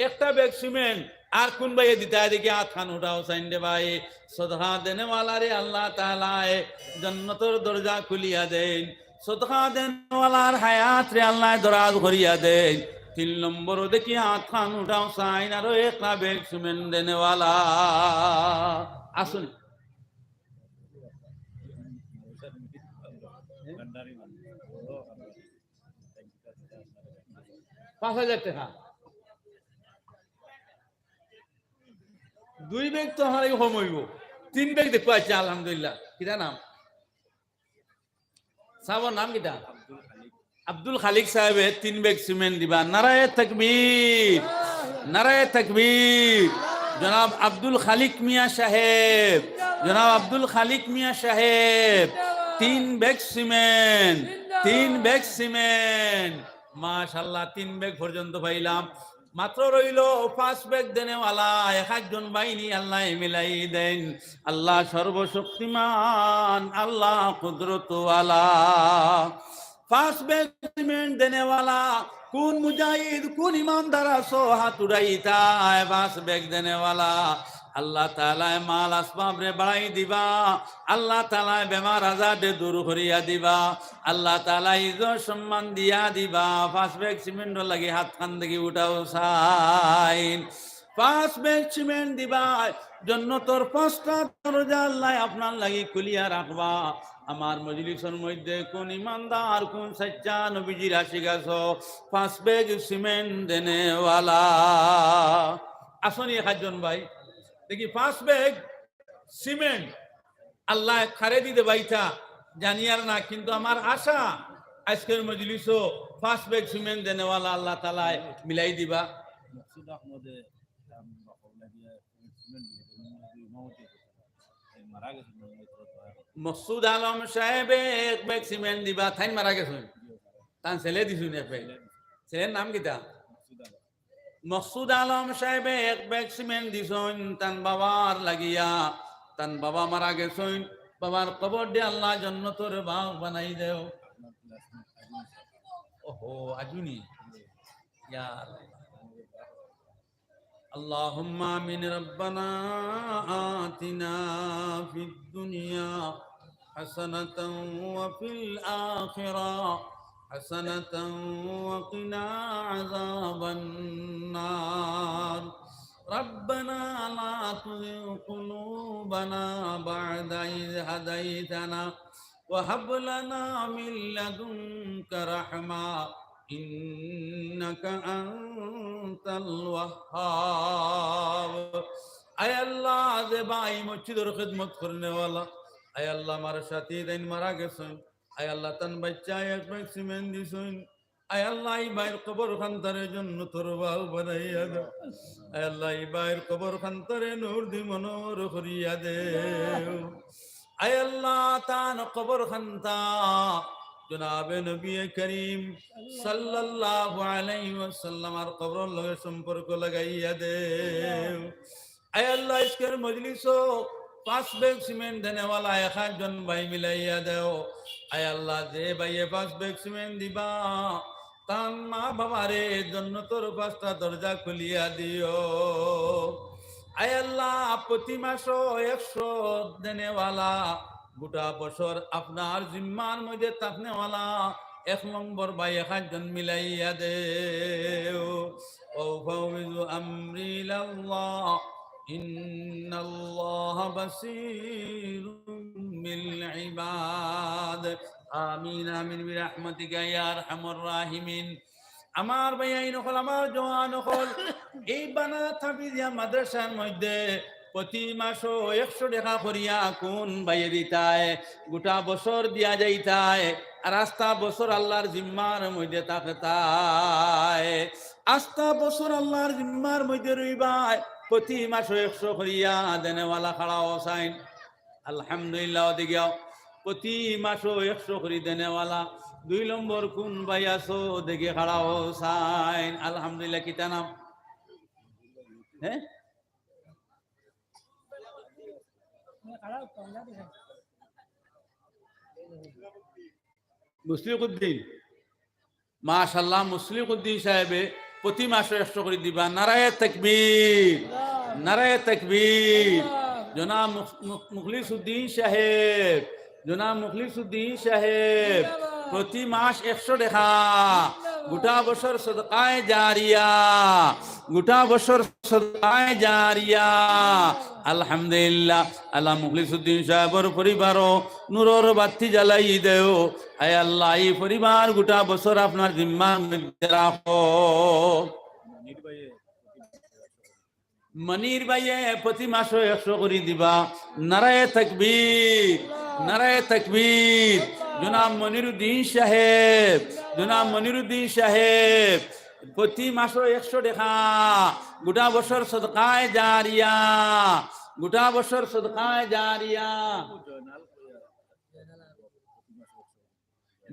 একটা ব্যাগ সিমেন্ট আর কুন ভাইয়ে দিতায় দেখি হাতখান উঠাও চাইন রে ভাই। সদকা দেনেওয়ালারে আল্লাহ তাআলায় জন্নতর দরজা খুলিয়া দেইন। সদকা দেনেওয়ালার হায়াতরে আল্লায় দরাজ করিয়া দেইন। তিন নম্বরও দেখি হাতখান উঠাও চাইন আরো একটা ব্যাগ সিমেন্ট দেনেওয়ালা। আসুন। পাঁচ হাজার টেকা। দুই ব্যাগ তো আমার এই কম অইবো, তিন ব্যাগ দেখো। আচ্ছা, আলহামদুলিল্লাহ। কিতা নাম? সাবর নাম কিতা? আব্দুল খালিক সাহেবে তিন ব্যাগ সিমেন্ট দিবা। নারায়ে তাকবীর, নারায়ে তাকবীর। জনাব আব্দুল খালিক মিয়া সাহেব, জনাব আব্দুল খালিক মিয়া সাহেব, তিন ব্যাগ সিমেন্ট, তিন ব্যাগ সিমেন্ট। মাশাআল্লাহ, তিন ব্যাগ পর্যন্ত পাইলাম। মাত্র রইল পাঁচ ব্যাগ দেনেওয়ালা, এক আধজন ভাই নি আল্লায় মিলাই দেইন। আল্লাহ সর্বশক্তিমান, আল্লাহ কুদরতওয়ালা। পাঁচ ব্যাগ সিমেন্ট দেনেওয়ালা, কোন মুজাহিদ, কোন ইমানদার আছো, হাত উঠাইতায়। পাঁচ ব্যাগ দেনেওয়ালা, আল্লাহ তাআলায় মাল আসবাবরে বাড়াই দিবা, আল্লাহ তাআলায় বেমার আজাররে দূর করিয়া দিবা, আল্লাহ তাআলায় ইজ্জত সম্মান দিয়া দিবা। পাঁচ ব্যাগ সিমেন্টর লাগি হাত খান দেখি উঠাও চাইন। পাঁচ ব্যাগ সিমেন্ট দিবা, জন্নতর পাঁচটা দরজা আল্লায় আপনার লাগি খুলিয়া রাখবা। আমার মজলিসর মধ্যে কোন ইমানদার, কোন সাচ্চা নবীজির আশিক আছো, পাঁচ ব্যাগ সিমেন্ট দেনেওয়ালা আছনি এক আধজন ভাই? দেখি, পাঁচ ব্যাগ সিমেন্ট আল্লায় কারে দিতে বাইতা জানিয়ার না, কিন্তু আমার আশা আজকের মজলিসও পাঁচ ব্যাগ সিমেন্ট দেনেওয়ালা আল্লাহ তাআলায় মিলাই দিবা। মকসুদ আলম সাহেবে এক ব্যাগ সিমেন্ট দিবা, তাইন মারা গেছইন। তান ছেলে দিছইন এক ব্যাগ। ছেলের নাম কিতা? মকসুদ আলম সাহেবে এক ব্যাগ সিমেন্ট দিছইন তান বাবার লাগিয়া। তান বাবা মারা গেছইন, বাবার কবররে আল্লাহ জন্নতর বাগ বানাই দেও। ওহো, আজুনি। ইয়া আল্লাহ। اللهم آمين. ربنا آتنا في الدنيا حسنة وفي الآخرة حسنة وقنا عذاب النار. ربنا لا تزغ قلوبنا بعد إذ هديتنا وهب لنا من لدنك رحمة إنك أنت الوهاب. আয় আল্লাহ, যে ভাই মসজিদর খেদমত করনেওয়ালা, আয় আল্লাহ, আমার সাথী দাইন মারা গেছইন, আয় আল্লাহ, তান বাচ্চা এক ব্যাগ সিমেন্ট দিছইন, আয় আল্লাহ, ই ভাইর কবর খান্তারে জন্নতর বাগ বানাইয়া দেও। আয় আল্লাহ, ই ভাইর কবর খান্তারে নূর দি মনোর করিয়া দেও। আয় আল্লাহ, তান কবর খান্তা জনাবে নবী করিম সাল্লাল্লাহু আলাইহি ওয়াসাল্লামর কবরর লগে সম্পর্ক লাগাইয়া দেও। আয় আল্লাহ, আজকের মজলিসও পাঁচ ব্যাগ সিমেন্ট দেনেওয়ালা এক আধজন ভাই মিলাইয়া দেও। আয় আল্লাহ, যে ভাইয়ে পাঁচ ব্যাগ সিমেন্ট দিবা, তান মা বাবারে জন্নতর পাঁচটা দরজা খুলিয়া দিও। আয় আল্লাহ, প্রতি মাসও একশো দেনেওয়ালা, গোটা বছর আপনার জিম্মার মধ্যে থাকনেওয়ালা এক নম্বর ভাই এক আধজন মিলাইয়া দেও। وأفوض أمري إلى الله إن الله بصير بالعباد. آمين آمين برحمتك يا أرحم الراحمين. আমার ভাইয়াইন অকল, আমার জওয়ান অকল, এই বানা তাফিজিয়া মাদ্রাসার মধ্যে প্রতি মাসও একশো টেকা করিয়া কোন ভাইয়ে দিতায়, গোটা বছর দিয়া যাইতায়, আর আস্তা বছর আল্লাহর জিম্মার মধ্যে থাকতায়। আস্তা বছর আল্লাহর জিম্মার মধ্যে রইবায়, প্রতি মাসও একশো করিয়া দেনেওয়ালা খাড়া অও চাইন। আলহামদুলিল্লাহ, ওদিকে প্রতি মাসও একশো করি দেনেওয়ালা। দুই নম্বর কোন ভাই আছো, দেখি খাড়া অও চাইন। আলহামদুলিল্লাহ, কিতা নাম? হ্যাঁ, মুসলিকুদ্দিন। মাশাআল্লাহ, মুসলিকুদ্দিন সাহেবে প্রতি মাসও একশো করি দিবা। নারায়ে তাকবীর, নারায়ে তাকবীর। জনাব মুখ-, মুখ-, মুখলিসুদ্দিন সাহেব, জনাব মুখলিসুদ্দিন সাহেব প্রতি মাস একশো টেকা, গোটা বছর সদকায়ে জারিয়া, গোটা বছর সদকায়ে জারিয়া। আলহামদুলিল্লাহ, আল্লাহ মুখলিসুদ্দিন সাহেবর পরিবারও নূরর বাতি জ্বালাই দেও। আয় আল্লাহ, এই পরিবার গোটা বছর আপনার জিম্মার মধ্যে রাখো। মনির ভাইয়ে প্রতি মাসও একশো করি দিবা। নারায়ে তাকবীর, নারায়ে তাকবীর। জনাব মনিরুদ্দিন সাহেব, জনাব মনিরুদ্দিন সাহেব প্রতি মাসও একশো টেকা, গোটা বছর সদকায়ে জারিয়া, গোটা বছর সদকায়ে জারিয়া।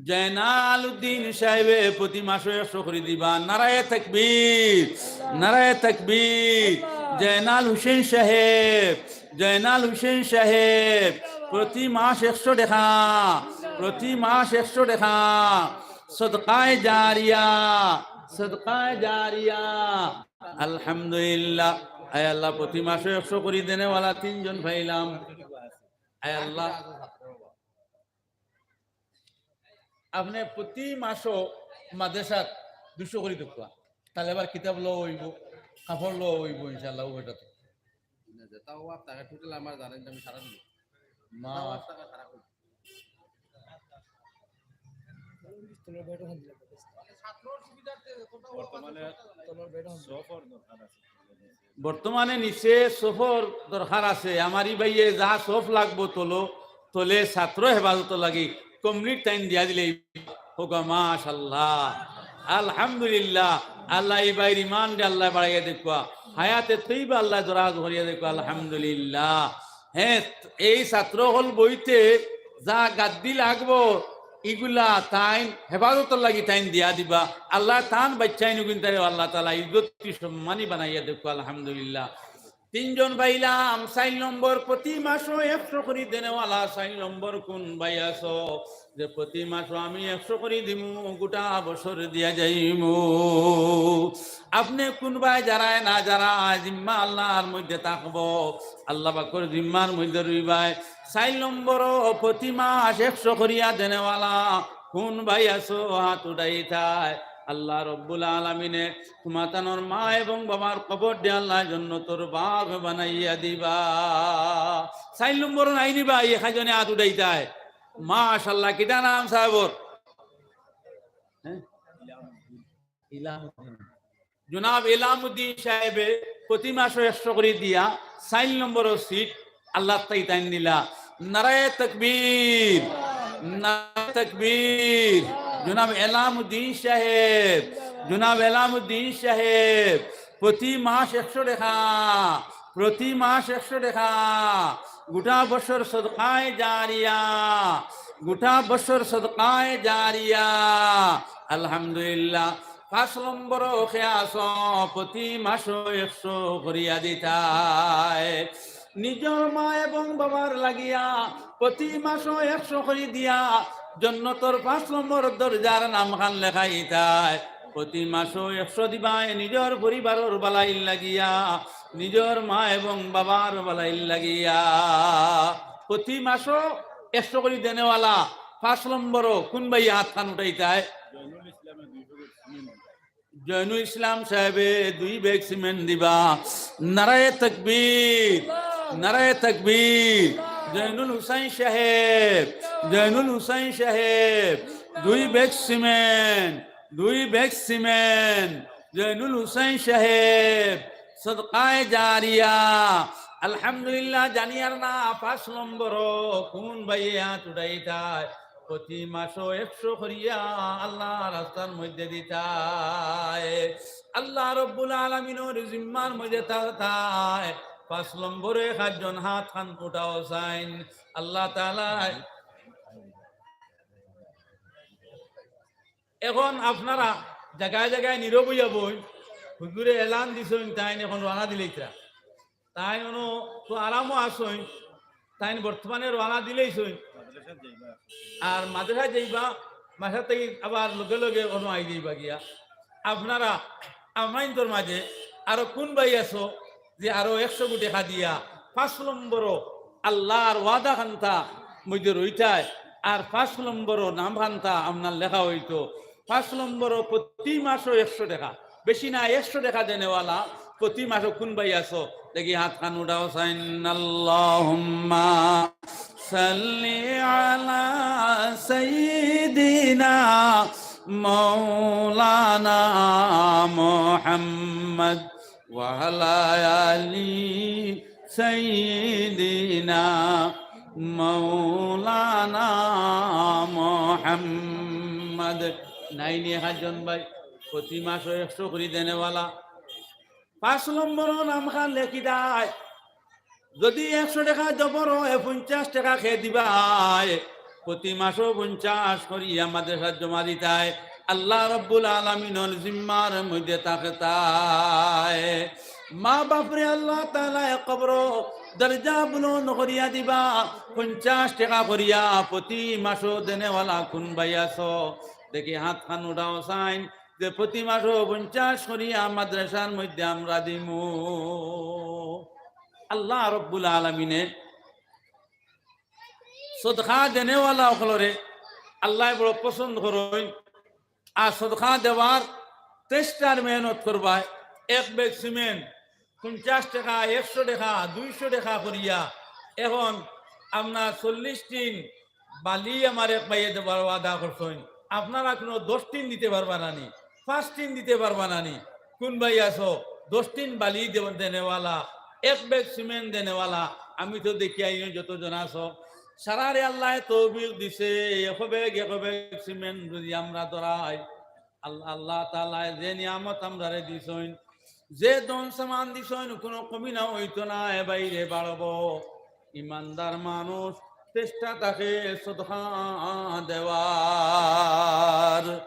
জয়নাল উদ্দিন সাহেবে প্রতি মাসো একশো করি দিবা। নারায়ে তাকবীর, নারায়ে তাকবীর। জয়নাল হুসেন সাহেব, জয়নাল হুসেন সাহেব, প্রতি মাস একশো টেকা, প্রতি মাস একশো টেকা। সদকায়ে জারিয়া, সদকায়ে জারিয়া। আলহামদুলিল্লাহ। আয় আল্লাহ, প্রতি মাসো একশো করি দেনেওয়ালা তিনজন পাইলাম। আয় আল্লাহ, আপনে প্রতি মাসো মাদ্রাসাত দুশো করি দেউক্কা, তাইলে আবার কিতাব লওয়া অইবো, কাপড় লওয়া অইবো ইনশাআল্লাহ। অউ বেটা তো না, যেটা অউ আপনাকে টোটাল আমার জানেন, আমি সারা দিন। মা- যেটা অউ আপনাকে সারা করি। বর্তমানে সফর দরকার আছে। বর্তমানে নিচে সফর দরকার আছে। আমার ই ভাইয়ে যা সফ লাগবো তলো, তলে ছাত্র হেফাজতর লাগি complete তাইন দিয়া দিলে অউক। মাশাআল্লাহ, আলহামদুলিল্লাহ। আল্লাহ ই ভাইর ইমানরে আল্লাহ বাড়াইয়া দেউক্কা, হায়াতে তৈবা আল্লাহ দরাজ করিয়া দেউক্কা। আলহামদুলিল্লাহ। হ্যাঁ, এই ছাত্র অকল বইতে যা গাদ্দি লাগবো, ইগুলা তাইন হেফাজতর লাগি তাইন দিয়া দিবা। আল্লাহ তান বাচ্চাইন গুইনতারে আল্লাহ তাআলা ইজ্জতি সম্মানী বানাইয়া দেউক্কা। আলহামদুলিল্লাহ। তিনজন পাইলাম, চাইর নম্বর প্রতি মাসো একশো করি দেনেওয়ালা, চাইর নম্বর কুন ভাই আছো যে প্রতি মাসো আমি একশো করি দিমু, গোটা বছর দিয়া যাইমু? আপনে কুন ভাই যারায় না যারায়, জিম্মা আল্লাহর মধ্যে থাকবো, আল্লাহ পাকর জিম্মার মধ্যে রইবায়। চাইর নম্বরো প্রতি মাস একশো করিয়া দেনেওয়ালা কুন ভাই আছো, হাত উঠাইতায়। আল্লাহ রব্বুল আলামিনে তুমাতানর মা এবং বাবার কবররে আল্লাহ জন্নতর বাগ বানাইয়া দিবা। চাইর নম্বরো নাইনি ভাই, এখাজনে হাত উঠাইতায়। মাশাআল্লাহ, কিতা নাম সাহেবর? হ্যাঁ? ইলামুদ্দিন। জনাব এলামুদ্দিন সাহেবে প্রতি মাসো একশো করি দিয়া চাইর নম্বরো সিট আল্লাহ তাই তাইন নিলা। নারায়ে তাকবীর, নারায়ে তাকবীর। জনাব এলামুদ্দিন সাহেব, জনাব এলামুদ্দিন সাহেব, প্রতি মাস একশো টেকা, প্রতি মাস একশো টেকা, গোটা বছর সদকায়ে জারিয়া, গোটা বছর সদকায়ে জারিয়া। আলহামদুলিল্লাহ। পাঁচ নম্বরো কে আছো, প্রতি মাসো একশো করিয়া দিতায়। নিজর মা এবং বাবার লাগিয়া প্রতি মাসো একশো করি দিয়া জন্নতর পাঁচ নম্বর দরজার নামখান লেখাইতায়। প্রতি মাসো একশো দিবায় নিজর পরিবারর বালাইর লাগিয়া, নিজর মা এবং বাবার বালাইর লাগিয়া। প্রতি মাসো একশো করি দেনেওয়ালা পাঁচ নম্বরো কুন ভাইয়ে হাতখান উঠাইতায়? জয়নুল ইসলামে দুই ব্যাগ সিমেন্ট দিবা। নারায়ে তাকবীর, নারায়ে তাকবীর। জয়নুল হুসাইন সাহেব, জয়নুল হুসাইন সাহেব, দুই ব্যাগ সিমেন্ট, দুই ব্যাগ সিমেন্ট। জয়নুল হুসাইন সাহেব, সদকায়ে জারিয়া। আলহামদুলিল্লাহ, জানিয়ার না পাঁচ নম্বরো কুন ভাইয়ে হাত উঠাইতায়? প্রতি মাসো একশো করিয়া আল্লাহ রাস্তার মধ্যে দিতায়। আল্লাহ রব্বুল আলামিনর জিম্মার মধ্যে থাকতায়। পাঁচ নম্বরো একজন হাতখান উঠাও চাইন। আল্লাহ তাআলা এখন আপনারা জাগায় জাগায় নীরব অইয়া বইন, হুজুরে এলান দিছইন, তাইন এখন রওয়ানা দিলাইতরা। তাইন অনো তো আরামো আছইন, তাইন বর্তমানে রওয়ানা দিলাইছইন। আর মাদ্রাসা যাইবা, মাদ্রাসা থাকি আবার লগে লগে অনো আই যাইবা গিয়া। আপনারা আমাইন্তর মাঝে আরো কুন ভাই আছো যে আরো একশো গুটি টেকা দিয়া পাঁচ নম্বরো আল্লাহর ওয়াদা খান্তা মধ্যে রইতায়, আর পাঁচ নম্বরো নাম খান্তা আপনার লেখা অইতো। পাঁচ নম্বরো প্রতি মাসো একশো টেকা, বেশি না, একশো টেকা দেনেওয়ালা প্রতি মাসো কুন ভাই আছো? দেখি হাতখান উঠাও চাইন। আল্লাহুম্মা সাল্লি আলা সাইয়্যিদিনা মাওলানা মুহাম্মদ ওয়া আলা আলি সাইয়্যিদিনা মাওলানা মুহাম্মদ। নাইনি একজন ভাই প্রতি মাসো একশো করি দেনেওয়ালা? পাঁচ নম্বরো নামখান লেখিতায়। যদি একশো টেকা জবর অয়, পঞ্চাশ টেকা কে দিবায়? প্রতি মাসো পঞ্চাশ করিয়া মাদ্রাসাত জমা দিতায়, আল্লাহ রব্বুল আলামিনর জিম্মার মধ্যে থাকতায়। মা বাপরে আল্লাহ তাআলায় কবরো দরজা বুলন্দ করিয়া দিবা। পঞ্চাশ টেকা করিয়া প্রতি মাসো দেনেওয়ালা কুন ভাই আছো? দেখি হাত খান উঠাও চাইন, যে প্রতি মাসো পঞ্চাশ করিয়া মাদ্রাসার মধ্যে আমরা দিমু। আল্লাহ রব্বুল আলামিনে সদকা দেনেওয়ালা অকলরে আল্লায় বড় পছন্দ করইন। আর সদকা দেওয়ার চেষ্টার মেহনত করবায়। এক ব্যাগ সিমেন্ট পঞ্চাশ টেকা, একশো টেকা, দুইশো টেকা করিয়া এখন আপনার চল্লিশ টিন বালি আমার এক ভাইয়ে দেবার ওয়াদা করছইন। আপনারা কুনু দশ টিন দিতে পারবা না নি, পাঁচ টিন দিতে পারবা না নি? কুন ভাই আছো দশ টিন বালি দেব-, দেনেওয়ালা, এক ব্যাগ সিমেন্ট দেনেওয়ালা? আমি তো দেখি আইন যত জন আছো, সারারে আল্লায় তৌফিক দিছে, এক ব্যাগ, এক ব্যাগ সিমেন্ট যদি আমরা ধরাই, আল-, আল্লাহ তাআলায় যে নিয়ামত আমরারে দিছইন, যে ধন সামান দিছইন, কুনু কমি না অইতো না, এ বাইরে বাড়বো। ইমানদার মানুষ চেষ্টা থাকে সদকা দেওয়ার।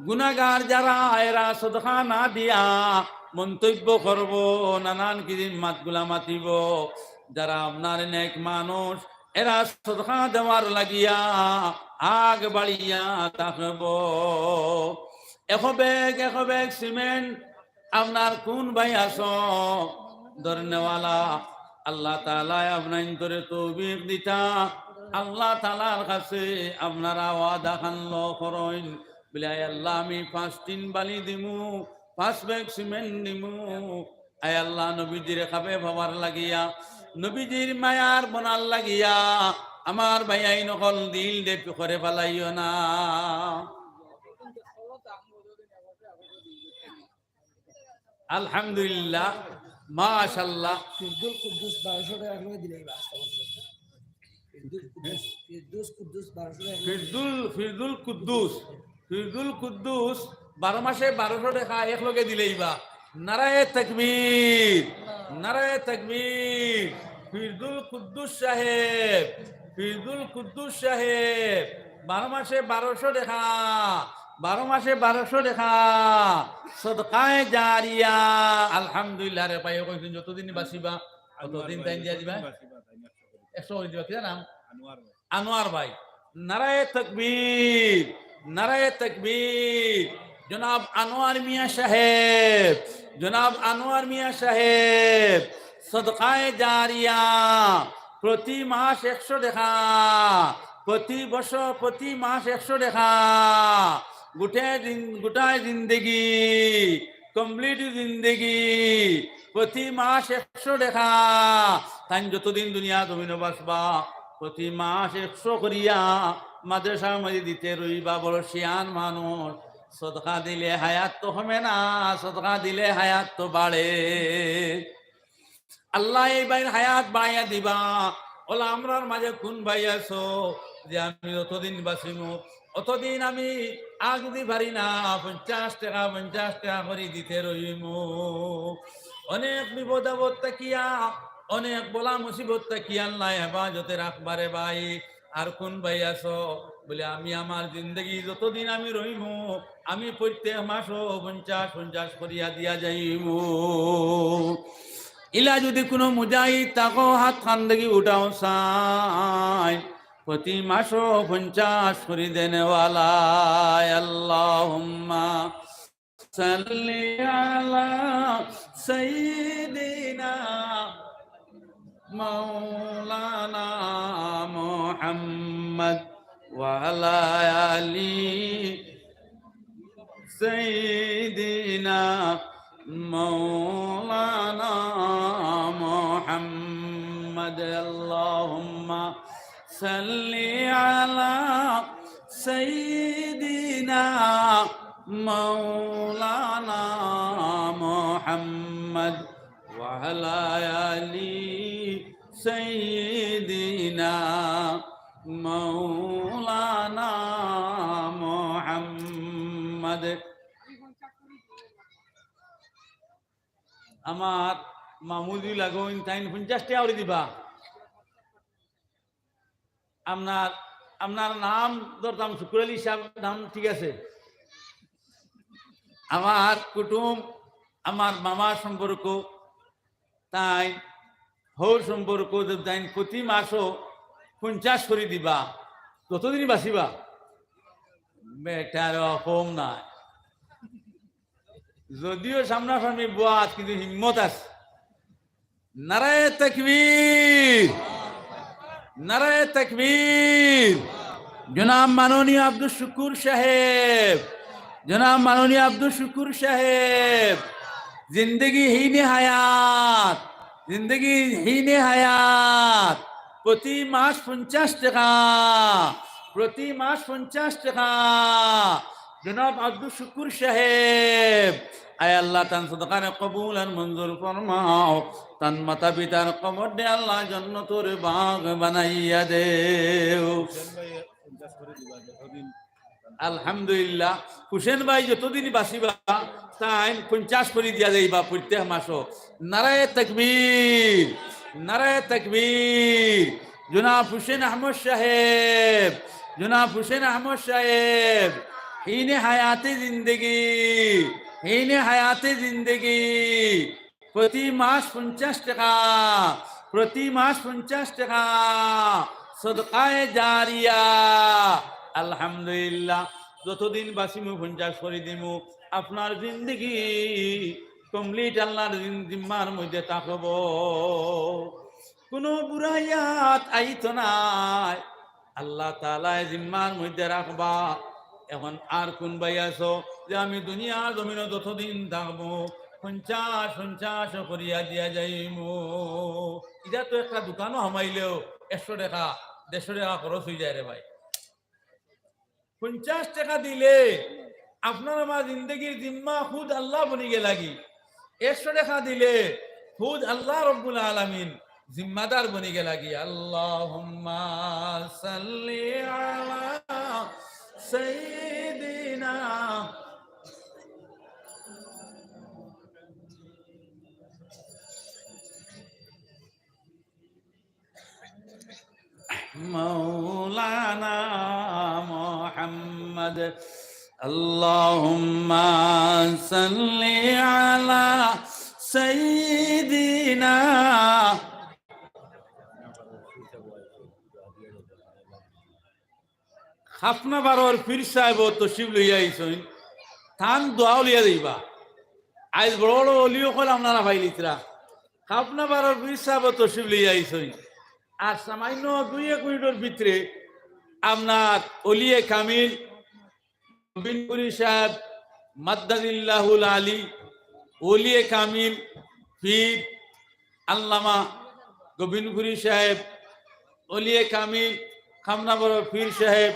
গুনাগার যারা, এরা সদকা না দিয়া মন্তব্য করবো, নানান কিদিন মাতগুলা মাতিবো। যারা আপনার নেক মানুষ, এরা সদকা দেওয়ার লাগিয়া আগ বাড়িয়া থাকবো। এক ব্যাগ, এক ব্যাগ সিমেন্ট আপনার কুন ভাই আছো ধরনেওয়ালা? আল্লাহ তাআলায় আপনাইনতরে তৌফিক দিতা। আল্লাহ তাআলার কাছে আপনারা ওয়াদা খান ল করইন, বলে, "আয় আল্লাহ, আমি পাঁচ টিন বালি দিমু, পাঁচ ব্যাগ সিমেন্ট দিমু।" আয় আল্লাহ, নবীজির খাবে পাওয়ার লাগিয়া, নবীজির মায়ার বনার লাগিয়া আমার ভাইয়াইন অকল দিল দে করে ফালাইও না। আলহামদুলিল্লাহ, মাশাআল্লাহ। ফিরদুল কুদ্দুস বারোশো টেকা একলগে দিলেই বাস। ফিরদুল কুদ্দুস, ফিরদুস কুদ্দুস বারোশো টেকা একলগে ফিরদুল, ফিরদুল কুদ্দুস, ফিরদুল কুদ্দুস বারো মাসে বারোশো টেকা একলগে দিলেই বা। নারায়ে তাকবীর, নারায়ে তাকবীর। ফিরদুল কুদ্দুস সাহেব, ফিরদুল কুদ্দুস সাহেব, বারো মাসে বারোশো টেকা, বারো মাসে বারোশো টেকা, সদকায়ে জারিয়া। আলহামদুলিল্লাহ রে ভাই, কইছেন যতদিন বাঁচিবা, ততদিন তাইন দিয়া দিবা। একশো করে দিবা, কিতা নাম? আনোয়ার ভাই। নারায়ে তাকবীর, নারায়ে তাকবীর। জনাব আনোয়ার মিয়া সাহেব, জনাব আনোয়ার মিয়া সাহেব, সদকায়ে জারিয়া, প্রতি মাস একশো টেকা, প্রতি বছর, প্রতি মাস একশো টেকা, গোটায় জিন-, গোটায় জিন্দেগি, complete জিন্দেগি, প্রতি মাস একশো টেকা, তাইন যতদিন দুনিয়া জমিনো বাঁচবা, প্রতি মাস একশো করিয়া মাদ্রাসার মাঝে দিতে রইবা। বড় শিয়ান মানুষ, সদকা দিলে হায়াত তো কমে না, সদকা দিলে হায়াত তো বাড়ে। আল্লাহ এই ভাইর হায়াত বাড়াইয়া দিবা। ওলা আমরার মাঝে কুন ভাই আছো যে আমি যতদিন বাঁচিমু, অতদিন আমি আগ দি পারি না, পঞ্চাশ টেকা, পঞ্চাশ টেকা করি দিতে রইমু। অনেক বিপদ আপদ থাকিয়া, অনেক বলা মুসিবত থাকিয়া আল্লাহ হেফাজতে রাখবা রে ভাই। আর কুন ভাই আছো বলে, আমি আমার জিন্দেগি যতদিন আমি রইমু, আমি প্রত্যেক মাসো পঞ্চাশ, পঞ্চাশ করিয়া দিয়া যাইমু। ইলা যদি কুনু মুজাহিদ থাকো, হাত খান দেখি উঠাও চাই। প্রতি মাসো পঞ্চাশ করি দেনেওয়ালা। আল্লাহুম্মা সাল্লি আলা সাইয়্যিদিনা মাওলানা মুহাম্মদ ওয়া আলা আলি সাইয়্যিদিনা মাওলানা মুহাম্মদ। আল্লাহুম্মা সাল্লি আলা সাইয়্যিদিনা মাওলানা মুহাম্মদ ওয়া আলা আলি সাইয়্যিদিনা মাওলানা মুহাম্মদ। আমার মামুজি লাগইন, তাইন পঞ্চাশ টেকা করি দিবা। আপনার আপনার নাম ধরতাম শুকুর আলী সাহেব, নাম ঠিক আছে? আমার কুটুম, আমার মামার সম্পর্ক, তাইন হউর সম্পর্ক, তাইন প্রতি মাসো পঞ্চাশ করি দিবা, যতদিন বাঁচিবা। বেটার কম নাই, যদিও সামনাসামনি বওয়াত, কিন্তু হিম্মত আছে। নারায়ে তাকবীর, নারায়ে তাকবীর। জনাব মাননীয় আব্দুস শুকুর সাহেব, জনাব মাননীয় আব্দুস শুকুর সাহেব, জিন্দেগি হিনে হায়াত, জিন্দেগি হিনে হায়াত, প্রতি মাস পঞ্চাশ টেকা, প্রতি মাস পঞ্চাশ টেকা। জনাব আব্দুস শুকুর সাহেব, আয় আল্লাহ, তান সদকারে কবুল আর মঞ্জুর ফরমাও। তান মাতা পিতার কবররে আল্লাহ জন্নতর বাগ বানাইয়া দেও। আলহামদুলিল্লাহ, হুসেন ভাই যতদিন বাঁচিবা, তাইন পঞ্চাশ করি দিয়া যাইবা প্রত্যেক মাসো। নারায়ে তাকবীর, নারায়ে তাকবীর। জনাব হুসেন আহমদ সাহেব, জনাব হুসেন আহমদ সাহেব, হিনে হায়াতে জিন্দেগি, হিনে হায়াতে জিন্দেগি, প্রতি মাস পঞ্চাশ টেকা, প্রতি মাস পঞ্চাশ টেকা, সদকায়ে জারিয়া। আলহামদুলিল্লাহ, যতদিন বাঁচিমু পঞ্চাশ করি দিমু। আপনার জিন্দেগি complete আল্লাহর জিন-, জিম্মার মধ্যে থাকবো। কোনো বুরাইয়াত আইতো নায়, আল্লাহ তাআলায় জিম্মার মধ্যে রাখবা। এখন আর কোন ভাই আছো যে আমি দুনিয়ার জমিনো যতদিন থাকবো পঞ্চাশ পঞ্চাশ করিয়া দিয়া যাইমু? ইটা তো একটা দোকানো হামাইলেও একশো টেকা, দেড়শো টেকা খরচ অই যায় রে ভাই। পঞ্চাশ টেকা দিলে আপনার আমার জিন্দেগির জিম্মা খুদ আল্লাহ বনি গেলাগি। একশো টেকা দিলে খুদ আল্লাহ রব্বুল আলামিন জিম্মাদার বনি গেলাগি। আল্লাহুম্মা সাল্লি আলা সাইয়্যিদিনা مولانا محمد. اللهم صل على سيدنا. খাফনাবাড়র পীর সাহেব তশরিফ লইয়া আইছইন, তান দোয়াও লইয়া যাইবা। আইজ বড় বড় অলি অকল আপনারা পাইলিতরা। খাফনাবাড়র পীর সাহেব তশরিফ লইয়া আইছইন। আর সামান্য দুই এক মিনিটর ভিতরে আপনার অলিয়ে কামিল গোবিন্দপুরী সাহেব মাদ্দাজিল্লাহুল আলী, অলিয়ে কামিল পীর আল্লামা গোবিন্দপুরী সাহেব, অলিয়ে কামিল খাফনাবাড়র পীর সাহেব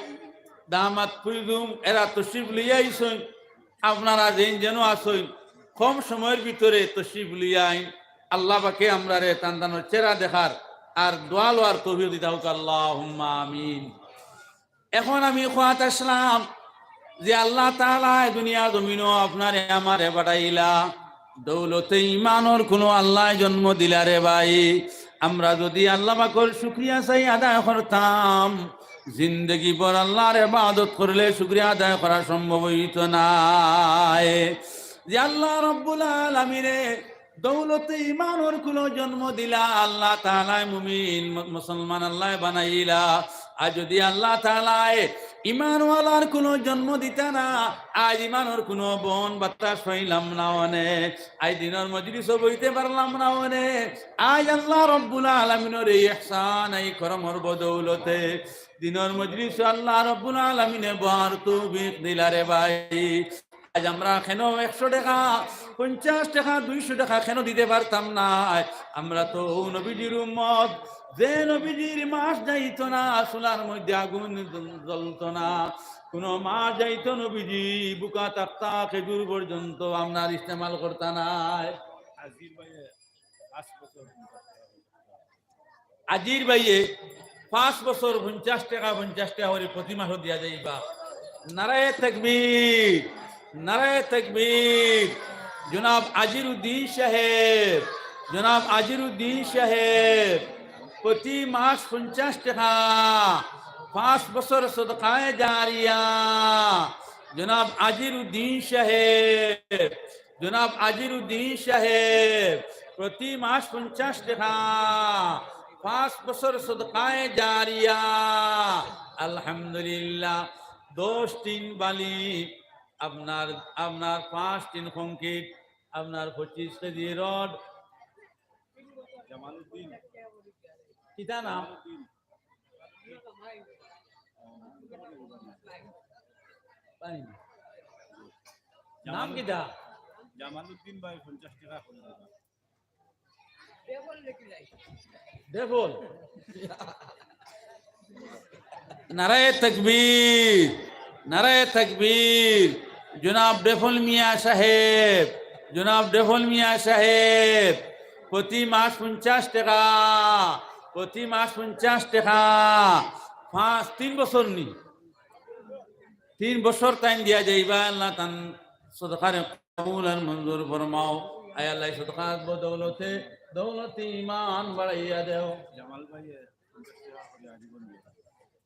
দামাত ফুরিদুম, এরা তশরিফ লইয়া আইছইন। আপনারা যেন যেন আছইন, কম সময়র ভিতরে তশরিফ লইয়া আইন। আল্লাহ পাকে আমরারে তান তানর চেহারা দেখার আর দোয়া লওয়ার তৌফিক দিতা হউক, আল্লাহুম্মা আমিন। এখন আমি কওয়াত আসলাম যে আল্লাহ তাআলায় দুনিয়া জমিনো আপনারে আমারে পাঠাইলা, দৌলতে ইমানর কুলো আল্লায় জন্ম দিলা রে ভাই। আমরা যুদি আল্লাহ পাকর শুকরিয়া চাই আদায় করতাম, জিন্দেগি ভর আল্লাহর ইবাদত করলে শুকরিয়া আদায় করা সম্ভব অইতো নায়। যে আল্লাহ রব্বুল আলামিনে দৌলতে ইমানর কুলো জন্ম দিলা, আল্লাহ তাআলায় মুমিন ম-, মুসলমান আল্লায় বানাইলা। আর যুদি আল্লাহ তাআলায় ইমানওয়ালার কুলো জন্ম দিতা না, আইজ ইমানর কুনো বন বাতাস পাইলাম না অনে, আইজ দিনর মজলিসো বইতে পারলাম না অনে। আইজ আল্লাহ রব্বুল আলামিনর এই ইহসান, এই করমর বদৌলতে দিনর মজলিসো আল্লাহ রব্বুল আলামিনে বওয়ার তৌফিক দিলা রে ভাই। আইজ আমরা কেনে একশো টেকা, পঞ্চাশ টেকা, দুইশো টেকা কেনে দিতে পারতাম না? আমরা তো অউ নবীজির উম্মত, যে নবীজির মাস যাইতো না, চুলার মধ্যে আগুন জ্বলতো না, কুনো মাস যাইতো নবীজি ভুকা থাকতা খেজুর পর্যন্ত আপনার ইস্তেমাল করতা নায়। আজির ভাইয়ে পাঁচ বছর আজির ভাইয়ে পাঁচ বছর পঞ্চাশ টেকা, পঞ্চাশ টেকা করি প্রতি মাসো দিয়া যাইবা। নারায়ে তাকবীর, নারায়ে তাকবীর। জনাব আজিরুদ্দিন সাহেব, জনাব আজিরুদ্দিন সাহেব প্রতি মাস পঞ্চাশ টেকা, পাঁচ বছর সদকায়ে জারিয়া, জনাব আজির উদ্দিন সাহেব, জনাব আজির উদ্দিন সাহেব, প্রতি মাস পঞ্চাশ টেকা, পাঁচ বছর সদকায়ে জারিয়া, আলহামদুলিল্লাহ, দশ টিন বালি, আপনার, আপনার পাঁচ টিন কংক্রিট, আপনার পঁচিশ কেজি রড। জামালউদ্দিন। কিতা নাম? পাইনি। নাম কিতা? জামালউদ্দিন ভাই পঞ্চাশ টেকা করে দিবা। ডেফল। নারায়ে তাকবীর, নারায়ে তাকবীর। জনাব ডেফল মিয়া সাহেব, জনাব ডেফল মিয়া সাহেব, প্রতি মাস পঞ্চাশ টেকা, প্রতি মাস পঞ্চাশ টেকা, পাঁচ, তিন বছর নি, তিন বছর তাইন দিয়া যাইবা। আল্লাহ তান সদকারে কবুল আর মঞ্জুর ফরমাও। আয় আল্লাহ, এই সদকার বদৌলতে দৌলতে ইমান বাড়াইয়া দেও। জামাল ভাই,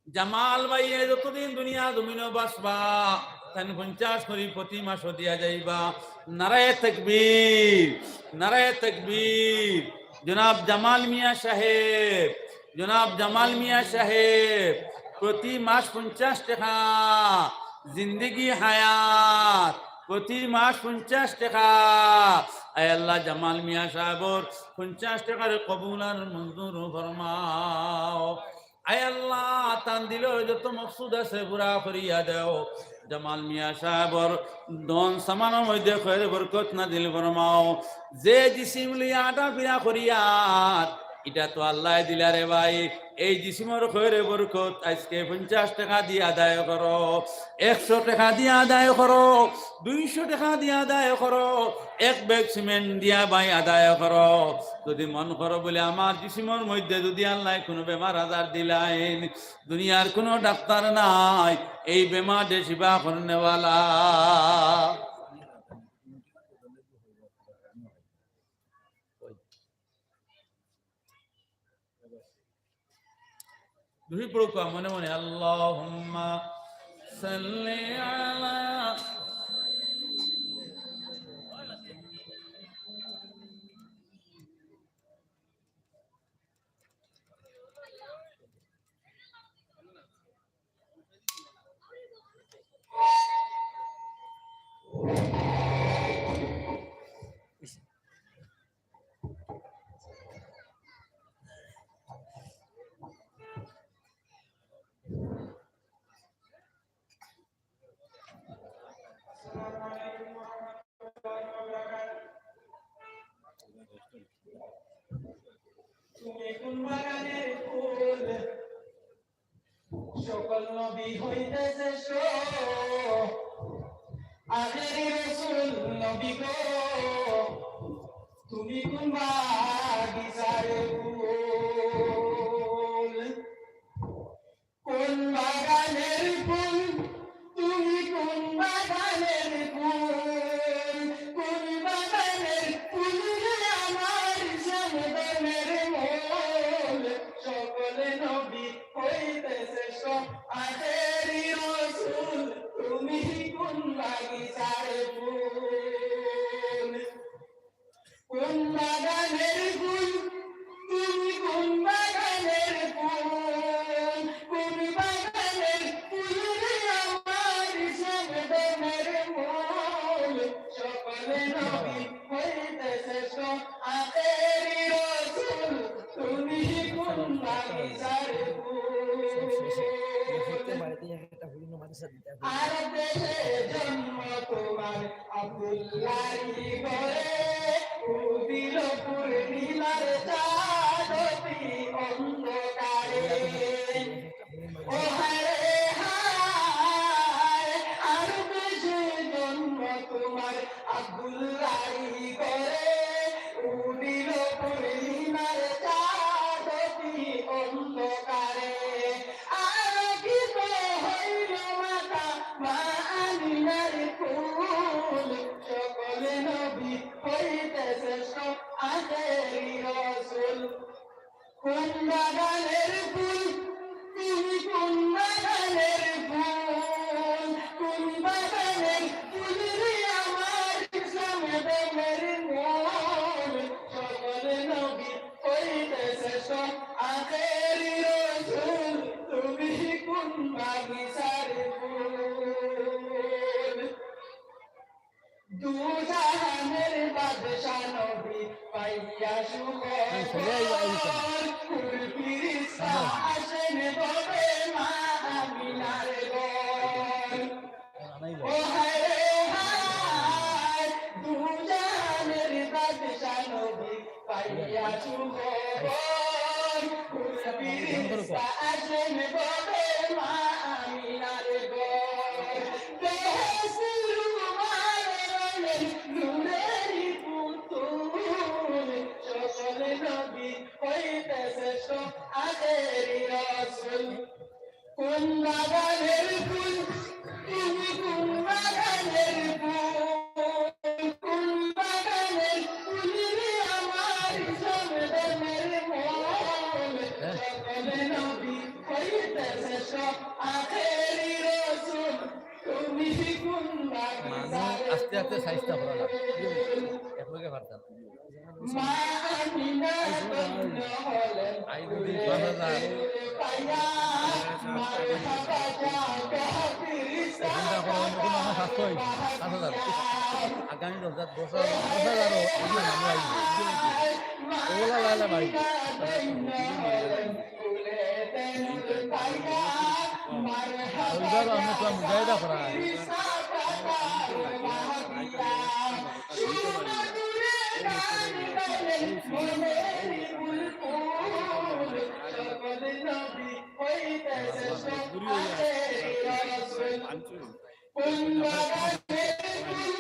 জামাল ভাইয়ে যতদিন দুনিয়া জমিনো বাঁচবা, তাইন পঞ্চাশ করি প্রতি মাসো দিয়া যাইবা। নারায়ে তাকবীর, নারায়ে তাকবীর। জনাব জামাল মিয়া সাহেব, জনাব জামাল মিয়া সাহেব, প্রতি মাস পঞ্চাশ টেকা, জিন্দেগি হায়াত, প্রতি মাস পঞ্চাশ টেকা। আয় আল্লাহ, জামাল মিয়া সাহেবর পঞ্চাশ টেকারে কবুল আর মঞ্জুর ফরমাও। আয় আল্লাহ, তান দিলর যত মকসুদ আছে পুরা করিয়া দেও। জামাল মিয়া সাহেবর ধন সামানর মধ্যে খয়রে বরকত নাজিল ফরমাও। যে জিসিম লইয়া আটা ফিরা করিয়ার, ইটা তো আল্লায় দিলা রে ভাই। এই জিসিমর খয়রে বরকত আইজকে পঞ্চাশ টেকা দিয়া আদায় করো, একশো টেকা দিয়া আদায় করো, দুইশো টেকা দিয়া আদায় করো, এক ব্যাগ সিমেন্ট দিয়া ভাই আদায় করো। যদি মন করো বুলে আমার জিসিমর মধ্যে যদি আল্লায় কুনু বেমার আজার দিলাইন, দুনিয়ার কুনু ডাক্তার নাই এই বেমারে শিফা করনেওয়ালা। দুই পড়ুকা মনে মনে, আল্লাহুম্মা সাল্লি আলা। তুমি কোন বাগানের ফুল? সকল নবী হইতে শ্রেষ্ঠ। আখেরি রসুল নবী গো, তুমি কোন বাগিচার ফুল? কোন বাগানের ফুল? তুমি কোন বাগানের ফুল? কোন বাগানের ফুল রে আমার চন্দনের মূল? সকল নবী হইতে শ্রেষ্ঠ আখেরি রসুল, তুমি কোন বাগিচার ফুল? কোন বাগানের ফুল? তুমি কোন বাগানের ফুল? কোন বাগানের ফুল রে আমার চন্দনের মূল? সকল নবী হইতে শ্রেষ্ঠ আখেরি রসুল, তুমি কোন বাগিচার ফুল? আরব দেশে জন্ম তোমার আব্দুল্লাহর ঘরে, উদিল পূর্ণিমার চাঁদ অতি অন্ধকারে। ও হায় রে হায়, আরব দেশে জন্ম তোমার আব্দুল্লাহর ঘরে, উদিল পূর্ণিমার চাঁদ অতি অন্ধকারে। আলোকিত হইল মাতা মা আমিনার কোল, সকল নবী হইতে শ্রেষ্ঠ আখেরি রসুল। কোন বাগানের ফুল তুমি? কোন বাগানের ফুল, কোন বাগানের ফুল রে আমার ইসলাম ধর্মের মূল। সকল নবী হইতে শ্রেষ্ঠ আখেরি রসুল, তুমি কোন বাগিচার ফুল? দু জাহানের বাদশা নবী পাইয়া সুখবর, এই, সবাই এই, এই, এই। হুর ফিরিস্তা আসেন ভবে মা আমিনার ঘর। ও হায় রে হায়, দু জাহানের বাদশা নবী পাইয়া সুখবর, হুর ফিরিস্তা আসেন ভবে মা আমিনার ঘর। বেহেশতের রুমাল রঙের নূরের পুতুল, সকল নবী হইতে শ্রেষ্ঠ আখেরি রসুল। কোন বাগানের ফুল, তুমি কোন বাগানের ফুল, কোন বাগানের ফুল রে আমার ইসলাম ধর্মের মূল। সকল নবী হইতে শ্রেষ্ঠ আখেরি রসুল, তুমি কোন বাগিচার ফুল? আস্তে আস্তে সাইজটা করা লাগে, একলগে পারতাম। মা আমিনা ধন্য হলেন আই যদি পাঁচ হাজার। পাইয়া, মারহাবা যা কহ ফিরিস্তা। এখন তো এখন অন্য কোনো আমার সাতশো হয়েছে, পাঁচ হাজার। আগামী রোজা দশ হাজার, দশ হাজারও এগুলো নামে আইবে। ওলা লালা ভাই। ধন্য হলেন কুলে তৈমুর পাইয়া, মারহাবা ওইবার আমরা তো যা মুজাহিদা করা হয়। ফিরিস্তা পাইয়া। সুমধুর গান গাইলেন মনের বুলবুল, সকল নবী হইতে শ্রেষ্ঠ আখেরি রসুল। কোন বাগানের ফুল,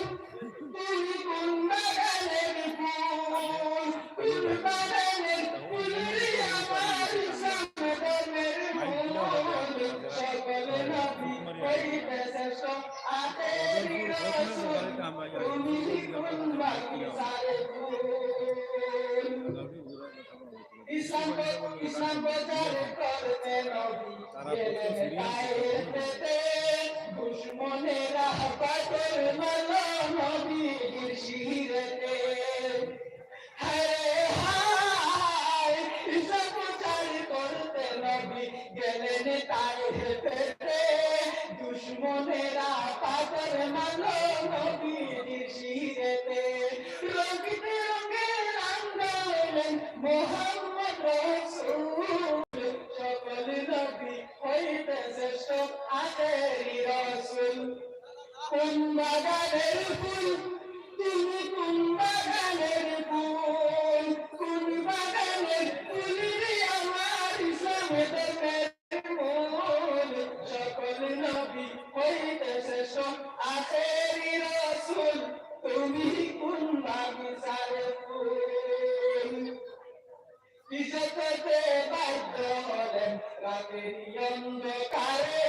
তুই কোন বাগানের ফুল, কোন বাগানের ফুল রে আমার ইসলাম ধর্মের মূল, সকল নবী হইতে শ্রেষ্ঠ আখেরি রসুল, তুমি কোন বাগিচার ফুল? ইসলাম, ইসলাম প্রচার করতে নবী গেলেন তায়েফেতে, দুশমনেরা পাথর মারল নবীজির শিরেতে। হায় রে হায়, ইসলাম প্রচার করতে নবী গেলেন তায়েফেতে, দুশমনেরা পাথর মারল নবীজির শিরেতে। রক্তে রঙে রাঙাইলেন মোহাম্মদ রসুল, সকল নবী হইতে শ্রেষ্ঠ আখেরি রসুল। কোন বাগানের ফুল, তুমি কোন বাগানের ফুল, কোন বাগানের ফুল রে আমার ইসলাম ধর্মের মূল, সকল নবী হইতে শ্রেষ্ঠ আখেরি রসুল, তুমি কোন বাগিচার ফুল? হিজরতে বাধ্য হলেন রাতের অন্ধকারে,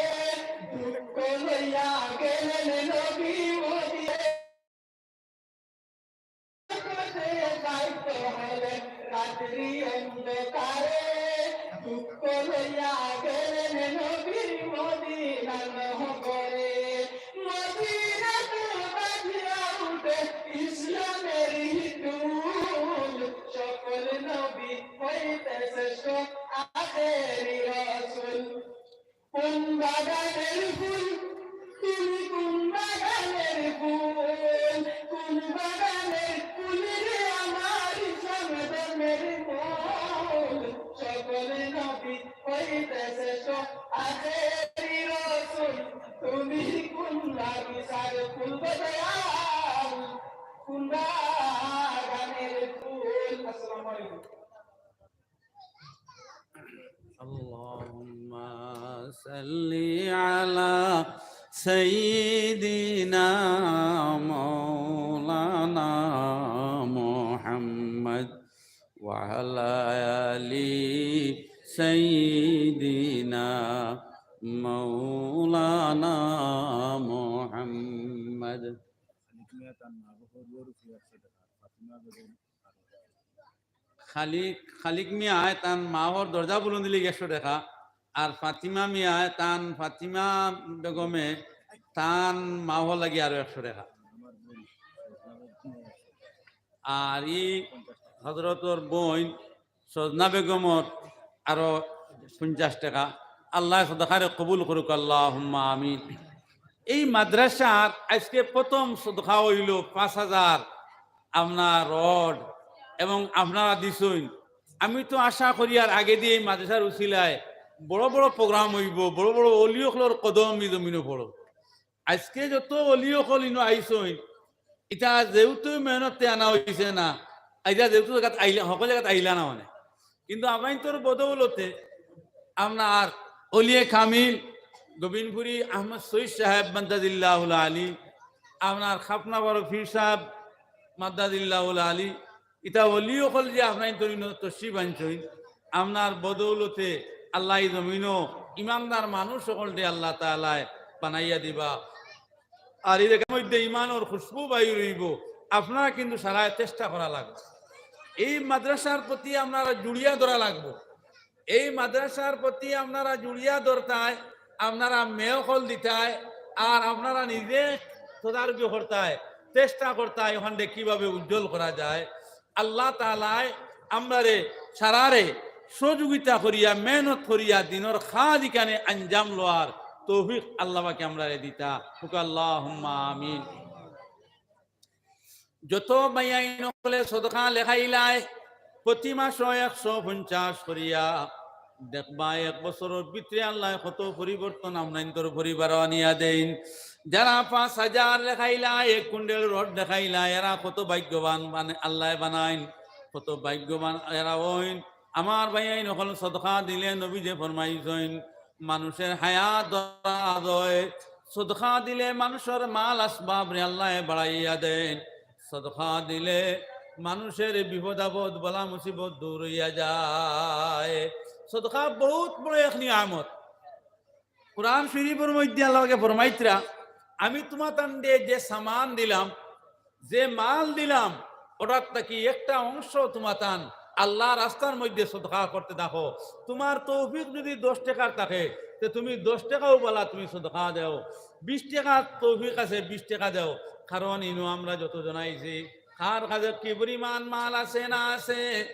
দুঃখ লইয়া গেলেন নবী মদিনায়। হিজরতে বাধ্য হলেন রাতের অন্ধকারে, দুঃখ লইয়া গেলেন নবী মদিনা নগরে। মদিনাতে বাজিয়া উঠে ইসলামের ঢোল, সকল নবী হইতে শ্রেষ্ঠ আখেরি রসুল। কোন বাগানের ফুল, তুমি কোন বাগানের ফুল, কোন বাগানের ফুল রে আমার ইসলাম ধর্মের মূল, সকল নবী হইতে শ্রেষ্ঠ আখেরি রসুল, তুমি কোন বাগিচার ফুল গো দয়াল, কোন বাগানের ফুল? আসসালামু আলাইকুম। اللهم صل على سيدنا مولانا محمد وعلى آل سيدنا مولانا محمد. খালিক, খালিক মিয়ায় তান মার দরজা বুলন্দির লাগি একশো টেকা। আর ফাতিমা মিয়ায় তান, ফাতিমা বেগমে তান মাও লাগি আরো একশো টেকা। আর ই হজরতর বইন সজনা বেগমর আরো পঞ্চাশ টেকা। আল্লায় সদকারে কবুল করুক, আল্লাহুম্মা আমিন। এই মাদ্রাসার আইজকে প্রথম সদকা অইলো পাঁচ হাজার, আপনার রড, এবং আপনারা দিছইন। আমি তো আশা করি আর আগেদি এই মাদ্রাসার উছিলায় বড় বড় program অইবো, বড় বড় অলি অকলর কদম ই জমিনো পড়বো। আইজকে যত অলি অকল ইনো আইছইন, ইতা যেহেতু মেহনতে আনা অইছে না, ইতা যেহেতু জাগাত আইলা, হকল জাগাত আইলা না মানে। কিন্তু আপনাইনতর বদৌলতে আপনার অলিয়ে কামিল গোবিন্দপুরি আহমদ শহীদ সাহেব মাদ্দাজিল্লাহুল আলী, আপনার খাপনা বড় পীর সাহেব মাদ্দাজিল্লাহুল আলী, ইতা অলি অকল যে আপনাইনতর ইনো তশরিফ আনছইন, আপনার বদৌলতে আল্লায় ই জমিনো ইমানদার মানুষ অকলরে আল্লাহ তাআলায় বানাইয়া দিবা। আর ই জাগার মধ্যে ইমানর খুশবু বাইর অইবো। আপনারা কিন্তু সারায় চেষ্টা করা লাগবো। এই মাদ্রাসার প্রতি আপনারা জুড়িয়া ধরা লাগবো। এই মাদ্রাসার প্রতি আপনারা জুড়িয়া ধরতায়, আপনারা মেয়ে অকল দিতায়, আর আপনারা নিজে তদারকি করতায়, চেষ্টা করতায়, অখানরে কিভাবে উজ্জ্বল করা যায়। আল্লাহ তাআলায় আমরারে সারারে সহযোগিতা করিয়া, মেহনত করিয়া দিনর কাজ ইখানে আঞ্জাম লওয়ার তৌফিক আল্লাহ পাকে আমরারে দিতা। কউক্কা আল্লাহুম্মা আমিন। যত ভাইয়াইন অকলে সদকা লেখাইলায়, প্রতি মাসো একশো পঞ্চাশ করিয়া, দেখবা এক বছরর ভিতরে আল্লায় কত পরিবর্তন আপনাইনতর পরিবারো আনিয়া দেইন। যারা পাঁচ হাজার লেখাইলায়, এক কুইন্টাল রড লেখাইলায়, এরা কত ভাগ্যবান মানে আল্লায় বানাইন, কত ভাগ্যবান এরা অইন। আমার ভাইয়াইন অকল, সদকা দিলে নবীজিয়ে ফরমাইছইন, মানুষর হায়াত দরাজ অয়। সদকা দিলে মানুষর মাল আসবাবরে আল্লায় বাড়াইয়া দেইন। সদকা দিলে মানুষর বিপদ আপদ, বালা মুসিবত দূর অইয়া যায়। সদকা বউত বড় এক নিয়ামত। কোরআন শরীফর মধ্যে আল্লাহ পাকে ফরমাইতরা, "আমি তুমাতানরে যে সামান দিলাম, যে মাল দিলাম, অটার থাকি একটা অংশ তুমাতান আল্লাহর রাস্তার মধ্যে সদকা করতে থাকো। তুমার তৌফিক যদি দশ টেকার থাকে, তে তুমি দশ টেকাও বালা তুমি সদকা দেও, বিশ টেকার তৌফিক আছে, বিশ টেকা দেও।" কারণ ইনো আমরা যতজন আইছি, কার কাছে কি পরিমাণ মাল আছে না আছে,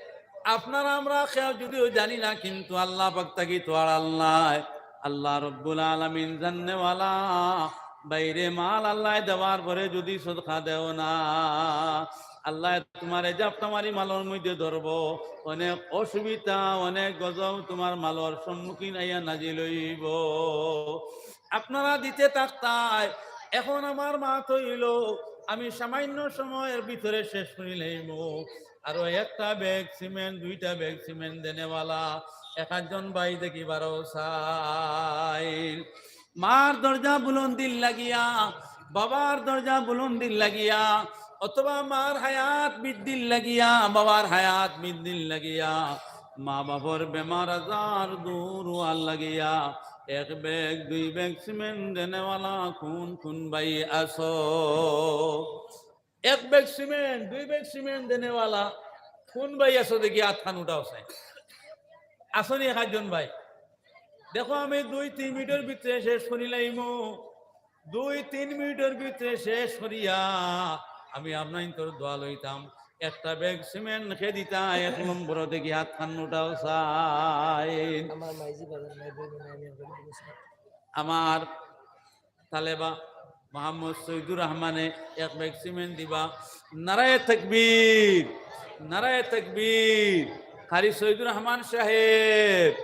আপনারা আমরা কেউ যদিও জানি না, কিন্তু আল্লাহ পাক থাকি তো আড়াল নাই। আল্লাহ রব্বুল আলামিন জাননেওয়ালা। বাইরে মাল আল্লায় দেওয়ার পরে যদি সদকা দেও না, আল্লায় তুমারে জাপটা মারি মালর মধ্যে ধরবো। অনেক অসুবিধা, অনেক গজব তুমার মালর সম্মুখীন আইয়া নাজিল অইবো। আপনারা দিতে থাকতায়। এখন আমার মাত অইলো, আমি সামান্য সময়র ভিতরে শেষ করিলাইমু। আরো একটা ব্যাগ সিমেন্ট, দুইটা ব্যাগ সিমেন্ট দেনেওয়ালা এক আধজন ভাই দেখি বারো চাই। মার দরজা বুলন্দির লাগিয়া, বাবার দরজা বুলন্দির লাগিয়া, অথবা মার হায়াত বৃদ্ধির লাগিয়া, বাবার হায়াত বৃদ্ধির লাগিয়া, মা বাবার বেমার আজার দূর অওয়ার লাগিয়া এক ব্যাগ, দুই ব্যাগ সিমেন্ট দেনেওয়ালা কুন কুন ভাই আছো? এক ব্যাগ সিমেন্ট, দুই ব্যাগ সিমেন্ট দেনেওয়ালা কুন ভাই আছো দেখি আতখান উঠাও চাই। আছো নি এক আধজন ভাই? দেখো, আমি দুই তিন মিনিটর ভিতরে শেষ করিলাইমু। দুই তিন মিনিটর ভিতরে শেষ করিয়া আমি আপনাইনতর দোয়া লইতাম। একটা ব্যাগ সিমেন্ট কে দিতা, এক নম্বর দেখি আতখান উঠাও চাই। আমার মাইজি বাজার নাই, বই নাই, আমি আর করি দিবো, স্যার। আমার তালেবা মোহাম্মদ সৈদুর রহমানে এক ব্যাগ সিমেন্ট দিবা। নারায়ে তাকবীর, নারায়ে তাকবীর। কারি সৈদুর রহমান সাহেব,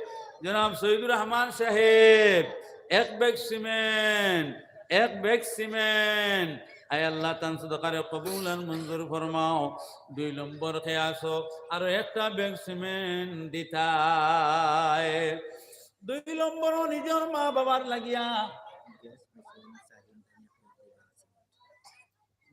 জনাব সৈদুর রহমান সাহেব, এক ব্যাগ সিমেন্ট, এক ব্যাগ সিমেন্ট। আয় আল্লাহ, তান সদকারে কবুল আর মঞ্জুর ফরমাও। দুই নম্বর কে আছো, আরো একটা ব্যাগ সিমেন্ট দিতায়। দুই নম্বরও নিজর মা বাবার লাগিয়া।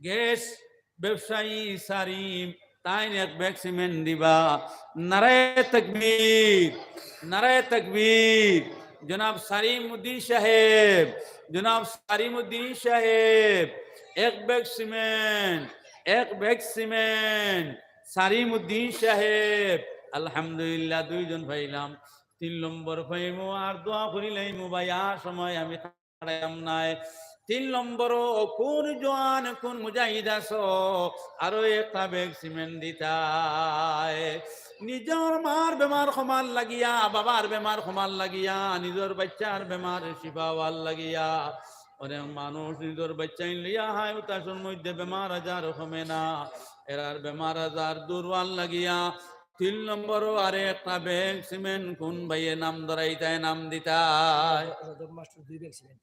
গ্যাস ব্যবসায়ী সারিম, তাইন এক ব্যাগ সিমেন্ট দিবা। নারায়ে তাকবীর, নারায়ে তাকবীর। জনাব সারিম উদ্দিন সাহেব, জনাব সারিম উদ্দিন সাহেব, এক ব্যাগ সিমেন্ট, এক ব্যাগ সিমেন্ট। সারিম উদ্দিন সাহেব, আলহামদুলিল্লাহ, দুইজন পাইলাম। তিন নম্বর পাইমু আর দোয়া করিলাইমু, ভাই, আর সময় আমি খাড়াইলাম নায়। তিন নম্বরও কোন জোয়ান, কোন মুজাহিদ আছো, আরো একটা ব্যাগ সিমেন্ট দিতায়। নিজর মার বেমার কমার লাগিয়া, বাবার বেমার কমার লাগিয়া, নিজর বাচ্চার বেমার শিফা অওয়ার লাগিয়া, অনেক মানুষ নিজর বাচ্চাইন লইয়া হায় উতাসর মধ্যে বেমার আজার কমে না, এরার বেমার আজার দূর অওয়ার লাগিয়া তিন নম্বরও আরো একটা ব্যাগ সিমেন্ট কোন ভাইয়ে নাম ধরাইতায়, নাম দিতায়? রজব মাস্টার দুই ব্যাগ সিমেন্ট।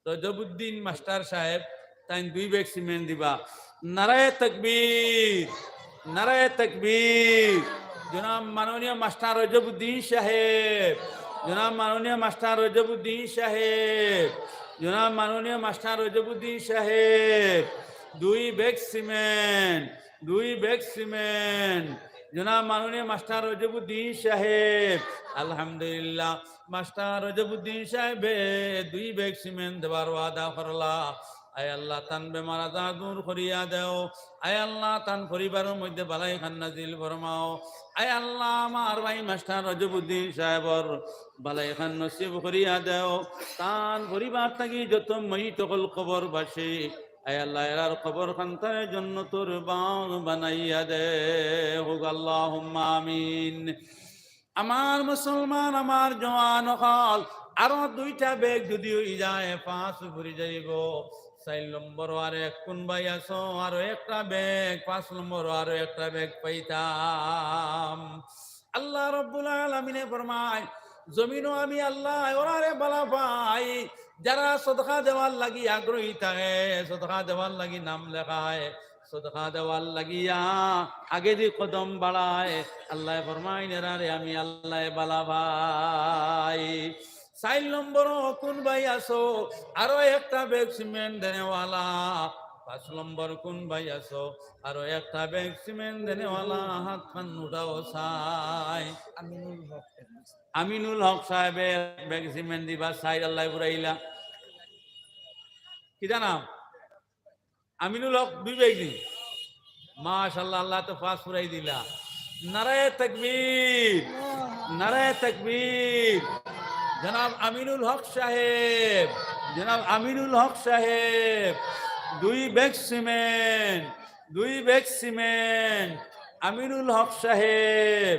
রজবউদ্দিন মাস্টার সাহেব, তাইন দুই ব্যাগ সিমেন্ট দিবা। নারায়ে তাকবীর, নারায়ে তাকবীর। জনাব মাননীয় মাস্টার রজবউদ্দিন সাহেব, জনাব মাননীয় মাস্টার রজবউদ্দিন সাহেব, জনাব মাননীয় মাস্টার রজবউদ্দিন সাহেব, দুই ব্যাগ সিমেন্ট, দুই ব্যাগ সিমেন্ট। জনাব মাননীয় মাস্টার রজবউদ্দিন সাহেব, আলহামদুলিল্লাহ, মাস্টার রজবউদ্দিন সাহেবে দুই ব্যাগ সিমেন্ট দেওয়ার ওয়াদা করলা। আয় আল্লাহ, তান বেমার আজার দূর করিয়া দেও। আয় আল্লাহ, তান পরিবারর মধ্যে বালাই খান নাজিল ফরমাও। আয় আল্লাহ, আমার ভাই মাস্টার রজবউদ্দিন সাহেবর বালাই খান নসিব করিয়া দেও। তান পরিবার থাকি যত মইত অকল কবরবাসী, আয় আল্লাহ, এরার কবর খানতারে জন্নতর বাগ বানাইয়া দেও। আল্লাহুম্মা আমিন। আমার মুসলমান, আমার জোয়ান অকল, আরো দুইটা ব্যাগ যদি অই যায়, পাঁচ ফুরি যাইবো। চাইর নম্বরও আরো এক কোন ভাই আছো, আরো একটা ব্যাগ, পাঁচ নম্বরও আরো একটা ব্যাগ পাইতাম। আল্লাহ রব্বুল আলামিনে ফরমায়, জমিনো আমি আল্লায় ওরারে বালা পাই, যারা সদকা দেওয়ার লাগি আগ্রহী থাকে, সদকা দেওয়ার লাগি নাম লেখায়, সদকা দেওয়ার লাগিয়া আগেদি কদম বাড়ায়, আল্লায় ফরমাইন, এরারে আমি আল্লায় বালা পাই। চাইর নম্বরও কোন ভাই আছো, আরো একটা ব্যাগ সিমেন্ট দেনেওয়ালা? পাঁচ নম্বর কোন ভাই আছো, আরো একটা ব্যাগ সিমেন্ট দেনেওয়ালা? হাত খান উঠাও চাই। আমিনুল হক। আমিনুল হক সাহেবে এক ব্যাগ সিমেন্ট দিবা, চাইর আল্লায় ফুরাইলা। কিতা নাম? আমিনুল হক দুই ব্যাগ দি। মাশাআল্লাহ, আল্লায় তো পাঁচ ফুরাই দিলা। নারায়ে তাকবীর, নারায়ে তাকবীর। জনাব আমিনুল হক সাহেব, জনাব আমিনুল হক সাহেব, দুই ব্যাগ সিমেন্ট, দুই ব্যাগ সিমেন্ট। আমিনুল হক সাহেব,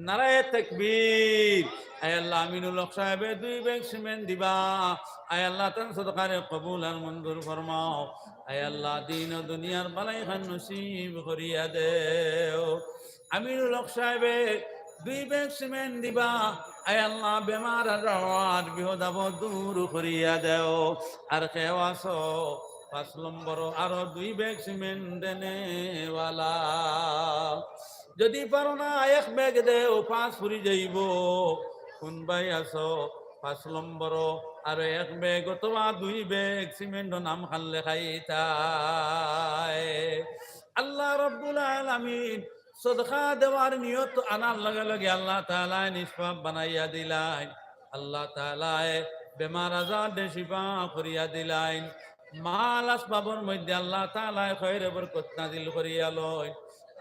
নারায়ে তাকবীর। আয় আল্লাহ, আমিনুল হক সাহেবে দুই ব্যাগ সিমেন্ট দিবা। আয় আল্লাহ, তান সদকারে কবুল আর মঞ্জুর ফরমাও। আয় আল্লাহ, দিন ও দুনিয়ার বালাই খান নসিব করিয়া দেও। আমিনুল হক সাহেবে দুই ব্যাগ সিমেন্ট দিবা। আয় আল্লাহ, বেমার আর বিপদ আপদ দূর করিয়া দেও। আর কেউ আছো, পাঁচ নম্বরও আরো দুই ব্যাগ সিমেন্ট দেনেওয়ালা? যদি পারো না, এক ব্যাগ দেও, পাঁচ ফুরি যাইবো। কোন ভাই আছো, পাঁচ নম্বরও আরো এক ব্যাগ অথবা দুই ব্যাগ সিমেন্টর নাম খান লেখাইতায়। আল্লাহ রব্বুল আলামিন সদকা দেওয়ার নিয়ত আনার লগে লগে আল্লাহ তাআলায় নিষ্পাপ বানাইয়া দিলাইন। আল্লাহ তাআলায় বেমার আজার দে শিফা করিয়া দিলাইন। মাল আসবাবর মধ্যে আল্লাহ তাআলায় খয়রে বরকত নাজিল করিয়া লইন।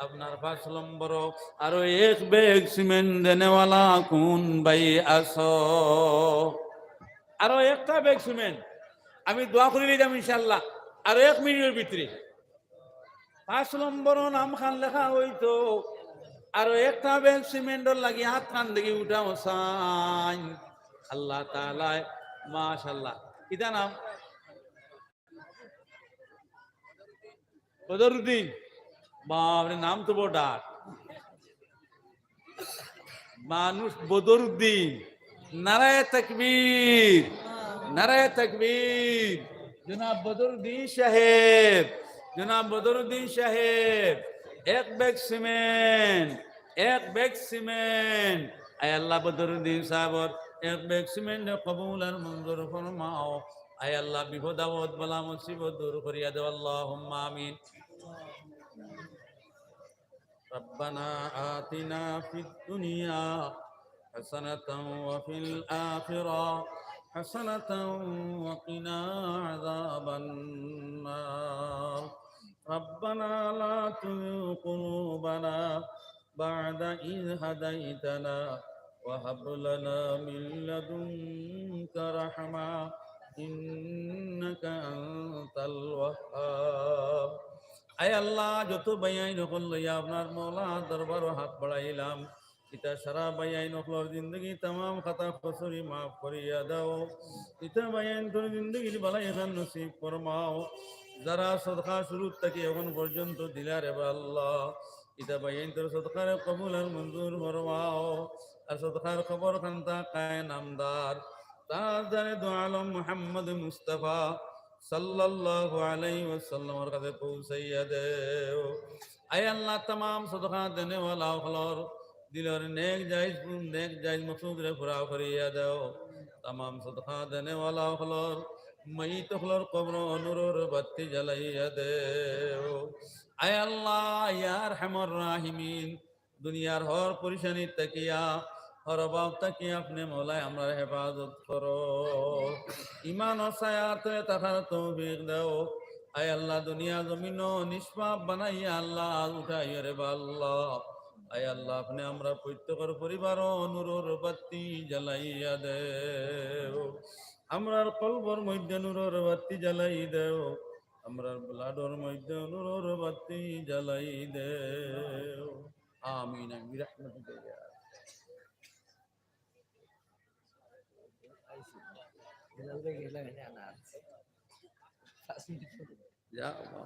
আপনার পাঁচ নম্বরও আরো এক ব্যাগ সিমেন্ট দেনেওয়ালা কোন ভাই আছো? আরো একটা ব্যাগ সিমেন্ট। আমি দোয়া করি দিতাম ইনশাআল্লাহ, আরো এক মিনিটর ভিতরে। পাঁচ নম্বরও নাম খান লেখা অইতো, আরো একটা ব্যাগ সিমেন্টর লাগি হাত খান দেখি উঠাও চাই। আল্লাহ তাআলায়, মাশাআল্লাহ। কিতা নাম? বদরুদ্দিন। বাপরে, নাম তো বড় ডাক। মানুষ বদরুদ্দিন। নারায়ে তাকবীর, নারায়ে তাকবীর। জনাব বদরুদ্দিন সাহেব, জনাব বদরুদ্দিন সাহেব, এক ব্যাগ সিমেন্ট, এক ব্যাগ সিমেন্ট। আয় আল্লাহ, বদরুদ্দিন সাহেবর এক ব্যাগ সিমেন্ট কবুল আর মঞ্জুর ফরমাও। আয় আল্লাহ, বিপদ আপদ বালা মুসিবত দূর করিয়া দেও, আল্লাহুম্মা আমিন। ربنا آتنا في الدنيا حسنة وفي الآخرة حسنة وقنا عذاب النار. ربنا لا تزغ قلوبنا بعد إذ هديتنا وهب لنا من لدنك رحمة إنك أنت الوهاب. আয় আল্লাহ, যত ভাইয়াইন অকল লইয়া আপনার মওলার দরবারো হাত বাড়াইলাম, ইতা সারা ভাইয়াইন অকলর জিন্দেগি তামাম খাতা কসুরি মাফ করিয়া দেও। ইতা ভাইয়াইনতর জিন্দেগির বালাই খান নসিব ফরমাও। যারা সদকা শুরু থাকি এখন পর্যন্ত দিলা রে বা আল্লাহ, ইতা ভাইয়াইনতর সদকারে কবুল আর মঞ্জুর ফরমাও। আর সদকার খবর খান্তা কায় নামদার তাজদারে দু আলম মুহাম্মদ মুস্তাফা সাল্লাল্লাহু আলাইহি ওয়াসাল্লামর কাছে পৌঁছাইয়া দেও। আয় আল্লাহ, তামাম সদকা দেনেওয়ালা অকলর দিলর নেক জায়েজ, নেক জায়েজ মকসুদরে পুরা করিয়া দেও। তামাম সদকা দেনেওয়ালা অকলর মাইত অকলর কবরো নূরর বাত্তি জ্বালাইয়া দেও। আয় আল্লাহ, ইয়া আরহামার রাহিমিন, দুনিয়ার হর পরেশানি থাকিয়া, হর অভাব থাকিয়া আপনে মওলায় আমরার হেফাজত করো। ইমানর ছায়ার তলে থাকার তৌফিক দেও। আয় আল্লাহ, দুনিয়া জমিনো নিষ্পাপ বানাইয়া আল্লাহ আজ উঠাইও রে বা আল্লাহ। আয় আল্লাহ, আপনে আমরার প্রত্যেকর পরিবারো নূরর বাত্তি জ্বালাইয়া দেও। আমরার কলবর মধ্যে নূরর বাত্তি জ্বালাই দেও। আমরার ব্লাডর মধ্যে নূরর বাত্তি জ্বালাই দেও। আমিন, আমিন, বিরহমাতিকা ইয়া আরহামার। যা, বাবা।